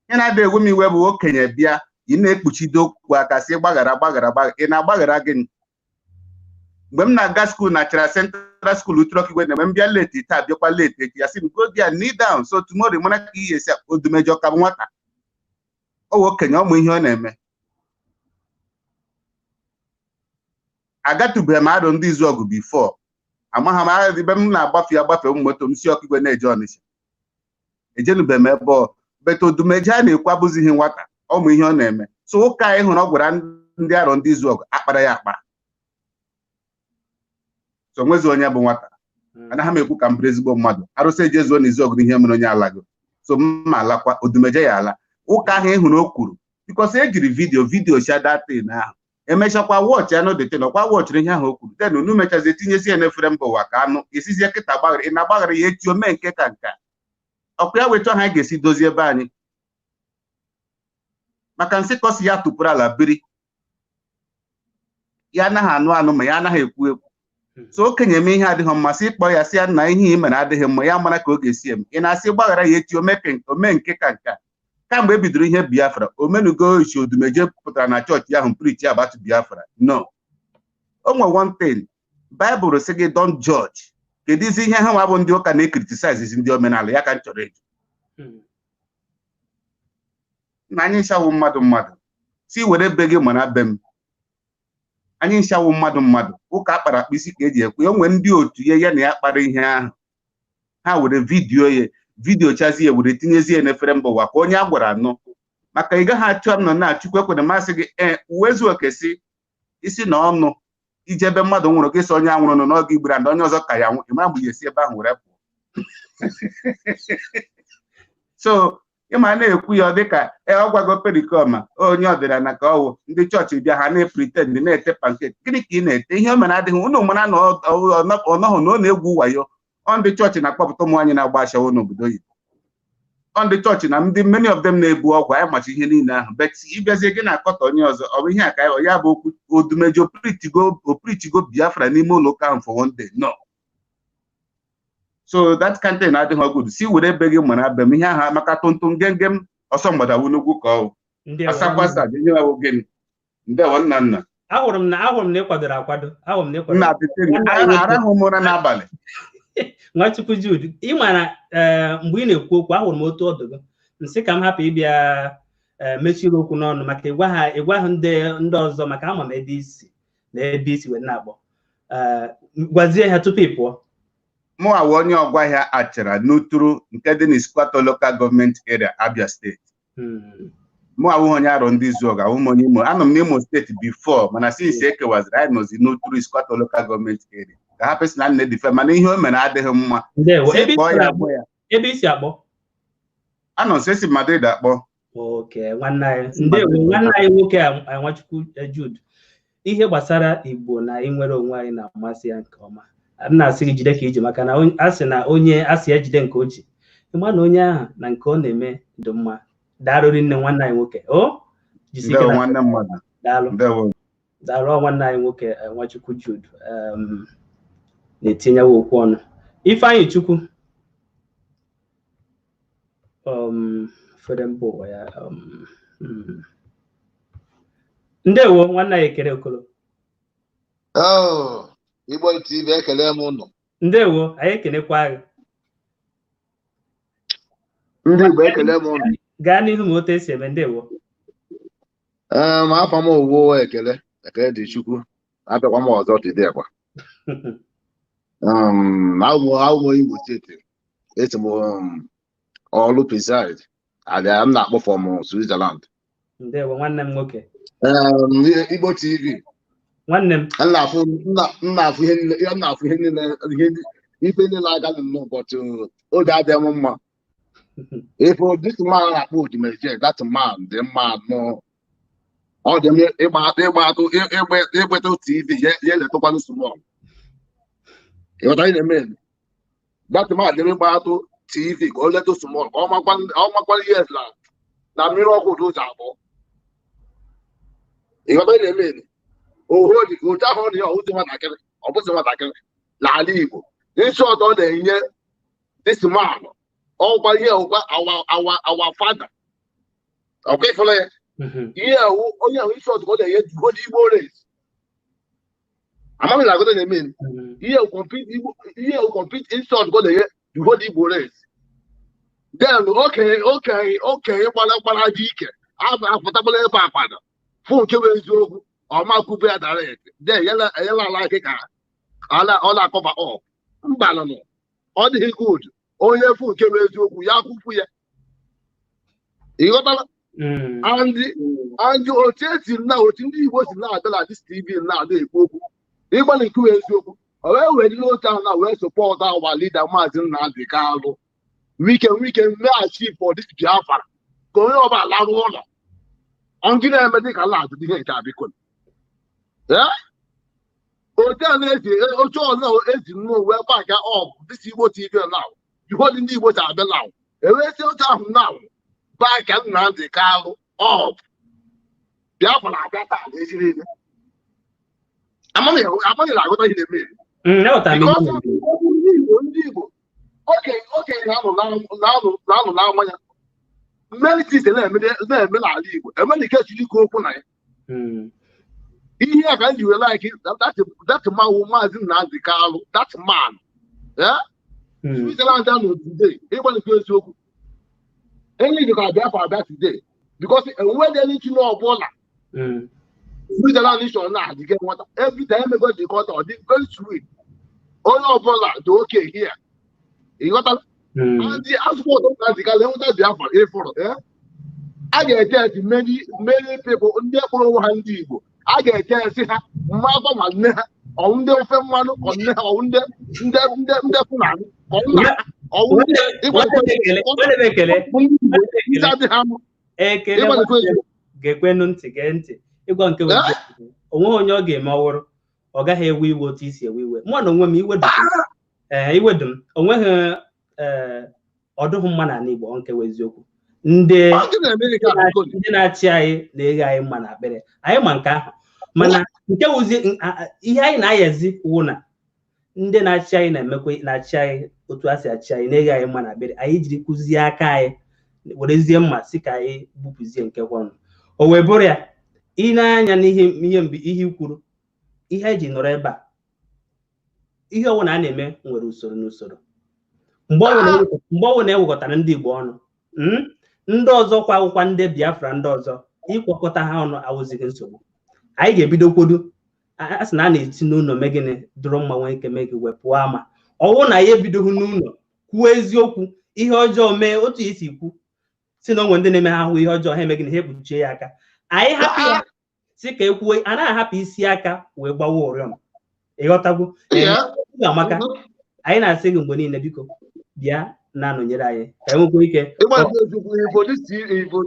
Ihe na-adị ewe m iwe bụ okenye bịa, ị na-ekpuchido okwu aka, sị gbaghara, gbaghara, gbaghara. Ị na-agbaghara gịnị? Mgbe m na-aga school na Achara Central School, Uturokigwe, na mgbe m bịa late taa, bịakwa late echi, ya sị m, "Go there, kneel down, so tomorrow mara ka ihe esi." Odumeje ka bụ nwata, ọ wụ okenye, ọ mụ ihe ọ na-eme. Agatụbeghị m Aro Ndị Izuogu before, amaghị m agha ebe m na-agbafe agbafe m moto m si Ọkigwe na-eje Ọnịsha, ejenubeghị m ebe ọ beta. Odumeje a na-ekwu abụzighị nwata, ọ mụ ihe ọ na-eme. So ụka anyị hụrụ ọ gwara ndị Arọ Ndị Izuogu akpara ya akpa. So nwezi onye bụ nwata, anaghị m ekwu ka m bụrụ ezigbo mmadụ. Arụsị ejezuo na Izuogu na ihe mere onye alago, so mma alakwa Odumeje ya ala ụka ahụ ị hụrụ o kwuru, because ejiri video video sha datin ahụ, emechakwa watch anụ detin ọkwa watchịrị ihe ahụ o kwuru, then unu mechazie tinyezie ya n'efere mba ụwa ka anụ esizie kịta gbaghara. Ị na-agbaghara ya echi, ome nke ka nka ọkwa ya wetu ahụ anyị ga-esi dozie ebe anyị maka nsị kọsi ya tụpụrụ ala biri ya anaghị anụ anụ ma ya anaghị ekwu ekwu. So okenye eme ihe adịghị mma, sị kpọọ ya, sị ya, "Nna, ihe ị mere adịghị mma." Ya mara ka ọ ga-esi eme. Ị na-asị gbaghara ya echi, ome nke ka nka. Kamgbe e bidoro ihe Biafra, omenugo ichi Odumeje pụtara na chọọchị ahụ preach about Biafra? No. O nwe one thing Baịbụl sị gị, "Don't judge." Kedụzi ihe ha nwa bụ ndị ụka na-ecriticize ndị omenala ya? Ka m chọrọ ịjụ na anyị nchawu mmadụ mmadụ, si were be gị mara be m. Anyị nchawu mmadụ mmadụ. Ụka akpara akpa isi ka eji ekwe. O nwee ndị otu ya, ya na ya kpara ihe ahụ, ha were video ya, video chazie, were tinyezie n'efere mba ụwa ka onye a gwara anụ. Maka ị gaghị achọ m nọ na Chukwu ekwere masị gị. Ee, uwezu oke si isi na ọnụ ije ebe mmadụ nwụrụ gị sị onye anwụrụ nọ n'oge igbere and onye ọzọ ka ya nwụ, ị mara mgbe ya esi ebe ahụ were pụọ. So ịma na-ekwu ya, ọ dịka ee, ọ gwago Pericoma onye ọdịnala ka ọwụ. Ndị chọọchị bịa, ha na-epretend na-ete pancake. Gịnị ka ị na-ete? Ihe o mere adịghị unu mara na ọ nọghị na ọ na-egwu wayo. Ọ ndị chọọchị na-akpọpụta ụmụ anyị na-agba ashawo n'obodo oyibo. Ọ ndị chọọchị na ndị many of them na-ebu ọgwụ. Anyị macha ihe niile ahụ, but ịbịazie gị na-akọta onye ọzọ, ọ bụ ihe a ka ya bụ okwu. Odumeje opreachigo Biafra n'ime ụlọ ụka ahụ for one day? No. So that kind thing adịghị good. Si were ebe gị mara be m. Ihe ahụ maka tụntụn gengem ọsọ mgbadawu n'ugwu ka ọ asakwasa dị nye awụ gịnị. Ndewo, nna nna. Ahụrụ m na ị kwadoro akwado. Ahụrụ m na ị kwadoro. Nna bitin arahụ m ụra n'abalị. Nwachukwu Jude, ị mara ee, mgbe ị na-ekwu okwu, ahụrụ m otu ọdụ gị, nsị ka m hapụ ịbịa ee mechiri okwu n'ọnụ maka ịgwa ha, ịgwa ha ndị ọzọ, maka ama m ebe isi na ebe isi wee na-akpọ. Ee, gwazie ha tupu ị pụọ. Mụ awụ onye Ọgwahịa Achara n'Uturu nke dị n'Iskwatọ Local Government Area, Abia State. Mụ awụghị onye Arọ Ndị Izuogu, awụ m onye Imo. Anọ m n'Imo State before, mana since ekewaziri, anyị nọzi n'Uturu, Iskwatọ Local Government Area. Ka ha pesi na nne dife, mana ihe o mere adịghị mma. Ndewo. Si Ebe kpọọ isi ya. akpọ, ebe isi akpọ? Anọ nso, esi Madrid akpọ. Oke nwanne anyị, ndewo nwanne anyị nwoke a, Nwachukwu Jude. Ihe gbasara Igbo na inwere onwe anyị na-amasị ya nke ọma. M na-asị gị jide ka iji, maka na a sị na onye a sị ya jide nke o ji, ịma na onye ahụ na nke ọ na-eme dị mma. Daalụ nne, nwanne anyị nwoke. O jisi ike Ndewo, na nwanne mmadụ. Daalụ. Ndewo. Daalụ. Ọ nwanne anyị nwoke, Nwachukwu Jude, na-etinyewa okwu ọnụ. Ifeanyị Chukwu, fere mba ụwa ya. Ndewo nwanne anyị Ekele Okolo. Oh, Igbo TV, ekele m ụnụ. Ndewo, anyị ekenekwa gị. Ndị Igbo, ekele m ụnụ. Gaa n'ihu ma otu esi eme. Ndewo. Ee, ma afọ m owuwe ekele, ekele dị Chukwu. Abịakwa m ọzọ today kwa. Awụ m Imo Steeti. Esi m Ọlụ preside. Abịa m na-akpọ from Switzerland. Ndewo nwanne m nwoke. Igbo TV. Nwanne m. M na-afụ ihe niile, m na-afụ ihe niile, ihe ife niile aga nnọọ, but oge adịghị m mma. If this man na-akpọ Odumeje, that man dị mma nọ. Ọ dị m ịgba atụ ịgbeta TV ya eletụkwanụ small. Ịghọta ihe na-eme? That man dị m ịgba atụ TV ka o letụ small, ka ọ makwa yes na mmiri ọkụ dị ụzọ abụọ. Ịghọta ihe na-eme? Oho dị ka otu ahụ ọ dị ya, ọwụzi nwatakịrị, ọ bụzi nwatakịrị n'ala Igbo. Insult ọ na-enye this man, ọkwa ihe ọkwa our father. Ọkwa ịfụla ya? Ihe awụ onye ahụ, insult ka ọ na-enye the Igbo race. Amaghị na agụta na-eme ihe complete Igbo, ihe complete insult ka ọ na-enye the whole Igbo race. Then okenye gbara dị ike apụtakwala ebe akpada fụ nke bụ eziokwu, ọma kwubu ya direct. Then yela ala ike ka ọ na-akọva up. Mba nọ, ọ dịghị good. Onye fụ nke bụ eziokwu, ya kwupụ ya. Ịghọtala? And otu esi na otu ndị Igbo si na-abịa na this TV na-ada ekwu okwu ịgbalị nke bụ eziokwu, o wee were otu ahụ na wee support our leader, Maazị Nnamdi Kanu. We can mee achieve for this Biafra ka onye ọbụla larụ ụlọ. Ọ na-eme dị ka ala adụ ihe nke a, biko. Otu a na-esi otu ọzọ esi nnọọ wee back up this Igbo TV now, before ndị Igbo si abịa now, ewee si otu ahụ now back Nnamdi Kanu up, Biafra abịa taa na echi niile. Amaghị na agụta ihe na-eme. Because ndị Igbo okenye na-anọ n'ama ya many things na-eme n'ala Igbo, emere ike chiri ikwu okwu na ya. Ihe a ka m ji wee like that man wụ Maazị Nnamdi Kanu, that man. Switzerland anọ today ịgbalịkwa eziokwu enyi dị ka Biafra abịa today, because enweghị anything ọbụla Switzerland nation na-adịghị nweta. Every time emego dị kọta, ọ dị very sweet, onye ọbụla dị oke here. Ịghọtala? Ndị asụpọtụ Nnamdi Kanu enweta Biafra ịfụrụ a ga-ete esi many many people ndị kpọrọ onwe ha ndị Igbo, a ga-ete esi ha mmakwa ma nne ha ọwụ ndị ofe mmanụ, ka nne ha ọwụ ndị Fulani, ka nna ha ọwụ ndị ndị ha. Ekele ga-ekwenụ ntị, gee ntị ịgwa nke onweghị onye ọ ga-eme ọwụrụ ọ gaghị ewe iwe otu isi ewe iwe. Mụ na onwe m, iwe ee iwe dum onweghị ee ọ dụghị mma n'ala Igbo. Nke bụ eziokwu, ndị na-achị anyị na-eghe anyị mma na akpịrị anyị ma nke ahụ, mana nke wụzi ihe anyị na-ayazi wụ na ndị na-achị anyị na-emekwa na-achị anyị otu a si achị anyị, na-eghe anyị mma na akpịrị anyị, jiri kụzie aka anyị werezie mma si ka anyị gbupụzie nke kwanụ. O wee bụrụ ya, ị na-anya n'ihe ihe mgbe ihe kwuru, ihe eji nọrọ ebe a, ihe ọbụla a na-eme nwere usoro na usoro. Mgbe ọbụla ewekọtara ndị Igbo ọnụ, ndị ọzọ kwa akwụkwọ ndị Biafra ndị ọzọ, ịkwakọta ha ọnụ awụzighị nsogbu. Anyị ga-ebido kwodo a sị na a na-esi n'ụlọ mee gịnị dụrụ mma nwee ike mee gị wepụọ ama ọwụ na ya ebidoghị n'ụlọ kwuo eziokwu. Ihe ọjọọ mee, otu isi kwu si na onwe ndị na-eme ha hụ ihe ọjọọ, ha eme gịnị? Ha ekpuchie ya aka. Anyị hapụ ya si ka ekwuo, a na-ahapụ isi aka wee gbawa ụrịọm. Ịghọtagwo? Amaka, anyị na-asị gị mgbe niile, biko bịa na-anọnyere anyị ka anyị nwekwa ike. Igbo,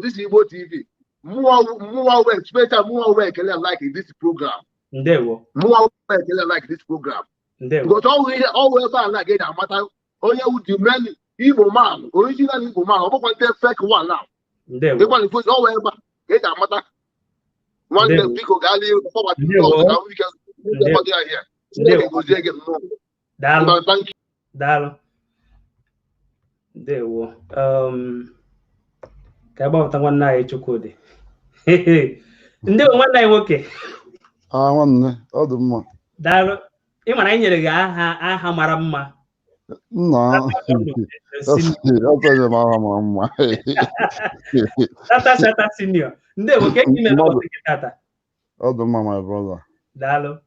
this Igbo TV, mụnwa wee special, mụnwa wee ekele like this program. Ndewo. Mụnwa wee ekele like this program. Ndewo. Because ọwụ ihe ọwụ ebe a na-aga amata onye wụ the main Igbo man, original Igbo man, ọ bụkwa ndị fake one now. Ndewo. Ịgbalịkwa ọwụ ebe a ka eji amata. Nwanne, biko gaa n'ihu forward ka nwee ike kwado ya here. Chineke gozie gị nnọọ. Daalụ. Daalụ. Ndewo. Ka agbapụta nwanne anyị Chukwudị. Ndewo, nwanne anyị nwoke. Ah, nwanne, ọ dị mma. Daalụ. Ị mara anyị nyere gị aha mara mma. Nna, ọtọghị m aha mara mma. Tata Shata Senior. Ndewo, ka ị mere n'ụbọchị nke tata? Ọ dị mma, my brother. Daalụ.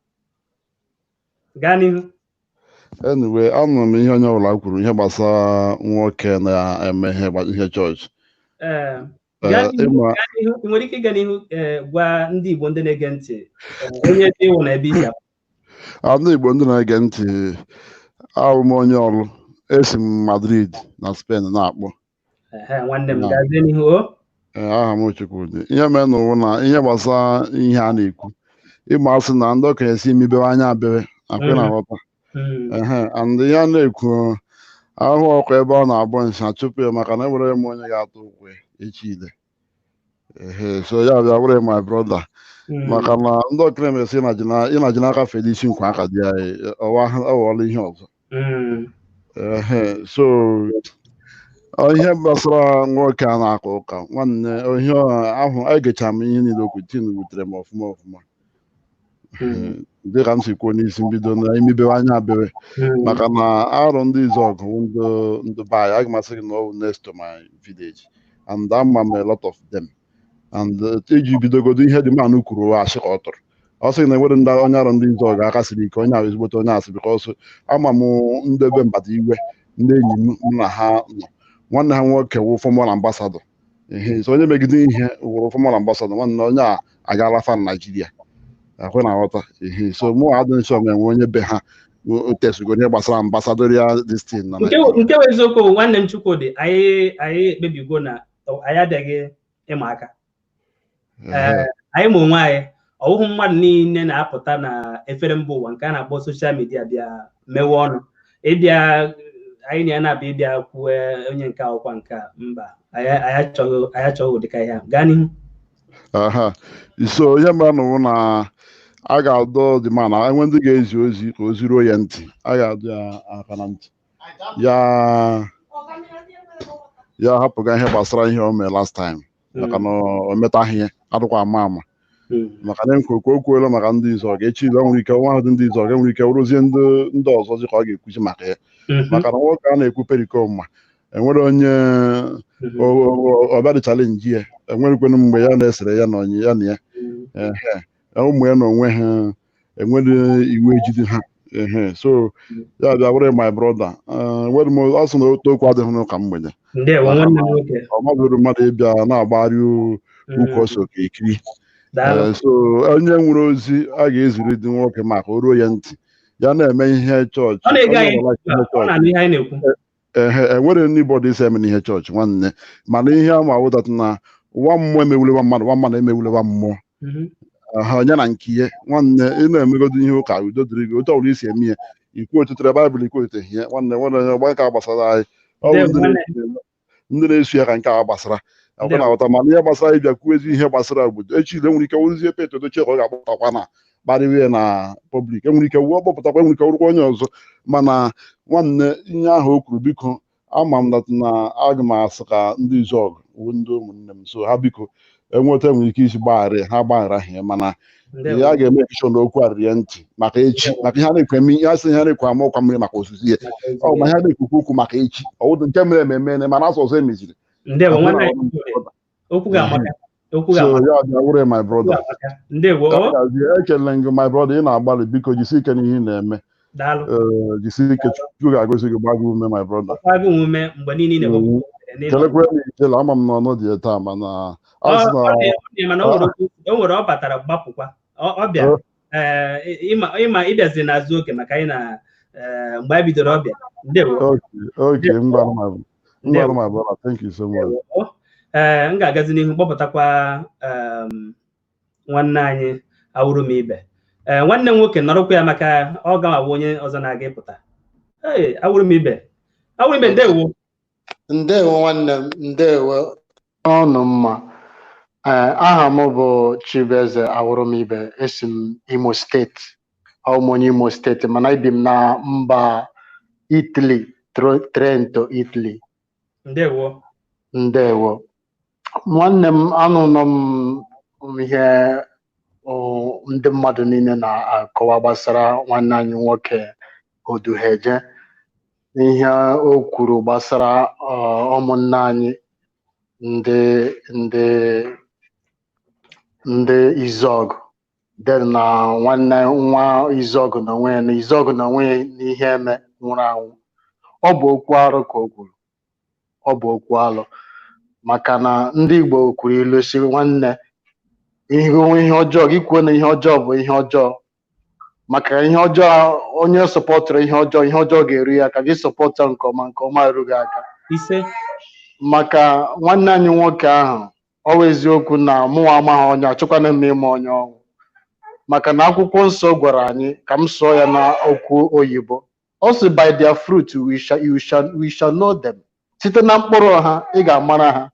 Gaa n'ihu. Anyway, anụrụ m ihe onye ọbụla kwuru ihe gbasara nwoke na-eme ihe chọọchị. Ee, gaa n'ihu, gaa n'ihu. Ị nwere ike ịga n'ihu, gwa ndị Igbo ndị na-ege ntị, onye ebe ịwụ na ebe isi apụ. Ndị Igbo ndị na-ege ntị, abụ m onye ọrụ, esi m Madrid na Spain na-akpọ. Ehe, nwanne m, gazie n'ihu o. Ee, aha m Chukwudị. Ihe mere n'ụwa na ihe gbasara ihe a na-ekwu, ịma asị na ndị okenye si imibewe anya abịawe akwe na nghọta. Ehe, and ihe a na-ekwu, ahụ ọkụ ebe ọ na-agbọ nsị achụpụ ya, maka na enwere m onye ga-atụ ụkwụ ya echi ile. Ehe, so ya bịa were my brother, maka na ndị okenye mere sị na ị na ji n'aka fere isi nkwa aka dị anyị ọwa ọghọọla ihe ọzọ. Ehe, so ihe gbasara nwoke a na-aka ụka, nwanne, ihe ahụ egecha m ihe niile okwu tin wutere m ọfụma ọfụma, dịka m si kwuo n'isi mbido na imibewe anya abịawe, maka na arụ ndị Izuogu ndị be anyị, aga m asị gị na ọ bụ next to my village, and ama m a lot of them, and iji bidogodo ihe dị manụ kwuru, asị ka ọ tụrụ, ọ sị na enwere ndị onye arụ ndị Izuogu aka siri ike, onye ahụ ezigbote onye asị, because ama m ndebe mbata igwe ndị enyi m na ha nọ, nwanne ha nwoke wụ former ambassador. Ihe so onye megide ihe wụrụ former ambassador, nwanne onye a agaala fa Naijiria, akwe na aghọta. Ihe so mụ adị nsọ m enwe onye be ha tesugoro ihe gbasara ambassadorial this thing na Nke bụ eziokwu, nwanne m Chukwudị, anyị ekpebigo na anyị abịaghị ịma aka. Ee, anyị ma onwe anyị, ọ bụghị mmadụ niile na-apụta na efere mba ụwa nke a na-akpọ social media bịa mewe ọnụ ịbịa anyị na ya na-abịa ịbịa kwuo onye nke akwụkwọ nke a, mba, anyị achọghị ụdịka ihe a. Gaa n'ihu. Aha, so ihe mere na na a ga-adọ dị ma na enwe ndị ga-ezi ozi ka o ziruo ya ntị, a ga-adọ ya aka na ntị, ya hapụga ihe gbasara ihe o mere last time, maka na o metaghị ya adịkwa ama ama, maka na nkwe o kwuola maka ndị Izuogu echi ile nwere ike nwa ahụ dị ndị Izuogu enwere ike wụrụzie ndị ọzọ dị ka ọ ga-ekwuzi maka ya, maka na nwoke a na-ekwu perikoma enwere onye ọbịa dị chalenji ya, enwerekwenu mgbe ya na-esere ya na onye ya na ya, ehe, ụmụ ya na onwe ha enwere iwu ejide ha. Ehe, so ya bịa were my brother, nwere m asụ na otu okwu adịghị n'ụka mgbede. Ndewo, nwanne m nwoke. Ọ mabụrụ mmadụ ịbịa na-agbagharị ukwu ọsọ okirikiri. So onye nwere ozi a ga-eziri dị nwoke maka o ruo ya ntị, ya na-eme ihe chọọchị. Ọ na-ege anyị ntị, ọ na-anụ ihe anyị na-ekwu. Ehe, enwere anybody isi eme n'ihe chọọchị, nwanne, mana ihe ama wụdat na nwa mmụọ emewulewa mmadụ, nwa mmadụ emewulewa mmụọ ha onye na nke ihe, nwanne, ị na-emegodo ihe ụka, udo dịrị gị, otu ọbụla isi eme ihe ikwu otutere Baịbụl, ikwu otuteghị ihe, nwanne, nwere onye ọgba nke a gbasara anyị, ọ bụ ndị na-esu ya ka nke a gbasara akwụ na aghọta, mana ihe gbasara ịbịa kwuo ezi ihe gbasara obodo echi ile nwere ike wụrụzie Pete Edochie ka ọ ga-akpọpụtakwa na kparịwa ya na public, enwere ike wuo kpọpụtakwa, enwere ike wụrụkwa onye ọzọ, mana nwanne, ihe ahụ o kwuru, biko, ama m na aga m asị ka ndị Izuogu wụ ndị ụmụnne m, so ha biko enweta nwere ike isi gbaghara ha, gbaghara ha ya, mana ihe a ga-eme ekishọn na okwu arịrị ya ntị maka echi, maka ihe a na-ekwu eme, ihe asị ihe a na-ekwu ama ọkwa mmiri maka ozuzu ya, ọ ma ihe a na-ekwukwu okwu maka echi, ọwụdụ nke mere ememe, mana asọ ọzọ emeziri. Ndewo, nwanne anyị Chukwudị. Okwu ga-amaka. Okwu So ga-amaka. ya bịa were my brother. Ndewo. Ekele gị, my brother, ị na-agbalị, biko jisi ike n'ihe ị na-eme. Daalụ. Ee, jisi ike, Chukwu ga-agọzi gị, gbaa gị ume, my brother. Ọkwa gị ume mgbe niile ị na-ewepụta ohere n'ịnọ. Kelekwe m ijele, ama m na ọnọdụ ya taa, mana Ọ a sị na ọ dị mana o nwere ọ batara gbapụkwa. Ọ bịara. Ee, ịma ịbịazi n'azụ oge maka anyị na mgbe anyị bidoro ọbịa. Ndewo. Okay, ngwanụ, my brother, thank you so much. Ee, m ga-agazi n'ihu kpọpụtakwa nwanne anyị awụrụ m ibe. Ee, nwanne m nwoke nọrọkwa ya maka ọ gawawa onye ọzọ na-aga ịpụta. Ee, awụrụ m ibe. Awụrụ m ibe, ndewo. Ndewo, nwanne m, ndewo ọnụ mma. Ee, aha m bụ Chibueze Awụrụmibe, esi m Imo Steeti. Ọ m onye Imo Steeti, mana ebi m na mba Italy, Trento, Italy. Ndewo. Ndewo. Nwanne m, anụnọ m Ihe ndị mmadụ niile na-akọwa gbasara nwanne anyị nwoke Odumeje, ihe o kwuru gbasara ụmụnne anyị ndị Izọgụ, then na nwanne nwa Izọgụ na onwe ya, na Izọgụ na onwe ya n'ihe eme nwụrụ anwụ. Ọ bụ okwu arụ ka o kwuru. Ọ bụ okwu alụ, maka na ndị Igbo kwuru ilu si, nwanne, ihe ihe ọjọọ gị kwuo na ihe ọjọọ bụ ihe ọjọọ, maka ihe ọjọọ onye supportụrụ ihe ọjọọ, ihe ọjọọ ga-eru ya aka. Gị support nke ọma, nke ọma erughị aka. Ise. Maka nwanne anyị nwoke ahụ, ọ bụ eziokwu na mụnwa amaghị onye, achọkwana m ịma onye ọnwụ, maka na akwụkwọ nsọ gwara anyị ka m sụọ ya na okwu oyibo. Ọ sị, "By their fruit we shall, you shall, we shall know them." Site na mkpụrụ ha ị ga-amara ha.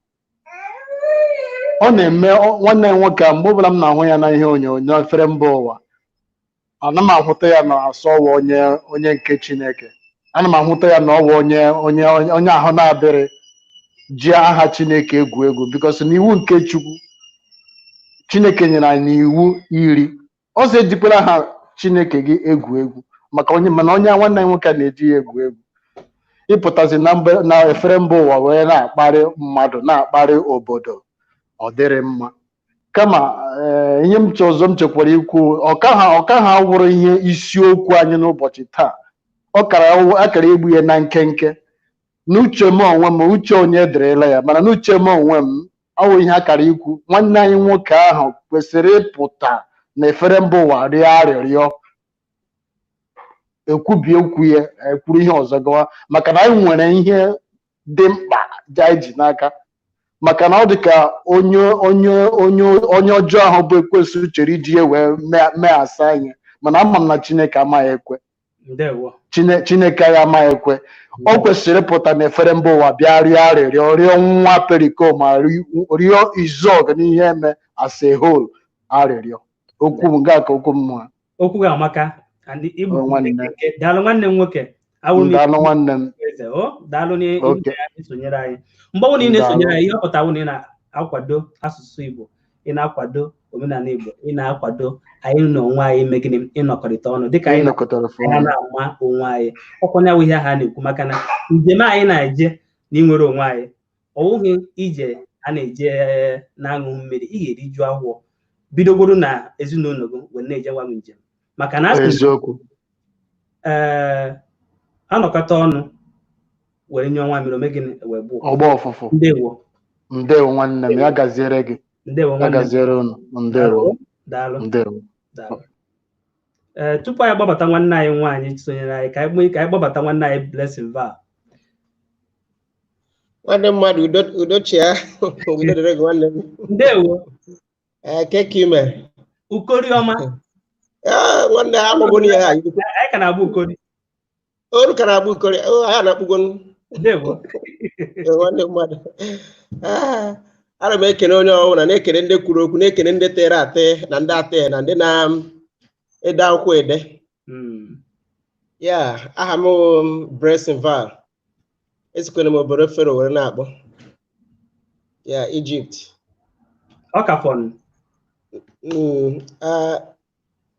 Ọ na-eme nwanne m nwoke a, mgbe ọbụla m na-ahụ ya na ihe onyonyo efere mba ụwa, ana m ahụta ya na asọ ọwa onye nke Chineke. Ana m ahụta ya na ọwa onye ahụ na-adịrị ji aha Chineke egwu egwu, because n'iwu nke Chukwu, Chineke nyere anyị iwu 10. Ọ sị ejikwala ha Chineke gị egwu egwu. Maka onye mana onye nwanne ya nwoke a na-eji ya egwu egwu, ịpụtazi na mba na efere mba ụwa wee na-akparị mmadụ, na-akparị obodo, ọ dịrị mma. Kama ihe m ọzọ m chekwara ikwu, ọka ha wụrụ ihe isiokwu anyị n'ụbọchị taa. Ọ kara akara egbu ya na nkenke. N'uche m onwe m, uche onye ederela ya, mana n'uche m onwe m, ọ wụ ihe akara ikwu, nwanne anyị nwoke ahụ kwesịrị ịpụta na efere mba ụwa rịọ arịrịọ, ekwubi okwu ya, ekwuru ihe ọzọ gawa, maka na anyị nwere ihe dị mkpa dị anyị ji n'aka, maka na ọ dị ka onye ọjọọ ahụ bụ ekwensu chere iji ya wee mee asa anyị, mana ama m na Chineke amaghị ekwe. Ndewo. Chineke anyị amaghị ekwe. O kwesịrị ịpụta n'efere mba ụwa bịa rịọ arịrịọ, rịọ nwa Pericoma, rịọ Izọg n'ihe eme as a whole arịrịọ. Okwu m gaa ka okwu m ha. Okwu gị amaka and igbu O, nwanne. nkenke. Daalụ, nwanne m nwoke. Awụrụ m Daalụ, nwanne m. Eze o, daalụ na-esonyere anyị. Mgbe ọbụla ị na-esonyere anyị, ihe ọ pụtara na ị na-akwado asụsụ Igbo, ị na-akwado omenala Igbo, ị na-akwado anyị na onwe anyị ime gịnị? Ịnọkọrịta ọnụ dịka anyị Ịnọkọtara anyị na-ama onwe anyị. Ọkwa ya wụ ihe ahụ a na-ekwu, maka na njem anyị na-eje na inwere onwe anyị, ọ wụghị ije a na-eje na-aṅụ mmiri. Ị ga-eriju agwọ bidogoro na ezinụlọ gị wee na-eje nwa m njem, maka na a sị na Eziokwu. Ee, anọkọta ọnụ were nye ọnwa mmiri, ome gịnị? Wee gbuo ọgbọ ọfụfụ. Ndewo. Ndewo, nwanne m. Ya gaziere gị. Ndewo. Ya Nwanne m. gaziere unu. Ndewo. Daalụ. Ndewo. Daalụ. Ee, tupu anyị gbabata nwanne anyị nwaanyị sonyere anyị, ka anyị gbabata nwanne anyị Blessing Val. Nwanne mmadụ, udo, udo chia, udo dịrị gị, nwanne m. Ndewo. Ee, ke ka ime? Ukori ọma. Ee, nwanne, amụgo n'ihe a. Anyị ka na-agba ukori. Oru ka na-agba ukori o, anyị na-akpụgo. Ndewo. Ee, nwanne mmadụ. Ah, ana m ekene onye ọbụla, na-ekene ndị kwuru okwu, na-ekene ndị tere ate na ndị ate na ndị na-ede akwụkwọ ede. Ya, aha m bụ Blessing Val. Esikwere m obodo Fero were na-akpọ ya, Egypt. Ọ ka fọn.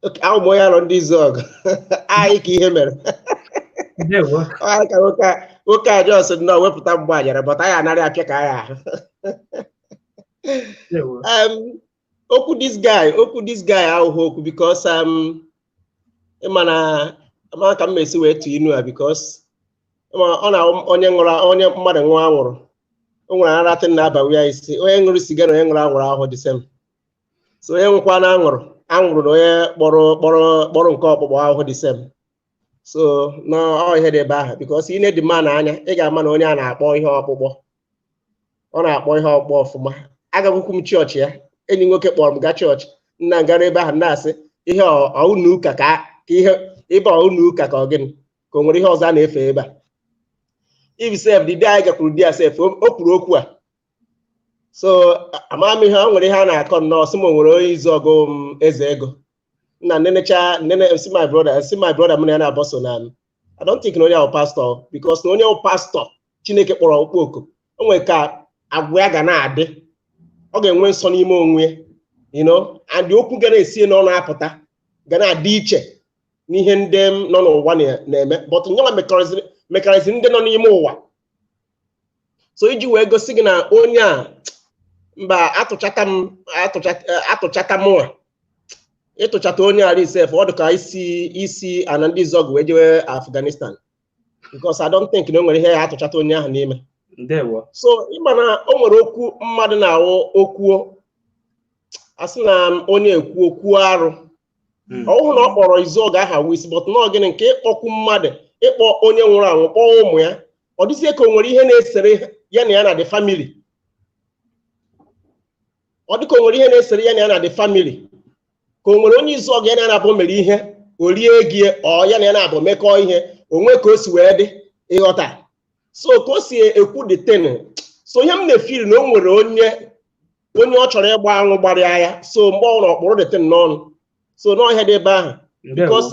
Okay, ahụ m onye alụ ndị Izọgụ anyị ka ihe mere. Ndewo. Ọ anyị ka nwoke a jos nnọọ wepụta mgbe anyara bọta anyị anarị apịa ka anyị ahụ. Ndewo. Okwu this guy ahụghị okwu, because ịma na ama ka m esi wee tụ inu a, because ịma ọ na onye ṅụrụ, onye mmadụ ṅụọ anwụrụ, o nwere aratị na-abawi ya isi. Onye ṅụrụ siga na onye ṅụrụ anwụrụ ahụ the same. So onye nwụkwa na anwụrụ na onye kpọrọ nke ọkpụkpọ ahụhụ the same. So na ọ ihe dị ebe ahụ, because ị na-edi mma n'anya, ị ga-ama na onye a na-akpọ ihe ọkpụkpọ, ọ na-akpọ ihe ọkpụkpọ ọfụma. Agagokwu m chọọchị ya. Enyi nwoke kpọrọ m gaa chọọchị nna gara ebe ahụ, na-asị ihe ọụnụ ụka ka ihe ebe ọụnụ ụka ka ọ gịnị, ka o nwere ihe ọzọ a na-efe ebe a. If sef the day anyị gakwuru di ya sef, o kwuru okwu a. So ama m ihe o nwere, ihe a na-akọ nnọọ, sị m o nwere onye izu ọgụ m eze ego nna nenecha nene, si my brother, si my brother m na ya na-abọ so na m. I don't think na onye ahụ pastọ, because na onye ahụ pastọ Chineke kpọrọ ọkpụ oku, o nwere ka agwa ya ga na-adị, ọ ga-enwe nsọ n'ime onwe ya. And okwu ga na-esi n'ọnụ apụta ga na-adị iche n'ihe ndị nọ n'ụwa na-eme, but nyanwa mekarịsịrị ndị nọ n'ime ụwa. So iji wee gosi gị na onye a mba atụchata m atụchata mụnwa ịtụchata onye a risef, ọ dị ka isi ana ndị Izọgụ wee jewe Afghanistan, because I don't think na o nwere ihe ya atụchata onye ahụ n'ime. Ndewo. So ịma na o nwere okwu mmadụ na-awụ okwuo, asị na onye ekwu okwu arụ, ọhụụ na ọ kpọrọ Izuogu aha wụ isi, but nọọ gịnị nke ịkpọkwu mmadụ, ịkpọ onye nwụrụ anwụ, kpọọ ụmụ ya, ọ dịzie ka o nwere ihe na-esere ya na ya na the family. Ọ dịka o nwere ihe na-esere ya na ya na the family, ka o nwere onye Izuogu ya na ya na-abụ mere ihe, o rie ego ọ ya na ya na-abụ mekọọ ihe, onwe ka o si wee dị, ịghọta. So ka o si ekwu the thing. So ihe m na-efiri na o nwere onye ọ chọrọ ịgba anwụ gbara ya, so mgbe ọ nwụrụ ọkpụrụ the thing n'ọnụ. So n'ọhịa dị ebe ahụ, because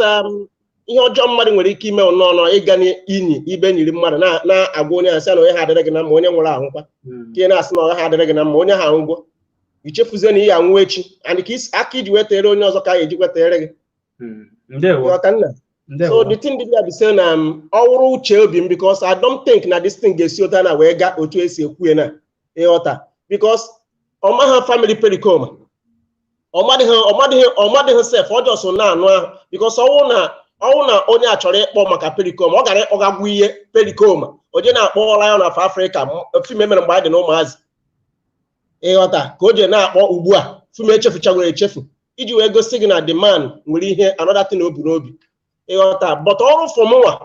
ihe ọjọọ mmadụ nwere ike ime n'ọnụ, ịga n'inyi ibe nyiri mmadụ na-agwa onye ahụ sị na onye ha adịrị gị na mma, onye nwụrụ anwụkwa ka ị na-asị na ọ ha adịrị gị na mma, onye ha anwụgwo, ichefuzie na ị ya anwụ echi, and ka aka iji wetere onye ọzọ ka a ga-eji wetere gị. Ndewo. So the thing dị bụ sị na ọ wụrụ uche obi m, because I don't think na this thing ga-esi ụta na wee gaa otu esi ekwu na ịghọta, because ọmaha family pericoma, ọmadịghị sef ọjọọ so na-anụ ahụ, because ọwụ na onye a chọrọ ịkpọ maka pericoma, ọ gara ịkpọgagwu ihe pericoma, onye na-akpọ Lion of Africa fim emere mgbe anyị dị na ụmụazị, ịghọta, ka o ji na-akpọ ugbu a fim echefuchagoro echefu, iji wee gosi gị na the man nwere ihe another thing o bu n'obi, ịghọta. But ọrụ fọmụnwa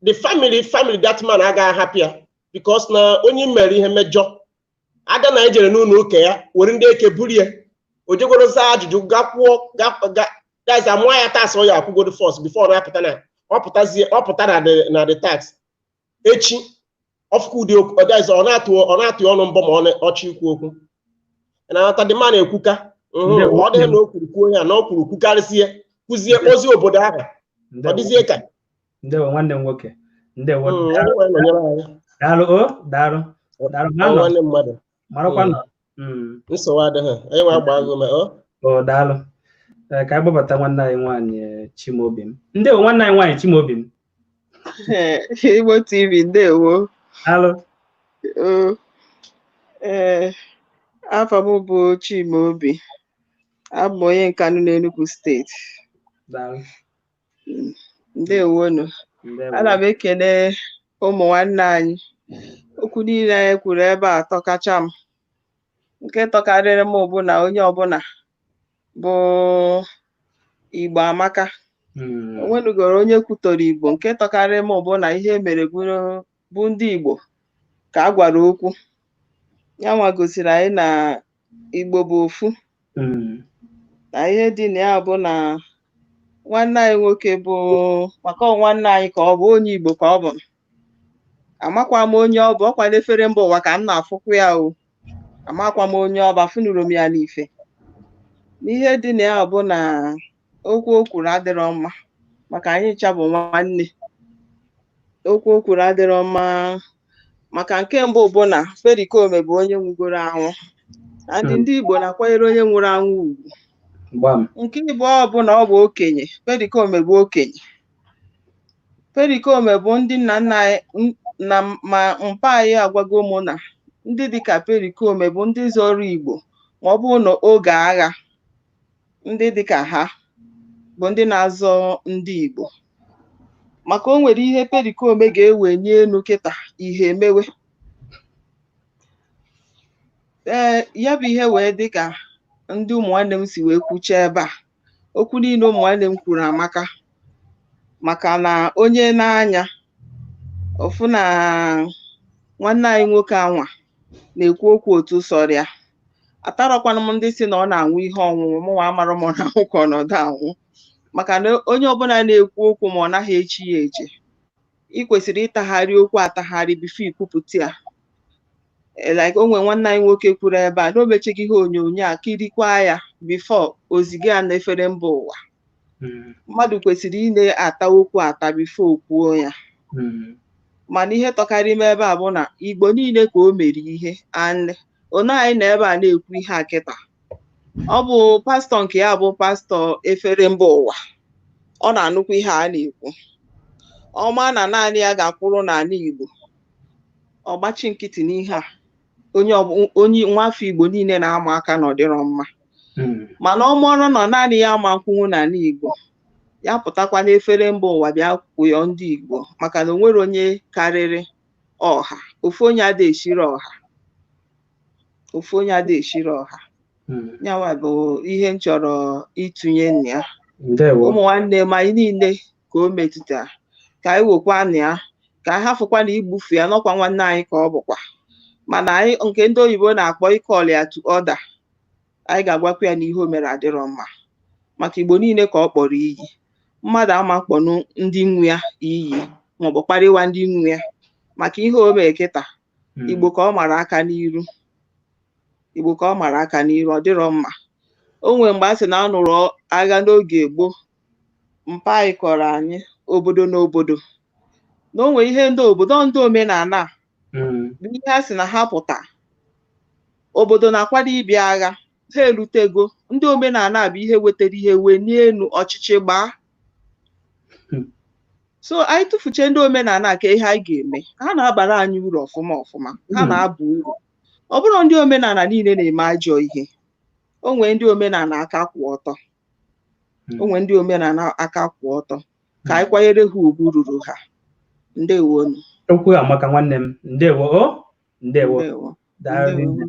the family that man agaghị ahapụ ya, because na onye mere ihe mejọ aga na ejere n'ụlọ ụka ya were ndị eke buru ya, o jegoro zaa ajụjụ, gakwuo guys amụọ ya tax, ọ ya akwụgodo first before na-apụta na ọ pụta na the tax echi ọfụkwa ụdị guys ọ na-atụ ọnụ mbọ ma ọchị ikwu okwu na ata the man ekwuka. Ọ dịghị na o kwuru kwuo ya na o kwuru kwukarịsịa kwuzie ozi obodo ahụ, ọ dịzie ka. Ndewo nwanne m nwoke. Ndewo. Daalụ o, daalụ. Daalụ nwanne mmadụ. Marakwa nọ. Nsogbu adịghị. Anyị nwa agba agụ ma ọ. O daalụ. Ka anyị gbabata nwanne anyị nwaanyị Chimobim. Ndewo nwanne anyị nwaanyị Chimobim. Igbo TV, ndewo. Daalụ. Ee, afọ m bụ Chimaobi. Abụ m onye Nkanu n'Enugu steeti. Ndewonu. Ana m ekele ụmụ nwanne anyị. Okwu niile anyị kwuru ebe a tọkacha m. Nke tọkarịrị m bụ na onye ọbụla bụ Igbo amaka. Onwenugoro onye kwutọrọ Igbo. Nke tọkarịrị m bụ na ihe mere bụ ndị Igbo ka a gwara okwu. Ya nwa gosiri anyị na Igbo bụ ofu. Na ihe dị na ya bụ na nwanne anyị nwoke bụ maka nwanne anyị ka ọ bụ onye Igbo ka ọ bụ. Amakwa m onye ọ bụ, ọkwa n'efere mba ụwa ka m na-afụkwa ya o. Amakwa m onye ọ bụ, afụnụrụ m ya n'ife. N'ihe dị na ya bụ na okwu o kwuru adịrọ mma, maka anyị ncha bụ nwanne. Okwu o kwuru adịrọ mma, maka nke mbụ bụ na Pericoma bụ onye nwụgoro anwụ. Ndị Igbo na-akwanyere onye nwụrụ anwụ ugwu. Nke ịbụọ bụ na ọ bụ okenye. Pericoma bụ okenye. Pericoma bụ ndị nna nna anyị na ma mpa anyị agwago mụ na ndị dịka Pericoma bụ ndị zọrọ Igbo ma ọ bụrụ na oge agha, ndị dịka ha bụ ndị na-azọ ndị Igbo. Maka o nwere ihe Pericoma ga-ewenye enu kịta ihe emewe. Ee, ya bụ ihe wee dịka ndị ụmụ nwanne m si wee kwuchie ebe a. Okwu niile ụmụ nwanne m kwuru amaka, maka na onye na-anya ofu na nwanne anyị nwoke anwa na-ekwu okwu otu sọrọ ya. Atarọkwana m ndị si na ọ na-anwụ ihe ọṅụṅụ, mụnwa amara m ọ na-anwụ ka ọnọdụ anwụ, maka na onye ọbụla na-ekwu okwu ma ọ naghị echi ya eche, ị kwesịrị ịtagharị okwu atagharị bifo ikwupụta ya. Like o nwere nwanne anyị nwoke kwuru ebe a na o mecheghị ihe onyonyo a kirikwa ya bifo oziga ya n'efere mba ụwa. Mmadụ kwesịrị ị na-ata okwu ata bifo o kwuo ya. Mana ihe tọkarị ime ebe a bụ na Igbo niile ka o mere ihe, and one anyị na ebe a na-ekwu ihe a kịta, Ọ bụ pastọ nke ya bụ pastọ efere mba ụwa. Ọ na-anụkwa ihe a na-ekwu. Ọma na naanị ya ga-akwụrụ n'ala Igbo. Ọ gbachi nkịtị n'ihe a. Onye nwafọ Igbo niile na-ama aka na ọ dịrọ mma. Mana ọ mụọrọ nọ naanị ya ama nkwụnwụ n'ala Igbo. Ya pụtakwa n'efere mba ụwa bịa kwụyọ ndị Igbo maka na o nwere onye karịrị ọha. Ofu onye ada eshiri ọha. Ofu onye ada eshiri ọha. Nyawa bụ ihe m chọrọ ịtụnye na ya. Ụmụ nwanne m anyị niile ka o metụtara ka anyị wekwa na ya ka anyị hafụkwa na igbufu ya n'ọkwa nwanne anyị ka ọ bụkwa mana anyị nke ndị oyibo na-akpọ ịkọl ya to order anyị ga-agwakwa ya na ihe o mere adịrọ mma maka Igbo niile ka ọ kpọrọ iyi mmadụ ama kpọnụ ndị nwe ya iyi maọbụ kparịwa ndị nwe ya maka ihe o mere kịta Igbo ka ọ mara aka n'iru Igbo ka ọ mara aka n'iru ọ dịrọ mma. O nwere mgbe a sị na a nụrụ agha n'oge gboo mpa anyị kọrọ anyị obodo na obodo na o nwere ihe ndị obodo ndị omenala bụ ihe a sị na ha pụta obodo na-akwado ịbịa agha ha erutego ndị omenala bụ ihe wetara ihe wee n'elu ọchịchị gbaa. So anyị tụfuche ndị omenala ka ihe anyị ga-eme ha na-abara anyị uru ọfụma ọfụma ha na-aba uru. Ọ bụrụ ndị omenala niile na-eme ajọ ihe o nwee ndị omenala aka kwụ ọtọ o nwee ndị omenala aka kwụ ọtọ ka anyị kwanyere ha ugwu ruru ha. Ndewonu. Okwu amaka nwanne m. Ndewo o. Ndewo. Daalụ.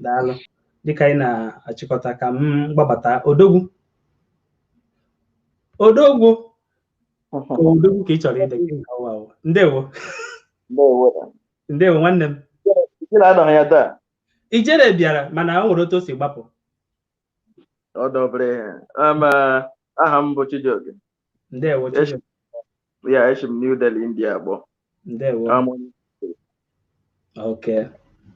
Daalụ. Dịka anyị na-achịkọta ka m gbabata Odogwu. Odogwu. Odogwu ka ị chọrọ ide. Ndewo. Ndewo nwanne m. Ijere bịara mana o nwere otu o si gbapụ. Ọ dọbere aha m bụ Chijioke. Ndewo Chijioke. Ya eshi m New Delhi, India agbọ. Ndewo. Okay.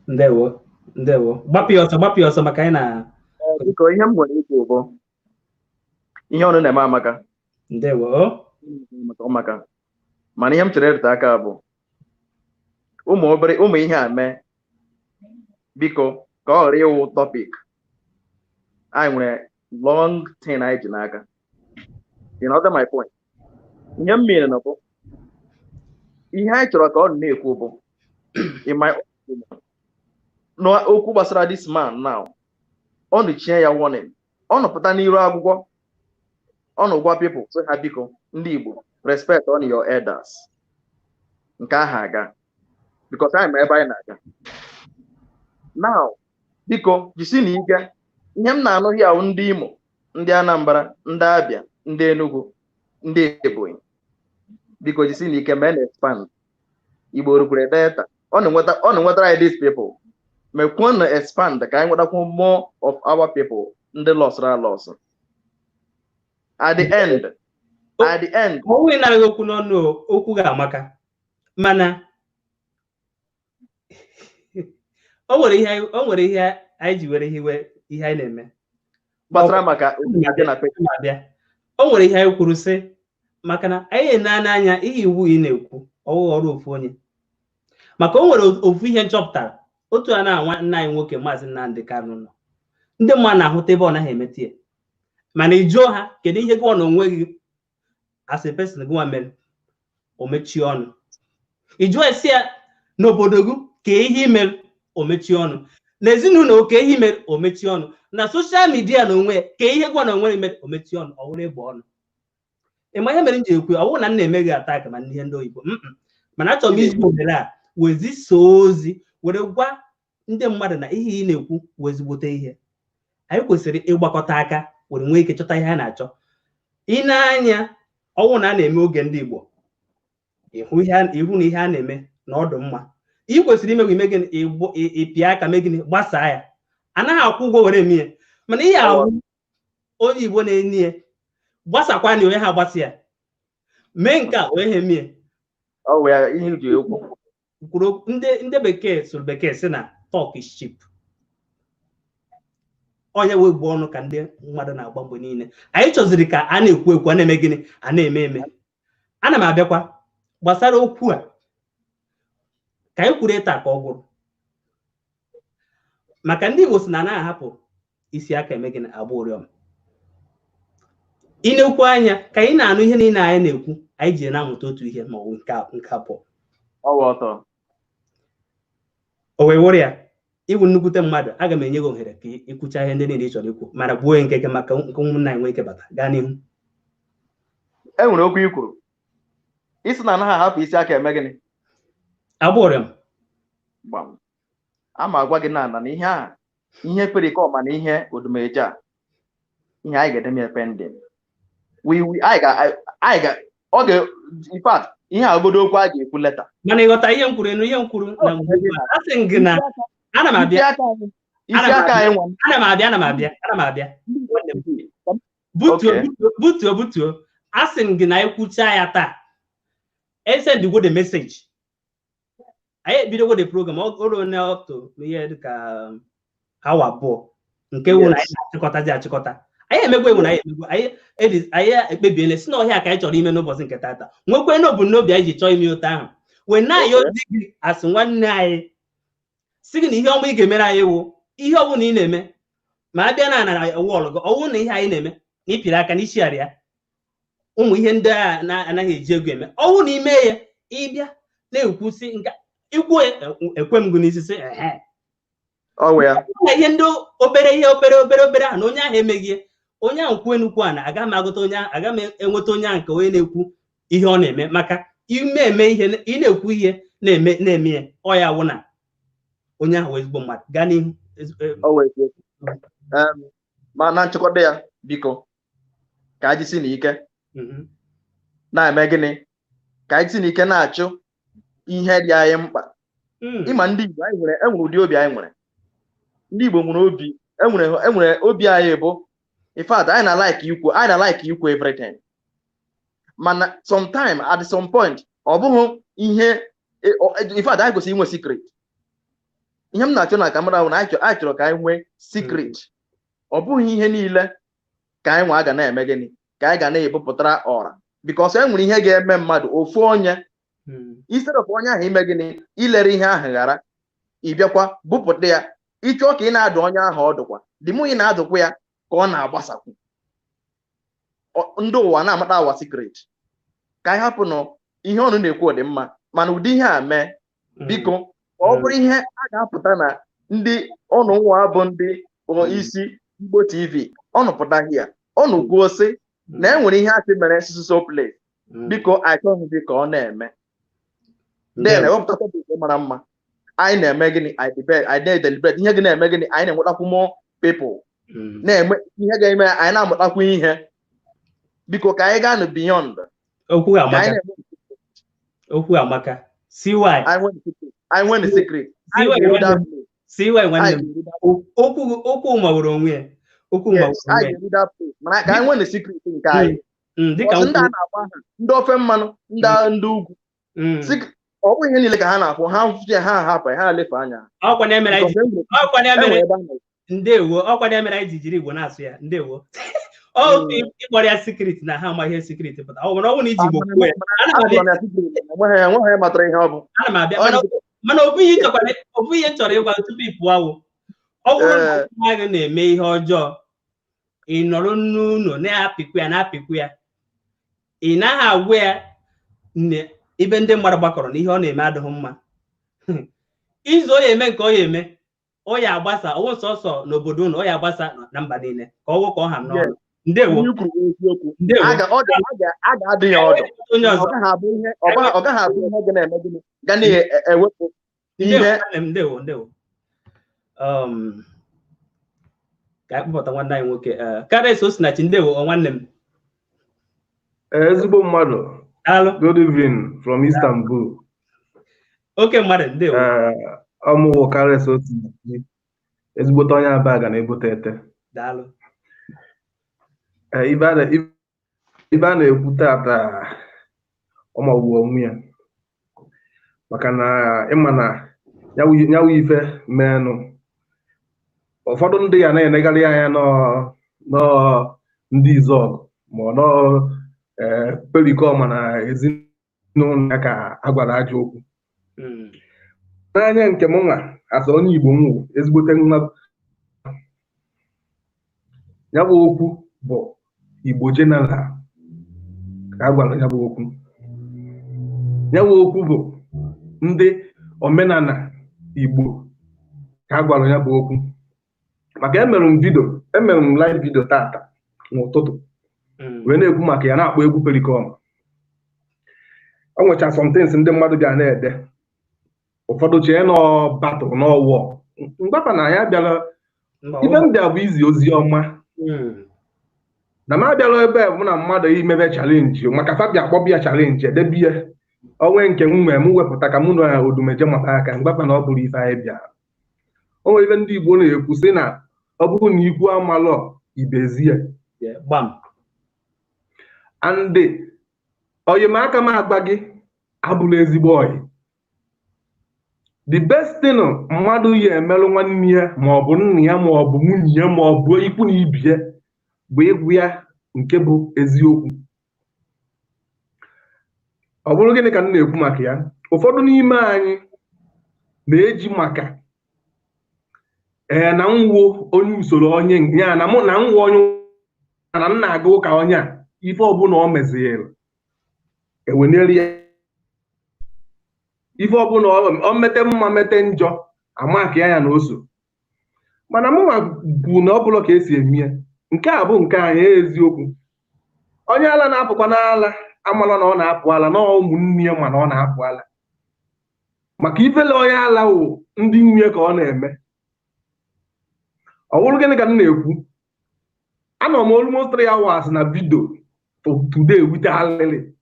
Ndewo. Ndewo. Gbapụ ya ọsọ, gbapụ ya ọsọ maka anyị na biko ihe m nwere ikwu bụ ihe ọnụ na-eme amaka. Ndewo. Maka mana ihe m chere ịrịta aka bụ ụmụ obere ụmụ ihe a mee biko ka ọ ghara ịwụ topic anyị nwere long thing anyị ji n'aka. You know my point. Ihe m mere na bụ ihe anyị chọrọ ka ọ na-ekwu bụ in my opinion n'okwu gbasara this man now ọ nụchie ya warning ọ nọpụta n'iru akwụkwọ ọ nụ gwa people sị ha biko ndị Igbo respect on your elders nke ahụ aga because anyị ma ebe anyị na-aga now biko jisi na ike ihe m na-anụghị ahụ ndị Imo ndị Anambra ndị Abia ndị Enugu ndị Ebonyi biko jisi na ike mee na expand Igbo rukwere Delta ọ na-enwetara anyị these people mekwuo na expand ka anyị nwetakwu more of our people ndị lọsara alọsụ at the end at the end ọnwụ ịnaraghị okwu n'ọnụ okwu ga-amaka mana o nwere ihe anyị ji were hiwe ihe anyị na-eme gbasara maka abịa o nwere ihe anyị kwuru sị maka na anyị na-anya anya ihe iwu ị na-ekwu ọwụ ọrụ ofu onye maka o nwere ofu ihe nchọpụtara otu a na-anwa nna anyị nwoke Maazị Nnamdi Kanu nọ ndị mmadụ na-ahụta ebe ọ naghị emeta ya mana ị jụọ ha kedu ihe gịnwa na onwe gị as a person gịnwa mere o mechie ọnụ ị jụọ esi ya n'obodo gị ka ihe mere o mechie ọnụ na ezinụlọ ka ihe mere o mechie ọnụ na soshal midia na onwe ka ihe gwa na onwe mere o mechie ọnụ ọ wụrụ ịgba ọnụ ịma ihe mere m ji ekwu ọ bụrụ na m na-eme gị atak ma ihe ndị oyibo mana achọrọ m iji ohere a wezi soo ozi were gwa ndị mmadụ na ihe ị na-ekwu wezigbote ihe anyị kwesịrị ịgbakọta aka were nwee ike chọta ihe a na-achọ ị na-anya ọnwụ na a na-eme oge ndị Igbo ịhụ na ihe a na-eme na ọ dị mma ị kwesịrị ime ime gịnị ịpịa aka mee gịnị gbasaa ya anaghị akwụ ụgwọ were eme ya mana ihe ahụ onye Igbo na-enye ya gbasakwa na onye ha agbasa ya mee nke a onye ha eme ya kwuru ndị bekee sụrụ bekee sị na talk is cheap onye wee gbuo ọnụ ka ndị mmadụ na-agba mgbe niile anyị chọziri ka a na-ekwu ekwu a na-eme gịnị a na-eme eme ana m abịakwa gbasara okwu a ka anyị kwuru ịta ka ọ gwụrụ maka ndị Igbo si na anaghị ahapụ Isi aka eme gịnị? Agba ụrịọm. Ị na-ekwu anya ka anyị na-anụ ihe niile anyị na-ekwu, anyị ji na-amụta otu ihe ma ọ bụ nke abụọ. O wee wụrụ ya ịbụ nnukwute mmadụ, aga m enye gị ohere ka ịkwụcha ihe ndị niile ị chọrọ ikwu, mana gbuo ya nkeke maka nke ụmụnna anyị nwee ike bata. Gaa n'ihu. E nwere okwu i kwuru, isi na anaghị ahapụ isi aka eme gịnị? Agba ụrịọm. Gbam. Ama agwa gị na na ihe a, ihe Pericoma na ihe Odumeje a, ihe anyị ga-edeme ya pending. We anyị ga ọ ga, in fact, ihe a obodo okwu a ga-ekwu leta. Mana ịghọta ihe m kwuru, ịnụ ihe m kwuru na mgbe asị m gị na ana m abịa, ana m abịa, ana m abịa, ana m abịa. Butuo, butuo, butuo. Asị m gị na ekwucha ya taa, esendigo the message, anyị ebidogo the program o na up to ihe dịka awa 2 nke wụ na anyị na-achịkọtazi achịkọta. Anyị emegwo ewu na anyị emegwo, anyị ekpebiele si n'ọhịa ka anyị chọrọ ime n'ụbọchị nke tata, nwekwe n'obu n'obi anyị ji chọọ ime otu ahụ, wee na-ayọ di gị asị nwanne anyị, si gị na ihe ọma ị ga-emere anyị wụ ihe ọ bụla ị na-eme, ma a bịa na anara wọlụ gị, ọwụ na ihe anyị na-eme na ịpịrị aka n'isi ya, ụmụ ihe ndị a na-anaghị eji ego eme, ọwụ na ime ya, ịbịa na-ekwusi nke ikwu ekwe m gị n'isi sị ehe na ihe ndị obere, ihe obere obere obere ahụ na onye ahụ emeghị, onye ahụ kwuo nnukwu a na aga m agụta onye ahụ, aga m enweta onye ahụ nke onye na-ekwu ihe ọ na-eme, maka ime eme ihe ị na-ekwu, ihe na-eme na-eme ya, ọ ya wụ na onye ahụ ezigbo mmadụ. Gaa n'ihu. Ma na nchịkọta ya, biko, ka anyị si n'ike na-eme gịnị, ka anyị si n'ike na-achụ ihe dị anyị mkpa. Ịma ndị Igbo anyị nwere, enwere ụdị obi anyị nwere. Ndị Igbo nwere obi, enwere obi anyị bụ, in fact, anyị na like ikwu, anyị na like ikwu everything, mana sometime, at some point, ọ bụghị ihe, in fact, anyị kwesịrị inwe secret. Ihe m na-achọ na camera bụ na anyị chọrọ ka anyị nwee secret. Ọ bụghị ihe niile ka anyị nwa ga na-eme gịnị, ka anyị ga na-ebupụtara ọra, because e nwere ihe ga-eme mmadụ ofu onye, instead of onye ahụ ime gịnị, ilere ihe ahụ ghara ịbịakwa bupụta ya, ịchọọ ka ị na-adụ onye ahụ ọdụkwa dị mụ, ị na-adụkwa ya ka ọ na-agbasakwu, ndị ụwa na-amata awa secret. Ka anyị hapụ nọ ihe ọnụ na-ekwu dị mma, mana ụdị ihe a mee, biko, ọ bụrụ ihe a ga-apụta na ndị ọnụ nwa bụ ndị isi Igbo TV ọnụ pụtaghị ya, ọnụ kwuo sị na e nwere ihe asị mere so place, biko, achọghịzi ka ọ na-eme. Then ewepụta topic mara mma, anyị na-eme gịnị, anyị na-edeliberate ihe gị na-eme gịnị, anyị na-enwetakwu more people na-eme ihe ga-eme anyị na-amụtakwu ihe. Biko, ka anyị gaa nụ beyond. Okwu amaka, okwu amaka. CY. Anyị nwere secret. CY nwanne m, okwu magburu onwe ya, okwu magburu onwe ya. Mana ka anyị nwere secret nke anyị, ndị a na-agba ha, ndị ofe mmanụ, ndị ugwu, ọ bụghị ihe niile ka ha na-afụ, ha ha hapụ ha lefe anya. Ọkwa na-emere, ndewo, ọkwa na-emere anyị ji jiri Igbo na-asụ ya. Ndewo. Ọ ịkpọrọ ya secret na ha amaghị ihe secret pụta, ọ nwere ọnwụ na iji Igbo kwuo ya. Ana m abịa, mana ọ bụ ihe chọrọ ịgwa tupu ị pụọ awụ, ọ bụrụ na nwa gị na-eme ihe ọjọọ, ị nọrọ n'ụlọ na-apịkwu ya, na-apịkwu ya, ị naghị agwa ya ibe ndị mmadụ gbakọrọ na ihe ọ na-eme adịghị mma, izu ọ ya eme nke ọ ya eme, ọ ya agbasa ọwụ sọsọ n'obodo ụnụ, ọ ya agbasa na mba niile, ka ọwụ ka ọ ha n'ọnụ. Ndewo. Ndewo. A ga-adụ ya ọdụ, onye ọzọ. Ọ gaghị abụ ihe ga na-eme gịnị, ga na-ewepụ ihe. Ndewo, ndewo. Ka anyị kpọpụta nwanne anyị nwoke Kares Osinachi. Ndewo nwanne m. Ezigbo mmadụ. Good evening from Istanbul. Oke mmadụ, ndewo. Ọmụwụ Kares Osinachi, ezigbote onye Abaga na-ebute ete. Daalụ. Ibe a na-ekwu tata, ọmagbu onwe ya, maka na ịma na nyawu ife menụ, ụfọdụ ndị ya na-enegarị anya nọọ ndị Izọgụ ma ọ nọọ Pericoma na ezinụlọ ya ka a gwara ajọ okwu. N'anya nke m nwa, asa onye Igbo m wụ ezigbote nwa. Ya bụ okwu bụ Igbo general ka a gwara ya bụ okwu. Ya bụ okwu bụ ndị omenala Igbo ka a gwara ya bụ okwu, maka emere m video, emere m live video tata n'ụtụtụ wee na-ekwu maka ya, na-akpọ egwu Pericoma. O nwecha somethings ndị mmadụ bịa na-ede, ụfọdụ chee nọ battle n'ọwọ mgbapa na ya bịara. Ibe m bịa bụ izi ozi ọma na m abịala ebe a mụ na mmadụ imebe challenge, maka fa bịa kpọbịa challenge edebe ihe onwe nke m nwee m wepụta ka mụ na Odumeje maka aka mgbapa na ọ bụrụ ife anyị bịara. O nwere ife ndị Igbo na-ekwu sị na ọ bụrụ na ikwu amalọ ibezie. Gbam. And oyimaka m agba gị abụla ezigbo oyi. The best thing mmadụ ya emelụ nwanne ya, ma ọ bụ nna ya, ma ọ bụ nwunye ya, ma ọ bụ ikwu na ibi ya, bụ ịgwụ ya nke bụ eziokwu. Ọ bụrụ gịnị ka m na-ekwu maka ya? Ụfọdụ n'ime anyị na-eji maka ee na nwo onye usoro onye ya na mụ na nwo onye na m na-aga ụka, onye a ife ọbụla o meziri ewenere ya, ife ọbụla o mete mma mete njọ amaka ya, ya na oso. Mana mụnwa bụ na ọ bụla ka esi eme ya, nke a bụ nke anyị eziokwu. Onye ala na-apụkwa n'ala amala na ọ na-apụ ala na ụmụnne ya, mana ọ na-apụ ala maka ifele onye ala wụ ndị nwunye ka ọ na-eme. Ọ bụrụ gịnị ka m na-ekwu? Anọ m almost 3 hours na video today wite alịlị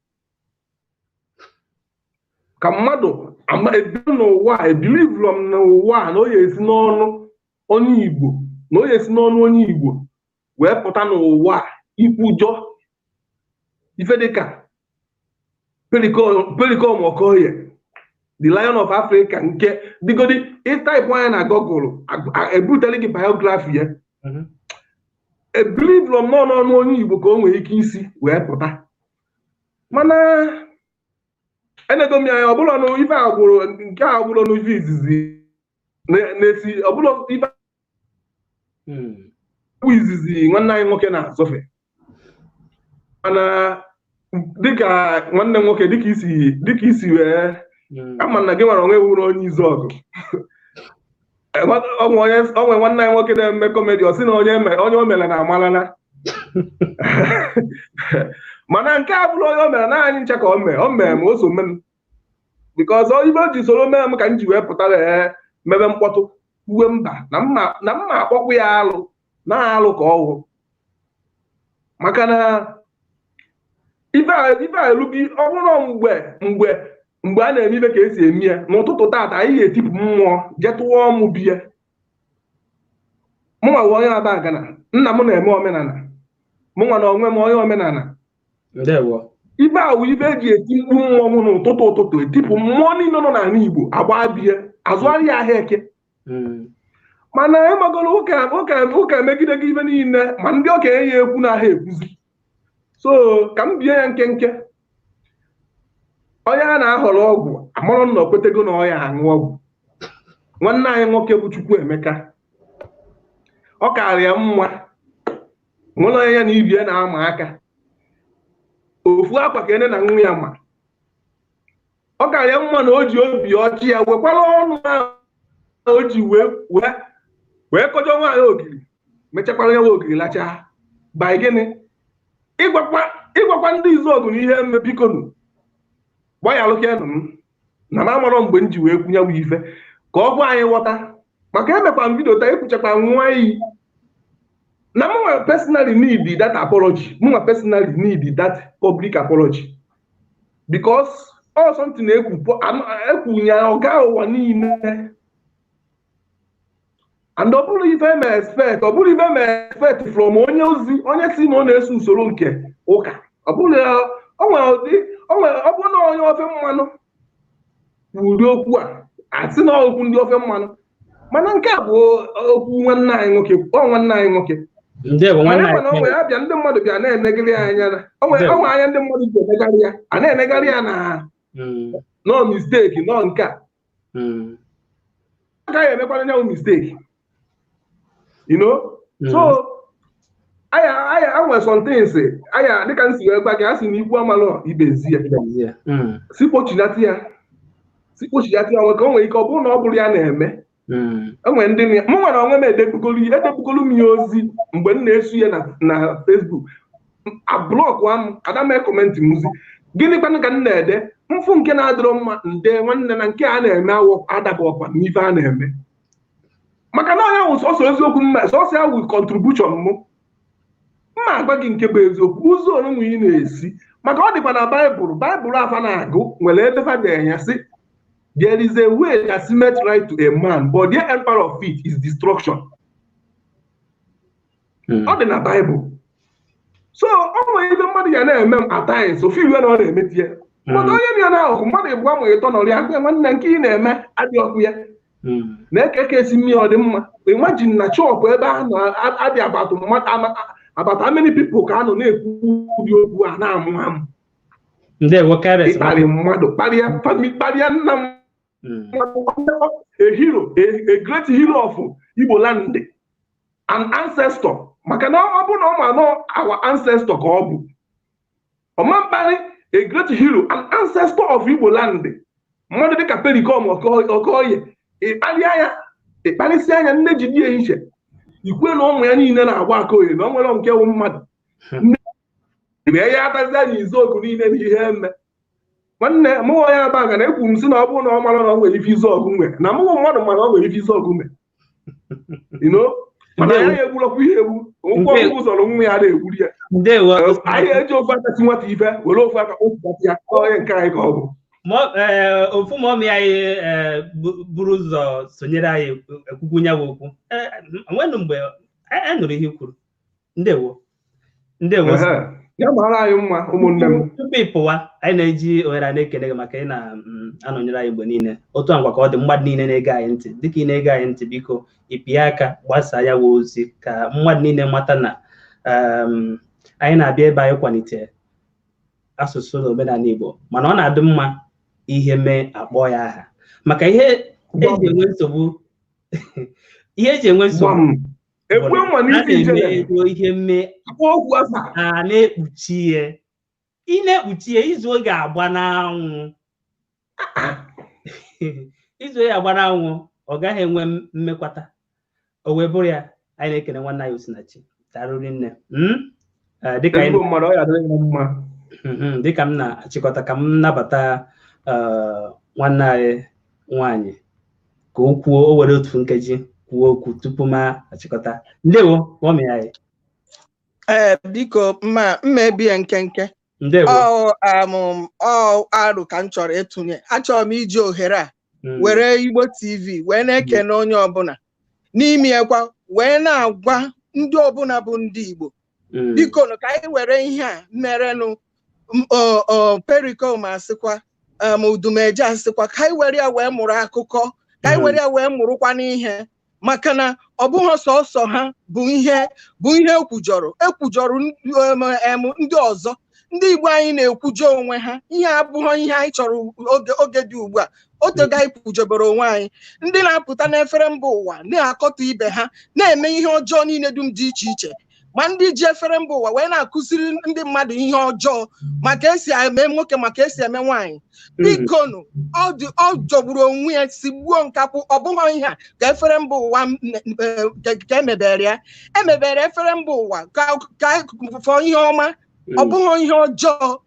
ka mmadụ ebi n'ụwa a ebilivụlọ m n'ụwa a na o ya esi n'ọnụ onye Igbo, na o ya esi n'ọnụ onye Igbo wee pụta n'ụwa a ikwujọ ife dịka Pericoma Okoye, the Lion of Africa, nke dịgodi ịtype anya na Google ebutele gị biography ya. Ebilivụlọ m nọ n'ọnụ onye Igbo ka o nwere ike isi wee pụta, mana enego m ya anya, ọbụla na ife agbụrụ nke a bụrụ n'ife izizi na-esi, ọbụla ife bụ izizi nwanne anyị nwoke na-azọfe. Mana dịka nwanne m nwoke, dịka isi wee ama na gị nwere onwe wuru onye izu ọgụ, onwe nwanne anyị nwoke na-eme comedy, ọ sị na onye o mere na amalala. Mana nke a bụrụ onye o mere na anyị ncha ka o mee, o mee ma o so mee m, because ibe o ji soro mee m ka m ji wee pụta wee mebe mkpọtụ uwe mba na mma akpọkwu ya alụ na alụ ka ọwụ, maka na ife a elugi. Ọ bụrụ mgbe a na-eme ife ka esi eme ya n'ụtụtụ tata, anyị ga-etipụ mmụọ jee tụọ ọmụ biya. Mụnwa bụ onye Aba Gana, nna m na-eme omenala, mụnwa na onwe m onye omenala. Ndewo. Ife a wụ ife eji eti mkpu mmụọ n'ụtụtụ ụtụtụ, etipụ mmụọ niile nọ n'ala Igbo agba biya, azụgharị ya ahịa eke. Mana ịmagolo ụka ụka emegide gị ife niile, ma ndị okenye ya ekwu na aha ekwuzi. So ka m bie ya nkenke, onye a na-ahọrọ ọgwụ amarọ na okwetego na ọ ya aṅụ ọgwụ. Nwanne anyị nwoke bụ Chukwuemeka, ọ karịa ya mma nwere onye ya na ibie na-ama aka ofu akwa ka ene na nwa ya, ma ọ karịa mma na o ji obi ọchị ya wekwara ọnụ ahụ o ji wee wee wee kọjọ nwaanyị ogiri, mechakwara ya ogiri lachaa by gịnị ịgwakwa ndị izu ọgụ na ihe mme. Bikonu, gbayalụkenụ m na m amarọ mgbe m ji wee kwunyewu ife ka ọ gwa anyị ghọta, maka emekwa m video taa ekwuchakwa nwa iyi na mụnwa personally need that apology, mụnwa personally need that public apology, because all something ekwu ekwunye ọga ụwa niile, and ọ bụrụ ife eme expect, ọ bụrụ ife eme expect from onye ozi, onye si na ọ na-eso usoro nke ụka. Ọ bụrụ ya o nwere ụdị o nwere, ọ bụrụ na onye ofe mmanụ kwuru okwu a, asị na okwu ndị ofe mmanụ, mana nke a bụ okwu nwanne anyị nwoke, ọ nwanne anyị nwoke. Ndewo. Mana nwanne mana o anyị. nwere abịa ndị mmadụ bịa na-emegharị ya anya na o nwere anya ndị mmadụ ji emegharị ya, a na-emegharị ya na nọ mistake nọ nke a agaghị emekwana nyanwụ mistake. So Aya aya anwe somethings aya dịka m si wee gwa gị, a sị na ikwu amalụ ibezie si kpochinata ya, si kpochinata ya, nwe ka o nwere ike ọ bụrụ na ọ bụrụ ya na-eme. Enwere ndị mụ nwere onwe m edebugolu m ya ozi mgbe m na-esu ya na Facebook, ablọkwa m, ada m comment mụzi. Gịnị kwanụ ka m na-ede mfụ nke na-adịrọ mma nde nwanne na nke a na-eme awọ adaba ọkwa n'ife a na-eme, maka na onye wụ sọsọ eziokwu mma, sọsọ ya wụ contribution mụ. Mma agwa gị nke bụ eziokwu, ụzọ onwe ị na-esi, maka ọ dịkwa na Baịbụl. Baịbụl afa na-agụ nwere ebe fa ya sị, "There is a way that seemeth right to a man, but the end part of it is destruction." Ọ dị na Baịbụl. So ọ nwere ibe mmadụ ya na-eme m at times ofu iwe na ọ na-emeti ya, mana onye na ya na-ahụ mmadụ ịbụ amụ ịtọ nọrọ ya gwa ya, "Nwanne, nke ị na-eme adị ọkụ ya na-eke ka esi mmiri ọ dị mma." Imagine na chọpụ ebe a na-adị abatụ mmadụ about how many people ka a nọ na-ekwu ụdị okwu a na-amụ amụ. Ndewo, Kebes. Ịkparị mmadụ, kparịa family, kparịa nna m, a hero, a great hero of Igbo land, an ancestor, maka na ọ bụ na ọ ma nọ our ancestor ka ọ bụ ọma mkparị, a great hero, an ancestor of Igbo land, mmadụ dịka Perikom Okoye, ịkparịa ya, ịkparịsịa anya nne ji die iche ikwe na ụmụ ya niile na-agba aka oye na o nwere nke wụ mmadụ mgbe ya atazi anya Izuogu niile na ihe eme. Nwanne mụ onye aba ga na ekwu m sị na ọ bụrụ na ọ mara na ọ nwere ife Izuogu nwe na mụ mmadụ mana ọ nwere ife Izuogu nwe, mana ya ya egburokwa ihe egbu ụkwụ ọgwụ ụzọrọ nwa ya na-egburu ya. Ndewo. Anyị eji ofu aka si nwata ife were ofu aka kpụpụta ya, onye nke anyị ka ọ bụ. Ofu mọmị anyị buru ụzọ sonyere anyị ekwukwu ya bụ okwu nwenụ mgbe anyị nụrụ ihe i kwuru. Ndewo, ndewo. Ya mara anyị mma, ụmụnne m. Tupu ị pụwa, anyị na-eji ohere a na-ekele gị maka ị na-anọnyere anyị mgbe niile. Otu a ngwa ka ọ dị mmadụ niile na-ege anyị ntị, dịka ị na-ege anyị ntị, biko ịpịa aka gbasaa ya wee ozi ka mmadụ niile mata na anyị na-abịa ebe anyị kwalite asụsụ na omenala Igbo, mana ọ na-adị mma ihe mee akpọ ya aha, maka ihe eji enwe nsogbu, ihe eji enwe nsogbu ekwe nwa a n'isi ijele. Na-eme ihe mee okwu afa a na-ekpuchi ihe, ị na-ekpuchi ihe, izu oge agba n'anwụ, izu oge agba n'anwụ, ọ gaghị enwe mmekwata. O wee bụrụ ya, anyị na-ekele nwanne anyị Osinachi, daalụ nne. Dịka anyị Ezigbo mmadụ, ọ ya adịrị ya mma. Dịka m na-achịkọta, ka m nabata nwanne anyị nwanyị ka o kwuo, o were otu nkeji kwuo okwu tupu m achịkọta. Ndewo, mọmị anyị. Ee, biko, mma mma ebie nkenke. Ndewo. Ọ arụ ka m chọrọ ịtụnye. Achọrọ m iji ohere a were Igbo TV wee na-ekene onye ọbụla n'ime ya kwa, wee na-agwa ndị ọbụla bụ ndị Igbo, biko nụ, ka anyị were ihe a merenụ, Perikom asịkwa, Udumeje asịkwa, ka anyị were ya wee mụrụ akụkọ, ka anyị were ya wee mụrụkwa n'ihe, maka na ọ bụghị sọsọ ha bụ ihe bụ ihe ekwujọrọ ndị ọzọ. Ndị Igbo anyị na-ekwujọ onwe ha. Ihe abụghị ihe anyị chọrọ oge dị ugbu a. Otego anyị kwujọbere onwe anyị. Ndị na-apụta n'efere mba ụwa na-akọtọ ibe ha, na-eme ihe ọjọọ niile dum dị iche iche, ma ndị ji efere mba ụwa wee na-akụziri ndị mmadụ ihe ọjọọ, maka esi eme nwoke, maka esi eme nwaanyị. Bikonu, ọ dị ọ jọgburu onwe ya si gbuo nkakwụ. Ọ bụghị ihe a ka efere mba ụwa ka emebere ya. Emebere efere mba ụwa ka fọ ihe ọma, ọ bụghị ihe ọjọọ.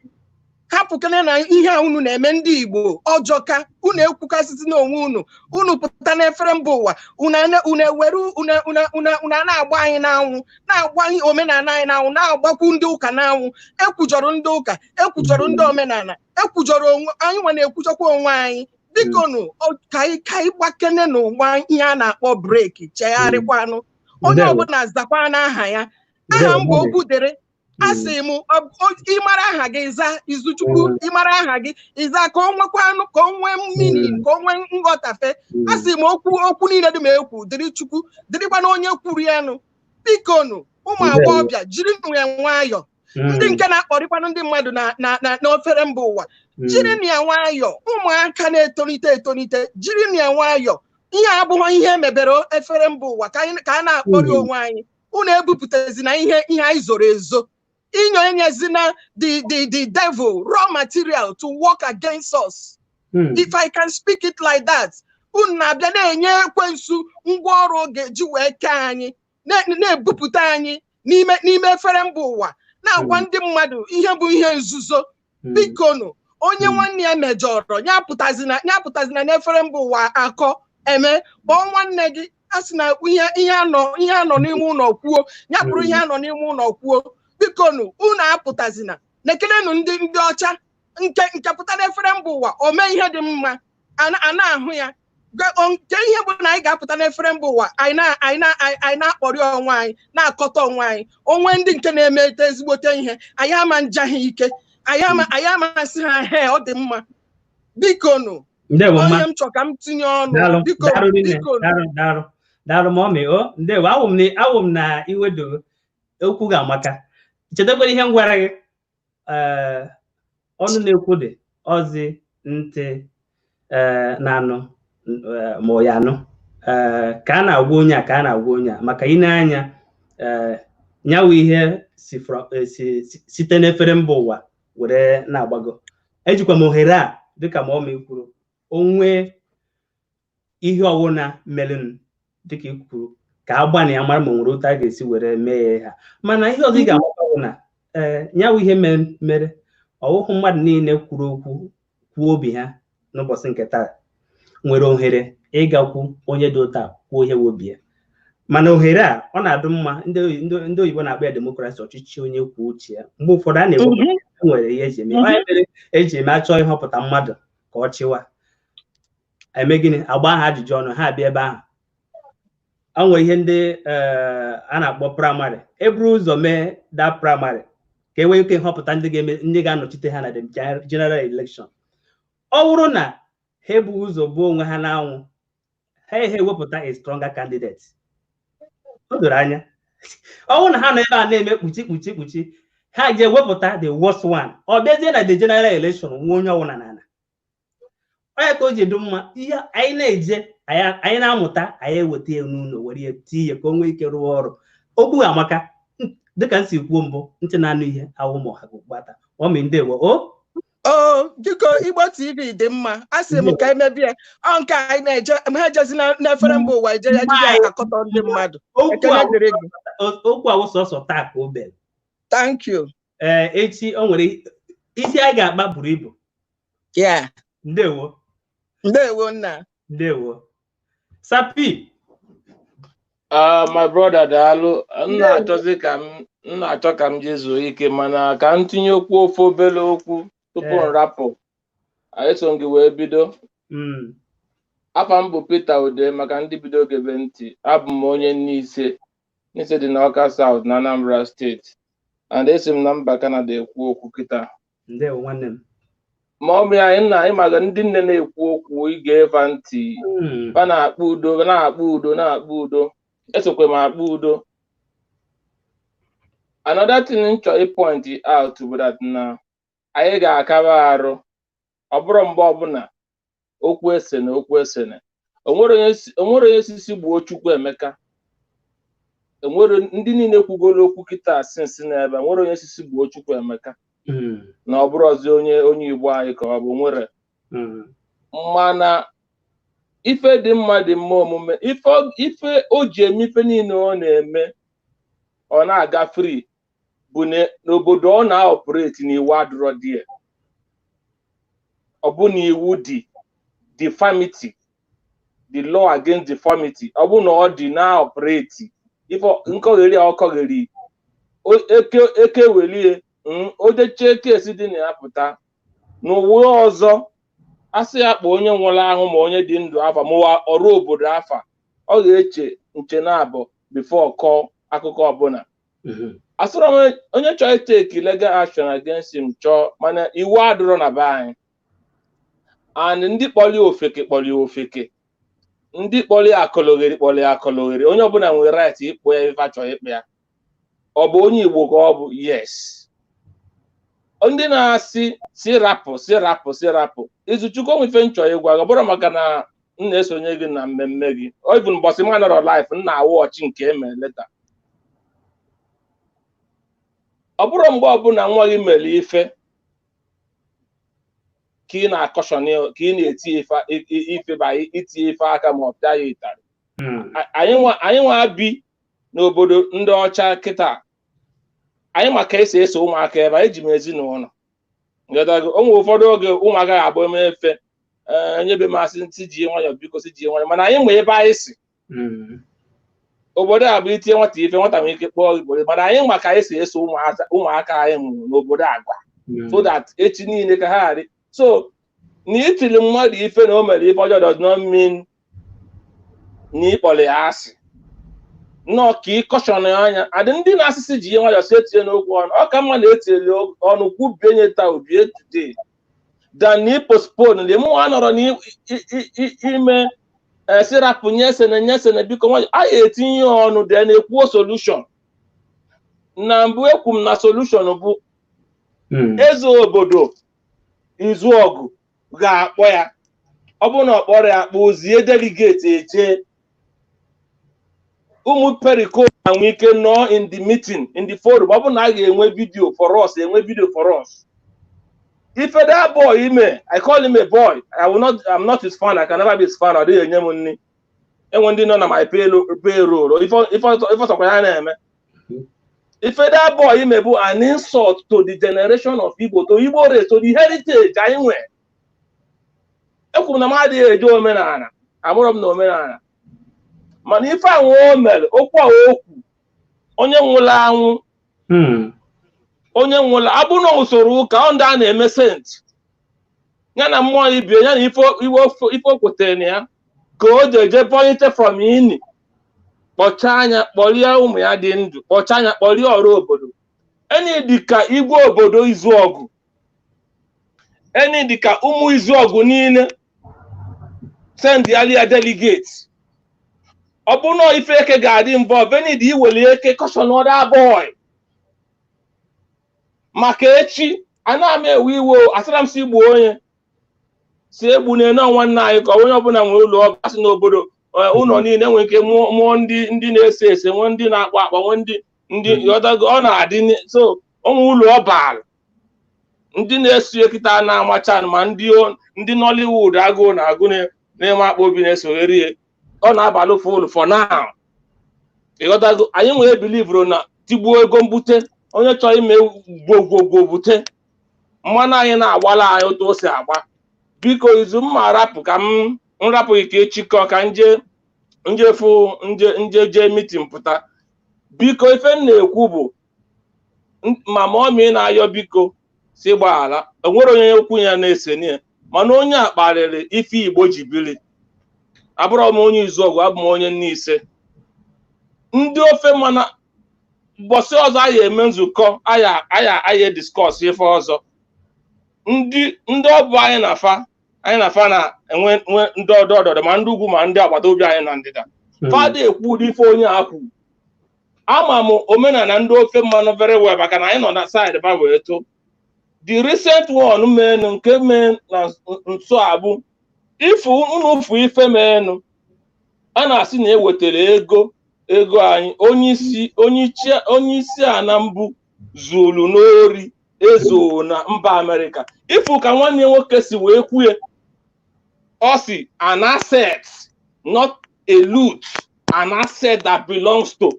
Hapụkene na ihe a unu na-eme ndị Igbo ọjọọ ka unu ekwukasịsị n'onwe unu. Unu pụta n'efere mba ụwa, unu ewere unu na-agba anyị n'anwụ, na-agba omenala anyị n'anwụ, na-agbakwu ndị ụka n'anwụ. Ekwujọrọ ndị ụka, ekwujọrọ ndị omenala, ekwujọrọ onwe anyị nwa, na-ekwujọkwa onwe anyị. Bikonu, ka anyị gbakene n'ụwa ihe a na-akpọ brake, chegharịkwanụ, onye ọbụla zakwa n'aha ya. Aha m bụ okwu dịrị asị m, ịmara aha gị za Izuchukwu, ịmara aha gị ịza ka o nwekwanụ, ka o nwee mmiri, ka o nwee nghọtafe. Asị m okwu okwu niile dị m ekwu dịrị Chukwu, dịrịkwana onye kwuru ya nụ. Bikonu, ụmụ agbọghọbịa, jirinụ ya nwayọ. Ndị nke na-akpọrịkwanụ ndị mmadụ na n'ofere mba ụwa, jirinụ ya nwayọ. Ụmụaka na-etolite etolite, jirinụ ya nwayọ. Ihe abụghị ihe emebere efere mba ụwa ka a na-akpọrị onwe anyị. Unu ebupụtazina ihe ihe anyị zoro ezo. Inyo enyezina the devil raw material to work against us. If I can speak it like that, unu na-abịa na-enye ekwensu ngwaọrụ ọ ga-eji wee kee anyị, na-ebupụta anyị n'ime efere mba ụwa, na-agwa ndị mmadụ ihe bụ ihe nzuzo. Bikonu, onye nwanne ya mejọrọ ya apụtazina n'efere mba ụwa akọ eme. Kpọọ nwanne gị, a sị na ihe anọ n'ime ụlọ kwuo, ya bụrụ ihe anọ n'ime ụlọ kwuo. Bikonu, unu apụtazina. Na-ekelenu ndị ọcha nke pụta n'efere mba ụwa o mee ihe dị mma, a na-ahụ ya. Nke ihe bụ na anyị ga-apụta n'efere mba ụwa, anyị na-akpọrị onwe anyị, na-akọta onwe anyị. Onwe ndị nke na-emete ezigbote ihe, anyị ama nja ha ike, anyị ama nsị ha he ọ dị mma. Bikonu, onye m chọ ka m tinye ọnụ. Bikonu, daalụ mọmị. O ndewo, awụ m na iwedo okwu ga-amaka. Chetakwara ihe m gwara gị, ọnụ na-ekwu dị ọzi ntị na-anụ ma ọ ya anụ, ka a na-agwa onye a, ka a na-agwa onye a, maka ị na-anya nyawu ihe site n'efere mba ụwa were na-agbago. Ejikwa m ohere a dịka ma ọmị kwuru, onwe ihe ọwụna merenụ dịka i kwuru, ka a gbanị ya mara ma o nwere otu a ga-esi were mee ha. Mana ihe ọzọ ị ga-amata bụ na nyawu ihe mere ọwụhụ mmadụ niile kwuru okwu kwuo obi ha n'ụbọchị nke taa nwere ohere ịgakwu onye dị ụta kwuo ihe obi ya. Mana ohere a ọ na-adị mma, ndị oyibo na-akpọ ya demokrasi, ọchịchị onye kwuo uche ya. Mgbe ụfọdụ a na-ewepụta nwere ihe eji eme onye mere eji eme achọọ ịhọpụta mmadụ ka ọ chịwa, eme gịnị, agba ha ajụjụ ọnụ, ha abịa ebe ahụ. O nwere ihe ndị a na-akpọ praịmarị, eburu ụzọ mee da praịmarị ka e nwee ike nhọpụta ndị ga-anọchite ha na the general election. Ọ bụrụ na ha ebughị ụzọ gbuo onwe ha n'anwụ, ha ewepụta a stronger candidate. O doro anya, ọ bụrụ na ha nọ ebe a na-eme kpuchi kpuchi kpuchi, ha ji ewepụta the worst one, ọ bịazie na the general election nwe onye ọwụna n'ala. Onye ka o ji dị mma ihe anyị na-eje, anyị na-amụta, anyị eweta ya n'ụlọ were ya tie ya ka o nwee ike rụọ ọrụ. Okwu amaka, dịka m si kwuo mbụ, ntị na-anụ ihe awụ ma ọha gbata ọmị. Ndewo. O biko, Igbo TV dị mma, a sị m ka emebie ọ nke anyị na-eje, ha ejezi n'efere mba ụwa eje ejije akọtọ ndị mmadụ. Ekele dịrị gị. Okwu awụ sọsọ taa ka o bere. Thank you. Ee, echi o nwere isi anyị ga-akpa buru ibu. Yeah. Ndewo. Ndewo nna. Ndewo. Sapi. My brother, daalụ. M na-achọzi ka m na-achọ ka m jee zuo ike, mana ka m tinye okwu ofe obere okwu tupu m rapụ. Eso m gị wee bido. Afa m bụ Peter Ude, maka ndị bido gebe ntị. Abụ m onye Nise. Nise dị n'Awka South na Anambra Steeti, and esi m na mba Canada ekwu okwu kịta. Ndewo nwanne m. Ma ọ bụ anyị nna anyị maga ndị nne na-ekwu okwu ige eva ntị, ba na-akpọ udo, ba na-akpọ udo, na-akpọ udo. Esokwe m akpọ udo. Another thing m chọrọ ịpoint out bụ that na anyị ga-akaba arụ, ọ bụrụ mgbe ọbụla okwu esene okwu esene, onwere onye sisi gbuo Chukwuemeka. Enwere ndị niile kwugoro okwu kịta sinsi n'ebe, nwere onye sisi gbuo Chukwuemeka na ọ bụrụ ọzọ onye Igbo anyị ka ọ bụ nwere. Mana ife dị mma dị mma omume, ife o ji eme ife niile ọ na-eme, ọ na-aga free bụ n'obodo ọ na-operate na iwu adịrọ dị ya. Ọ bụ na iwu dị deformity, the law against deformity, ọ bụ na ọ dị na-operate ife nkọgheri a ọkọgheri eke welie odeche kesi dị na ya pụta n'ụwa ọzọ, asị ya kpọọ onye nwụrụ ahụ ma onye dị ndụ afa ma ọrụ obodo afa, ọ ga-eche nche na-abụ before kọọ akụkọ ọbụla. Asịrọ m onye chọrọ take legal action against him chọọ, mana iwu adịrọ na be anyị. And ndị kpọrọ ofeke kpọrọ ofeke, ndị kpọrọ akọlọgheri kpọrọ akọlọgheri, onye ọbụla nwere right ịkpọ ya ife achọrọ ịkpọ ya. Ọ bụ onye Igbo ka ọ bụ? Yes. Ndị na-asị si rapụ si rapụ si rapụ, Izuchukwu onwe ife nchọ ịgwa gị, ọ bụrụ maka na m na-esonye gị na mmemme gị, even mbọsị m nọrọ live, m na-awụ ọchị nke eme leta. Ọ bụrụ mgbe ọbụla nwa gị mere ife ka ị na-akọshọn, ka ị na-eti ife ife ba itinye ife aka ma ọ pịa ya ịtarị. Anyị nwa bi n'obodo ndị ọcha kịta, anyị ma ka esi eso ụmụaka ebe anyị ji m ezinụlọ. Nghọtago? O nwere ụfọdụ oge ụmụaka ga-abụ eme efe, ee, nyebe m asị ntị ji nwayọ, biko si ji nwayọ, mana anyị ma ebe anyị si. Obodo a bụ itinye nwata ife, nwata nwere ike kpọọ gị, mana anyị ma ka anyị si eso ụmụaka anyị mụrụ n'obodo agwa, so that echi niile ka ha ghara. So na itili mmadụ ife na o mere ife ọjọọ does not mean na ịkpọrọ ya asị. Nnọọ ka ịkọshọn ya anya adị. Ndị na-asịsị ji ihe nwayọọ si etinye n'okwu ọnụ, ọ ka mma na etinyere ọnụ kwubie nye taa obie today than na ịpostpone ndị mụnwa nọrọ n'ime sirapụ nyesene nyesene, biko nwayọ, a ga-etinye ya ọnụ dị na-ekwuo solution. Na mbụ ekwu m na solution bụ eze obodo Izuọgụ ga-akpọ ya. Ọ bụrụ na ọ kpọrọ ya, akpọ ozie delegate eje ụmụ periko na nwee ike nọ in the meeting, in the forum. Ọ bụrụ na a ga-enwe video for us, enwe video for us. Ife that boy ime, I call him a boy. I will not, I'm not his fan. I can never be his fan. Ọ dịghị enye m nri. Enwe ndị nọ na my payroll. Ife ọsọkwa ya na-eme, ife that boy ime bụ an insult to the generation of Igbo, to Igbo race, to the heritage anyị nwe. Ekwuru na m adịghị eje omenala, amụrụ m na omenala, mana ife ahụ o mere, okwu a okwu onye nwụrụ anwụ, onye nwụrụ abụ na usoro ụka ọ ndị a na-eme saint ya na mmụọ ibie ya na ife ife o kwetere na ya ka o ji eje polite from ini, kpọchaa anya, kpọrie ụmụ ya dị ndụ, kpọchaa anya, kpọrie ọrụ obodo enyi dịka igwe obodo Izuọgụ, enyi dịka ụmụ Izuọgụ niile send ya delegate. Ọ bụ na ife eke ga-adị involve, enyi dị iweli eke caution other boy maka echi. Ana m ewe iwe o, asịra m si gbuo onye si egbu na nwanne anyị, ka onye ọbụla nwere ụlọ ọgụ asị n'obodo, ụlọ niile nwere ike mụọ ndị na-ese ese, nwee ndị na-akpọ akpọ, nwee ndị ghọtago, ọ na-adị so onwe ụlọ ọbara ndị na-eso kịta na-amacha ma ndị Nollywood agụụ na agụ na-eme akpa obi na-esoghere ya, ọ na-abalị ụfụ ụlọ for now. Ịghọtago? Anyị nwere bilivuru na tigbuo ego mbute, onye chọrọ ime gwogwogwo bute mmanụ anyị na-agbala anyị otu o si agba. Biko, izu mma rapụ ka m nrapụ gị ka echikọ ka nje nje fụ nje nje jee meeting pụta. Biko, ife m na-ekwu bụ ma ọmị na-ayọ, biko si gbaghara. Enwere onye okwu ya na-ese ya, mana onye a kparịrị ife Igbo ji biri. Abụrọ m onye Izuọgụ, abụ m onye Nneise ndị ofe, mana mbọsị ọzọ anyị eme nzukọ, anyị discuss ife ọzọ. Ndị ọbụ anyị na fa, anyị na fa na-enwe ndị ọdọ ọdọdọ, ma ndị ugwu ma ndị agbata obi anyị na ndịda, fada ekwu ụdị ife onye a kwuru. Ama m omenala ndị ofe mmanụ very well, maka na anyị nọ na side ba wee too. The recent one meenụ, nke mee na nso a, bụ ifu unu fụ ife meenụ, a na-asị na ewetara ego anyị, onye isi ana mbụ zuru n'ori ezo na mba Amerịka. Ifu ka nwanne nwoke si wee kwue, ọ si an asset, not a loot, an asset that belongs to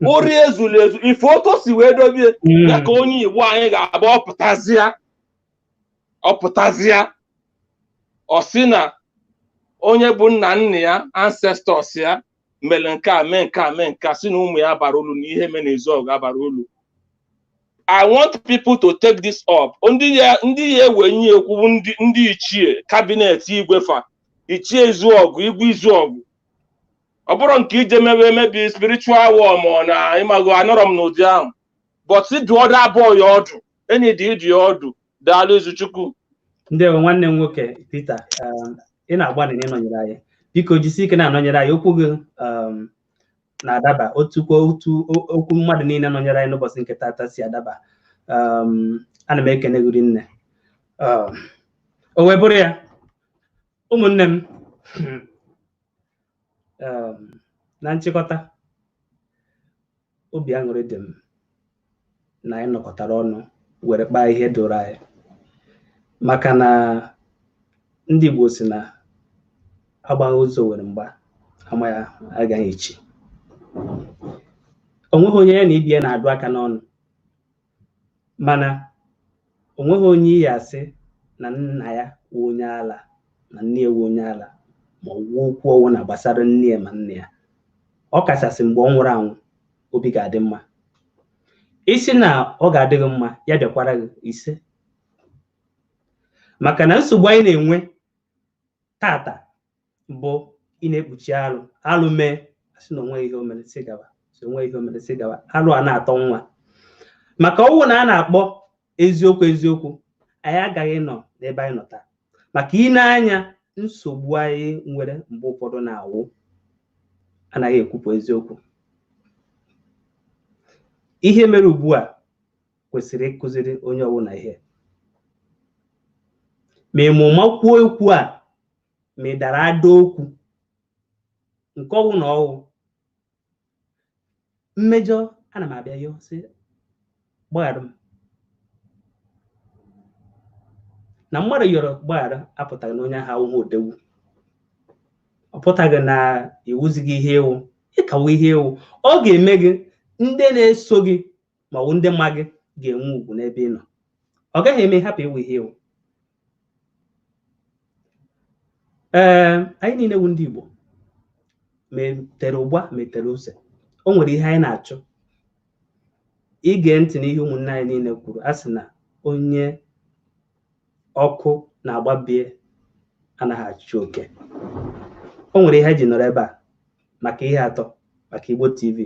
ori ezuru ezu. Ife otu o si wee dobie ya ka onye Igbo anyị ga-agba ọpụtazịa, ọ sị na onye bụ nna nna ya, ancestors ya, mere nke a, mee nke a, mee nke a, sị na ụmụ ya bara ulu na ihe mee na Izuọgụ abara ulu. I want people to take this up. Ndị ya ewenye ekwu, ndị ichie cabinet igwefa ichie Izuọgụ, igwe Izuọgụ, ọ bụrụ nke ije mewe emebi spiritual war ma ọ na ịmago, anọrọ m n'ụdị ahụ, but dụọ that boy ọdụ, enyi dị ịdụ ya ọdụ. Daalụ, Izuchukwu. Ndewo, nwanne m nwoke Peter. Ị na-agbalị na ịnọnyere anyị. Biko jisie ike na-anọnyere anyị. Okwu gị na-adaba otu okwu mmadụ niile nọnyere anyị n'ụbọchị nke tata si adaba. Ana m ekene gị nne. O wee bụrụ ya, ụmụnne m, na nchịkọta, obi aṅụrị dị m Na anyị nọkọtara ọnụ were kpaa ihe doro anyị, maka na ndị Igbo si na agbaghị ụzọ were mgba ama ya agaghị echi. O nweghị onye ya na ibe ya na-adụ aka n'ọnụ, mana o nweghị onye iyi asị na nna ya wụ onye ala na nne ya wụ onye ala, ma ọ wụ okwu ọwụ na gbasara nne ya ma nne ya, ọ kachasị mgbe ọ nwụrụ anwụ, obi ga-adị mma. Isi na ọ ga-adị gị mma, ya bịakwara gị ise, maka na nsogbu anyị na-enwe tata bụ ị na-ekpuchi alụ alụ mee, asị na onwe ihe o mere sị gawa, sị onwe ihe o mere sị gawa, alụ a na-atọ nwa. Maka ọnwụ na a na-akpọ eziokwu eziokwu, anyị agaghị nọ n'ebe anyị nọ taa. Maka ị na-anya nsogbu anyị nwere mgbe ụfọdụ na-awụ anaghị ekwupụ eziokwu. Ihe mere ugbu a kwesịrị ịkụziri onye ọbụla ihe, ma ị mụma kwuo okwu a, ma ị dara ada okwu nke ọwụ na ọwụ mmejọ, ana m abịa yọọ sị gbaghara m. Na mmadụ yọrọ gbaghara apụtaghị na onye ahụ awụghị odegwu, ọ pụtaghị na iwuzighị ihe ewu, ịkawa ihe ewu. Ọ ga-eme gị ndị na-eso gị ma ọ bụ ndị ma gị ga-enwe ugwu n'ebe ị nọ, ọ gaghị eme hapụ iwu ihe ewu. Ee, anyị niile wụ ndị Igbo, ma tere ụgba ma tere ose, o nwere ihe anyị na-achọ. Ige ntị n'ihe ụmụnne anyị niile kwuru, a sị na onye ọkụ na-agbabie anaghị achụ oke. O nwere ihe anyị ji nọrọ ebe a maka ihe atọ maka Igbo TV.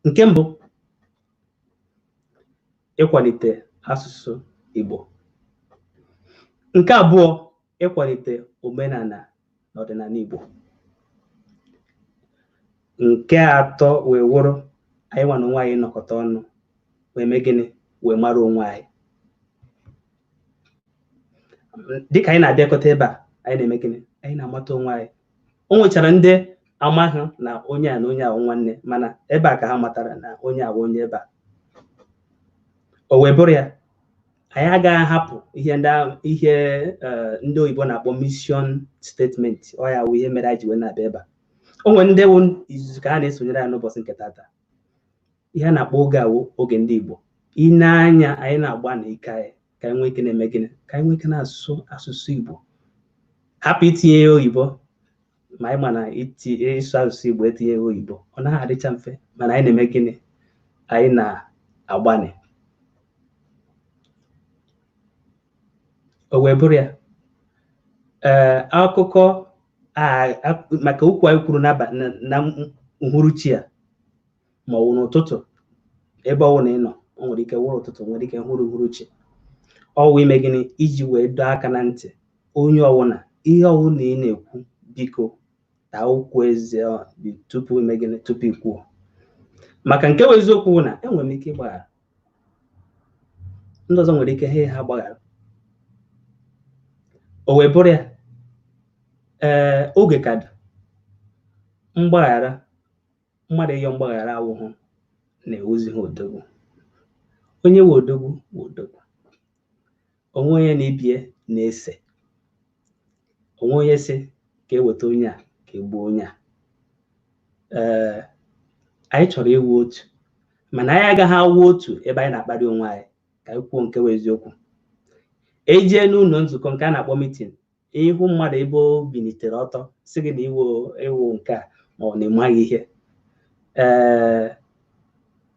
Nke mbụ, ịkwalite asụsụ Igbo. Nke abụọ, ịkwalite omenala na ọdịnala Igbo. Nke atọ wee wụrụ anyị nwa na onwe anyị nọkọta ọnụ wee mee gịnị, wee mara onwe anyị. Dịka anyị na-abịakọta ebe a, anyị na-eme gịnị, anyị na-amata onwe anyị. O nwechara ndị amaghị na onye a na onye a nwanne, mana ebe a ka ha matara na onye a bụ onye ebe a. O wee bụrụ ya, anyị agaghị ahapụ ihe ndị ihe ndị oyibo na-akpọ mission statement. Ọ ya wụ ihe mere anyị ji wee na-abịa ebe a. O nwere ndị wụ izuzu ka ha na-esonyere ya n'ụbọchị nke tata. Ihe a na-akpọ oge awụ oge ndị Igbo. I nee anya anyị na-agba na ike anyị ka anyị nwee ike na-eme gịnị, ka anyị nwee ike na-asụ asụsụ Igbo, hapụ itinye ya oyibo. Ma anyị ma na ịsụ asụsụ Igbo etinye ya oyibo ọ naghị adịcha mfe, mana anyị na-eme gịnị, anyị na-agbanị. O wee bụrụ ya, ee, akụkọ maka okwu anyị kwuru na uhuruchi a, ma ọ bụ n'ụtụtụ, ebe ọ bụla ị nọ, o nwere ike wụrụ ụtụtụ, nwere ike hụrụ uhuruchi, ọ wụ ime gịnị iji wee dọọ aka na ntị onye ọwụna, ihe ọwụna ị na-ekwu, biko taa okwu eze tupu ime gịnị, tupu ikwuo. Maka nke bụ eziokwu na enwere m ike ịgbaghara, ndị ọzọ nwere ike ha gbaghara. O wee bụrụ ya, ee, oge ka dị mgbaghara, mmadụ ịyọ mgbaghara awụhụ na-ewuzi ha odogwu. Onye wụ odogwu wụ odogwu, onwe onye na-ebie na-ese, onwe onye sị ka eweta onye a ka egbuo onye a. Ee, anyị chọrọ iwu otu, mana anyị agaghị awụ otu ebe anyị na-akparị onwe anyị. Ka anyị kwuo nke bụ eziokwu. Ejee n'ụlọ nzukọ nke a na-akpọ mitin, ịhụ mmadụ ebe o bilitere ọtọ sị gị na iwu nke a ma ọ na ịmaghị ihe, ee,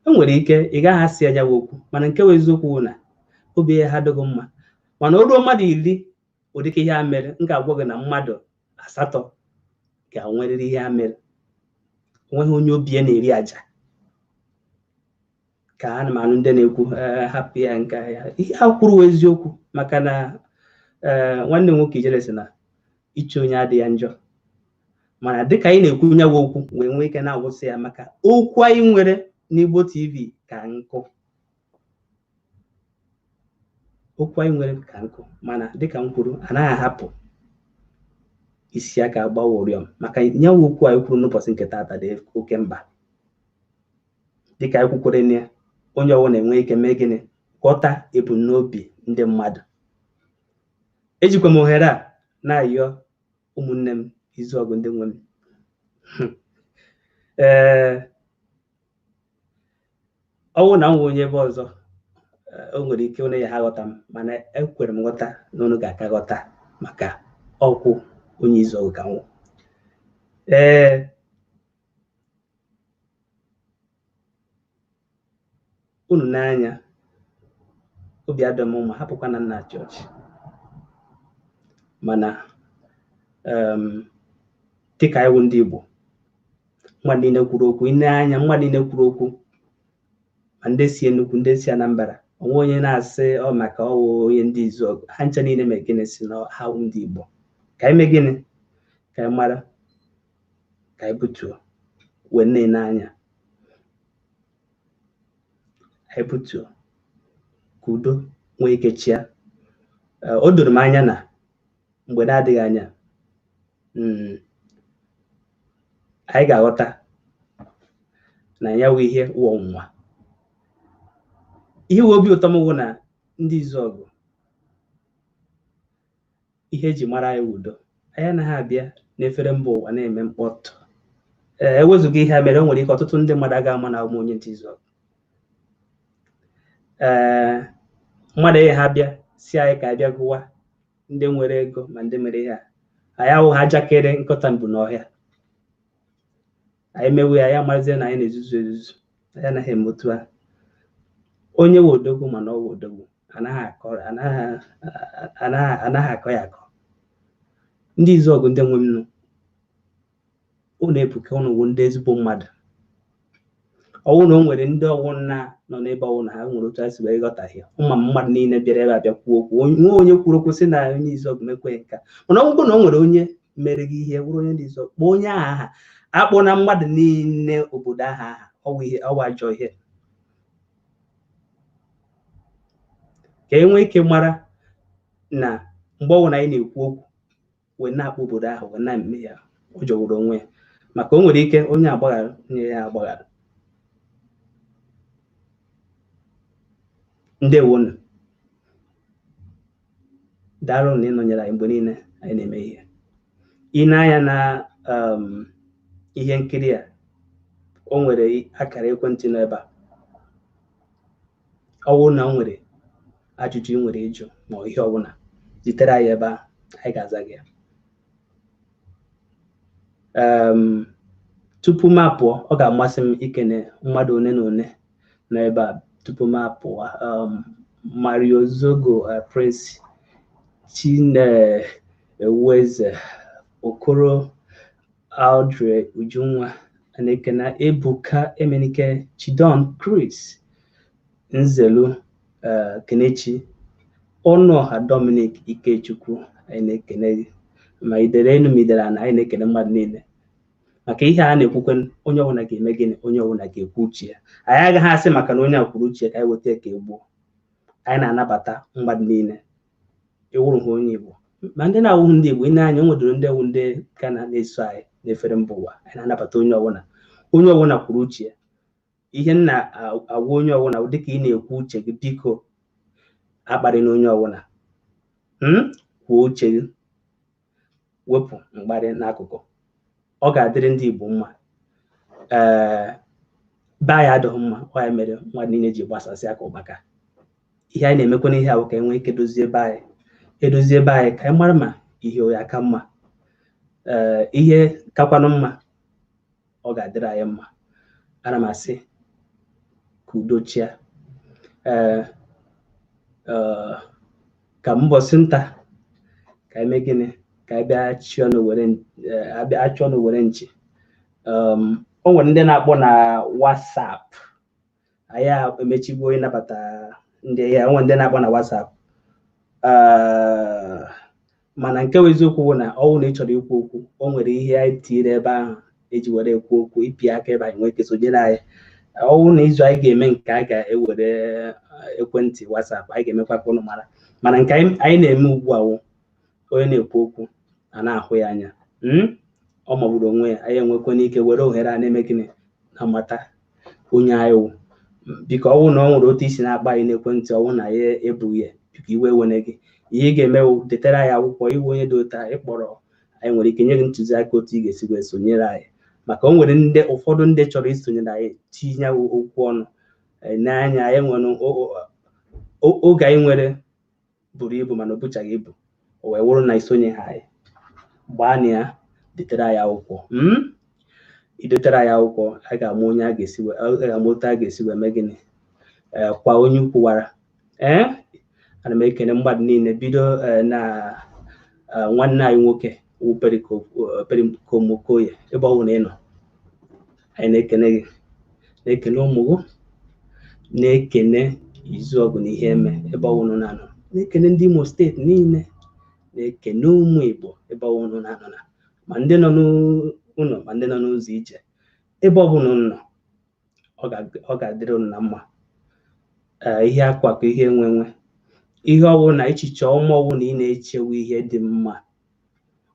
e nwere ike ị gaghị asị ya nyawa okwu, mana nke bụ eziokwu bụ na obi ya ha adịghị mma. Mana o ruo mmadụ 10 ụdịka ihe a mere, m ga-agwa gị na mmadụ 8 ga-enwerịrị ihe a mere. Onweghị onye obi ya na-eri àjà. Ka ana m anụ ndị na-ekwu hapụ ya nke ya, ihe a kwuru eziokwu, maka na nwanne m nwoke Ijele sị na iche onye adịghị ya njọ, mana dịka anyị na-ekwu nyawa okwu wee nwee ike na-awụsị ya, maka okwu anyị nwere n'Igbo TV ka nkụ, okwu anyị nwere ka nkụ. Mana dịka m kwuru, anaghị ahapụ isi aka gbawa ụrịọm, maka nyawa okwu anyị kwuru n'ụbọchị nke tata dị oke mkpa. Dịka anyị kwukwere na ya, Onye ọbụla enwe ike mee gịnị, ghọta ebumnobi ndị mmadụ. Ejikwa m ohere a na-ayọ ụmụnne m Izuọgụ ndị nwe m, ee, ọ bụrụ na m nwe onye ebe ọzọ, o nwere ike onye ya ha ghọta m, mana ekwere m nghọta na unu ga-aka ghọta maka ọkwụ onye Izuọgụ ka nwụ. Ee, unu n'anya obi adọ m mma, hapụkwa na nna chọọchị, mana dịka anyị wụ ndị Igbo, mmadụ niile kwuru okwu, ị na-anya mmadụ niile kwuru okwu, ma ndị si Enugu, ndị si Anambra, onwe onye na-asị ọ maka ọwụ onye ndị Izuọgụ, ha ncha niile mee gịnị, si na ha wụ ndị Igbo. Ka anyị mee gịnị, ka anyị mara, ka anyị butuo wee na-ene anya, anyị butuo ka udo nwee ike chịa. O doro m anya na mgbe na-adịghị anya, anyị ga-aghọta na ya wụ ihe wụ ọnwụnwa. Ihe wụ obi ụtọ m wụ na ndị Izuọgụ, ihe eji mara anyị wụ udo. Anyị anaghị abịa n'efere mba ụwa na-eme mkpọtụ. Ee, ewezụga ihe a mere, o nwere ike ọtụtụ ndị mmadụ agaghị ama na ụmụ onye ndị Izuọgụ. Ee, mmadụ ihe ha bịa si anyị ka anyị bịa gụwa ndị nwere ego ma ndị mere ihe a, anyị awụ ha jakere nkọta mbụ n'ọhịa. Anyị mewe ya, ya marazie na anyị na-ezuzu ezuzu. Anyị anaghị eme otu a. Onye wụ odogwu, mana ọ wụ odogwu, anaghị akọ ya akọ. Ndị Izuọgụ ndị nwe m nụ, unu ebuka, unu wụ ndị ezigbo mmadụ. Ọwụ na o nwere ndị ọwụ nna nọ n'ebe ọwụ na ha nwere otu ha si wee ghọtahie ụma mmadụ niile bịara ebe a bịa kwuo okwu, nwe onye kwuru okwu sị na onye Izuọgụ mekwe nka, mana ọ bụrụ na o nwere onye mere gị ihe wụrụ onye ndị Izuọgụ, kpọọ onye ahụ aha, akpọ na mmadụ niile obodo ahụ aha, ọwụ ihe ọwụ ajọ ihe. Ka e nwee ike mara na mgbe ọbụla anyị na-ekwu okwu wee na-akpọ obodo ahụ wee na-eme ya, ọ jọgburu onwe ya, maka o nwere ike onye agbaghara onye ya agbaghara. Ndewonu, daalụ na ịnọnyere anyị mgbe niile anyị na-eme ihe. Ị na-anya na ihe nkiri a, o nwere akara ekwentị nọ ebe a. Ọ bụrụ na o nwere ajụjụ ị nwere ịjụ ma ihe ọbụla, zitere anyị ebe a, anyị ga-aza gị ya. Tupu m apụọ, ọ ga-amasị m ikene mmadụ one na one nọ ebe a tupu m apụọ. Mario Zogo, Prince Chineweze, Okoro Audrey Ujunwa, na-ekene Ebuka Emenike, Chidon Chris Nzelu, Kenechi Ọnụọha, Dominic Ikechukwu, anyị na-ekene gị. Ma idere enu ma idere ana, anyị na-ekene mmadụ niile maka ihe a na-ekwukwe. Onye ọbụla ga-eme gịnị, onye ọbụla ga-ekwu uche ya. Anyị agaghị asị maka na onye a kwuru uche ka anyị weta ka e gbuo. Anyị na-anabata mmadụ niile, ịwụrụ ha onye Igbo ma ndị na-awụghị ndị Igbo. Ị na-anya, o nwedoro ndị ewu ndị ka na-eso anyị n'efere mba ụwa. Anyị na-anabata onye ọbụla, onye ọbụla kwuru uche ya. Ihe m na-agwa onye ọbụla dịka ị na-ekwu uche gị, biko akparịna onye ọbụla. Kwuo uche gị, wepụ mkparị n'akụkụ. Ọ ga-adịrị ndị Igbo mma. Ee, be anyị adịghị mma, ọ ya mere mmadụ niile ji gbasasị aka ụkpaka. Ihe anyị na-emekwa n'ihe ahụ ka e nwee ike dozie be anyị, edozie be anyị ka anyị mara ma ihe oyi aka mma. Ee, ihe kakwanụ mma, ọ ga-adịrị anyị mma. Ana m asị ka udo chịa. Ee, ka mbọsị nta ka anyị mee gịnị, ka anyị bịa chụọ n'owere nchi. O nwere ndị na-akpọ na WhatsApp, anyị emechigo ịnabata ndị ya. O nwere ndị na-akpọ na WhatsApp, mana nke bụ eziokwu bụ na ọ bụrụ na ị chọrọ ikwu okwu, o nwere ihe anyị tinyere ebe ahụ eji were ekwu okwu, ịpị aka ebe anyị nwee ike sonyere anyị. Ọ bụrụ na izu anyị ga-eme nke a ga-ewere ekwentị WhatsApp, anyị ga-emekwa ka ụnụ mara. Mana nke anyị na-eme ugbu a wụ onye na-ekwu okwu a na-ahụ ya anya, ọ magburu onwe ya. Anyị enwekwana ike were ohere a na-eme gịnị, na-amata onye anyị wụ, Biko, ọwụ na ọ nwere otu isi na-akpa anyị n'ekwentị, ọwụ na ya ebughị ya, biko iwe wene gị. Ihe ị ga-eme wụ detere anyị akwụkwọ iwe onye dị otu a ịkpọrọ anyị, nwere ike nye gị ntụziaka otu ị ga-esi wee sonyere anyị, maka o nwere ndị ụfọdụ ndị chọrọ isonyere anyị tinye okwu ọnụ n'anya anyị. Nwere oge anyị nwere buru ibu, mana o buchaghị ibu, o wee wụrụ na isonye ha anyị. Gbaa na ya, detere anyị akwụkwọ. Idetere anyị akwụkwọ, a ga-ama onye a ga-esi wee, a ga-ama otu a ga-esi wee mee gịnị kwa onye ukwu wara. Ee, ana m ekene mmadụ niile, bido na nwanne anyị nwoke wụ Pericoma Okoye. Ebe ọ bụla ị nọ, anyị na-ekene gị, na-ekene ụmụ gị, na-ekene Izuọgụ na ihe eme ebe ọ bụla na-anọ, na-ekene ndị Imo Steeti niile, na-ekene ụmụ Igbo ebe ọ bụla na-anọ, na ma ndị nọ n'ụlọ ma ndị nọ n'ụzọ ije, ebe ọ bụla unu nọ, ọ ga-adịrị unu na mma. Ee, ihe akwa ka ihe enwe nwe, ihe ọbụla, echiche ọma ọbụla ị na-echewe, ihe dị mma,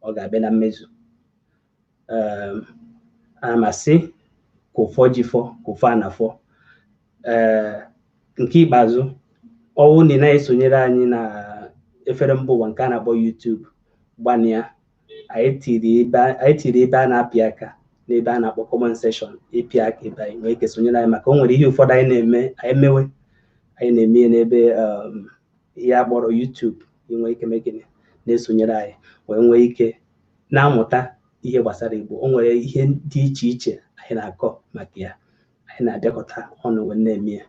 ọ ga-abịa na mmezu. Ee, ana m asị ka ụfọ ji fọ, ka ụfọ a na-afọ. Ee, nke ikpeazụ, ọwụ na ị na-esonyere anyị na efere mba ụwa nke a na-akpọ YouTube, gbanịa, anyị tiri ebe a na-apị aka n'ebe a na-akpọ comment section, ịpị aka ebe anyị nwee ike sonyere anyị, maka o nwere ihe ụfọdụ anyị na-eme, anyị mewe, anyị na-eme ya n'ebe ihe a kpọrọ YouTube. Inwe ike mee gịnị? Na-esonyere anyị wee nwee ike na-amụta ihe gbasara Igbo. O nwere ihe dị iche iche anyị na-akọ maka ya, anyị na-abịakọta ọnụ wee na-eme ya.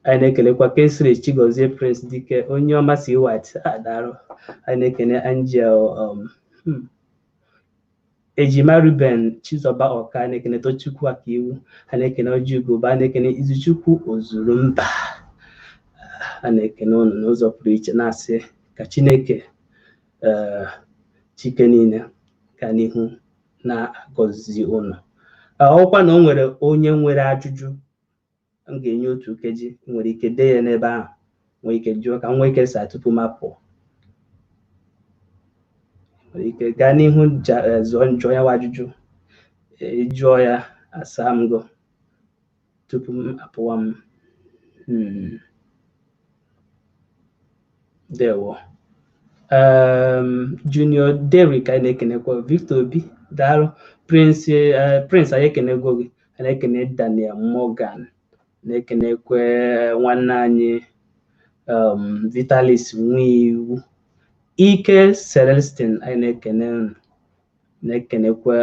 Anyị na-ekelekwa Kingsley Chigozie, Prince Dike, onye ọma si White adarụ. Anyị na-ekene Angel, Ejima Ruben, Chizoba Ọka. Anyị na-ekene Tochukwu Akaiwu. Anyị na-ekene Ojiugo. Anyị na-ekene Izuchukwu Ozurumba. A na-ekene unu n'ụzọ pụrụ iche, na-asị ka Chineke, ee, chike niile gaa n'ihu na-agọzi unu. Ọkwa na o nwere onye nwere ajụjụ, m ga-enye otu nkeji, nwere ike dee ya n'ebe ahụ, nwee ike jụọ ka m nwee ike saa tupu m apụọ. Nwere ike gaa n'ihu zụọ, jụọ ya ajụjụ. Jụọ ya, asa m go tupu m apụwa m. Ndewo. Junior Derrick, anyị na-ekenekwa Victor Obi, daalụ. Prince, Prince, anyị ekenego gị. Anyị na-ekene Daniel Morgan, na-ekenekwe nwanne anyị Vitalis Nwiwu, Ike Celestin, anyị na-ekene unu, na-ekenekwe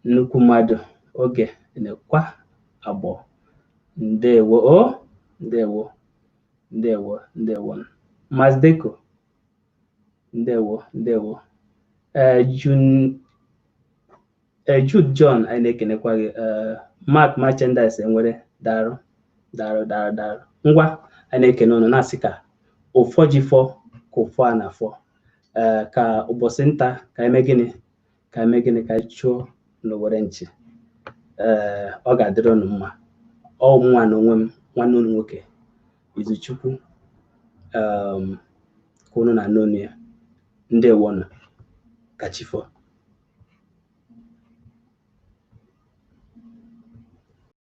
nnukwu mmadụ oge nekwa agbọ. Ndewo o, ndewo, ndewo, ndewo. Mazdeko, ndewo, ndewo. Ee, June, ee, Jude John, anyị na-ekenekwa gị. Ee, Mark Merchandise enwere, daalụ, daalụ, daalụ, daalụ. Ngwa, anyị na-ekene unu, na-asị ka ụfọ ji fọ, ka ụfọ a na-afọ. Ee, ka ụbọchị nta ka anyị mee gịnị, ka anyị mee gịnị, ka anyị chụọ n'owere nchi. Ee, ọ ga-adịrị unu mma. Ọ mụnwa na onwe m, nwanne unu nwoke Izuchukwu, ka unu na-anụ onu ya. Ndewonụ, ka chi fọ.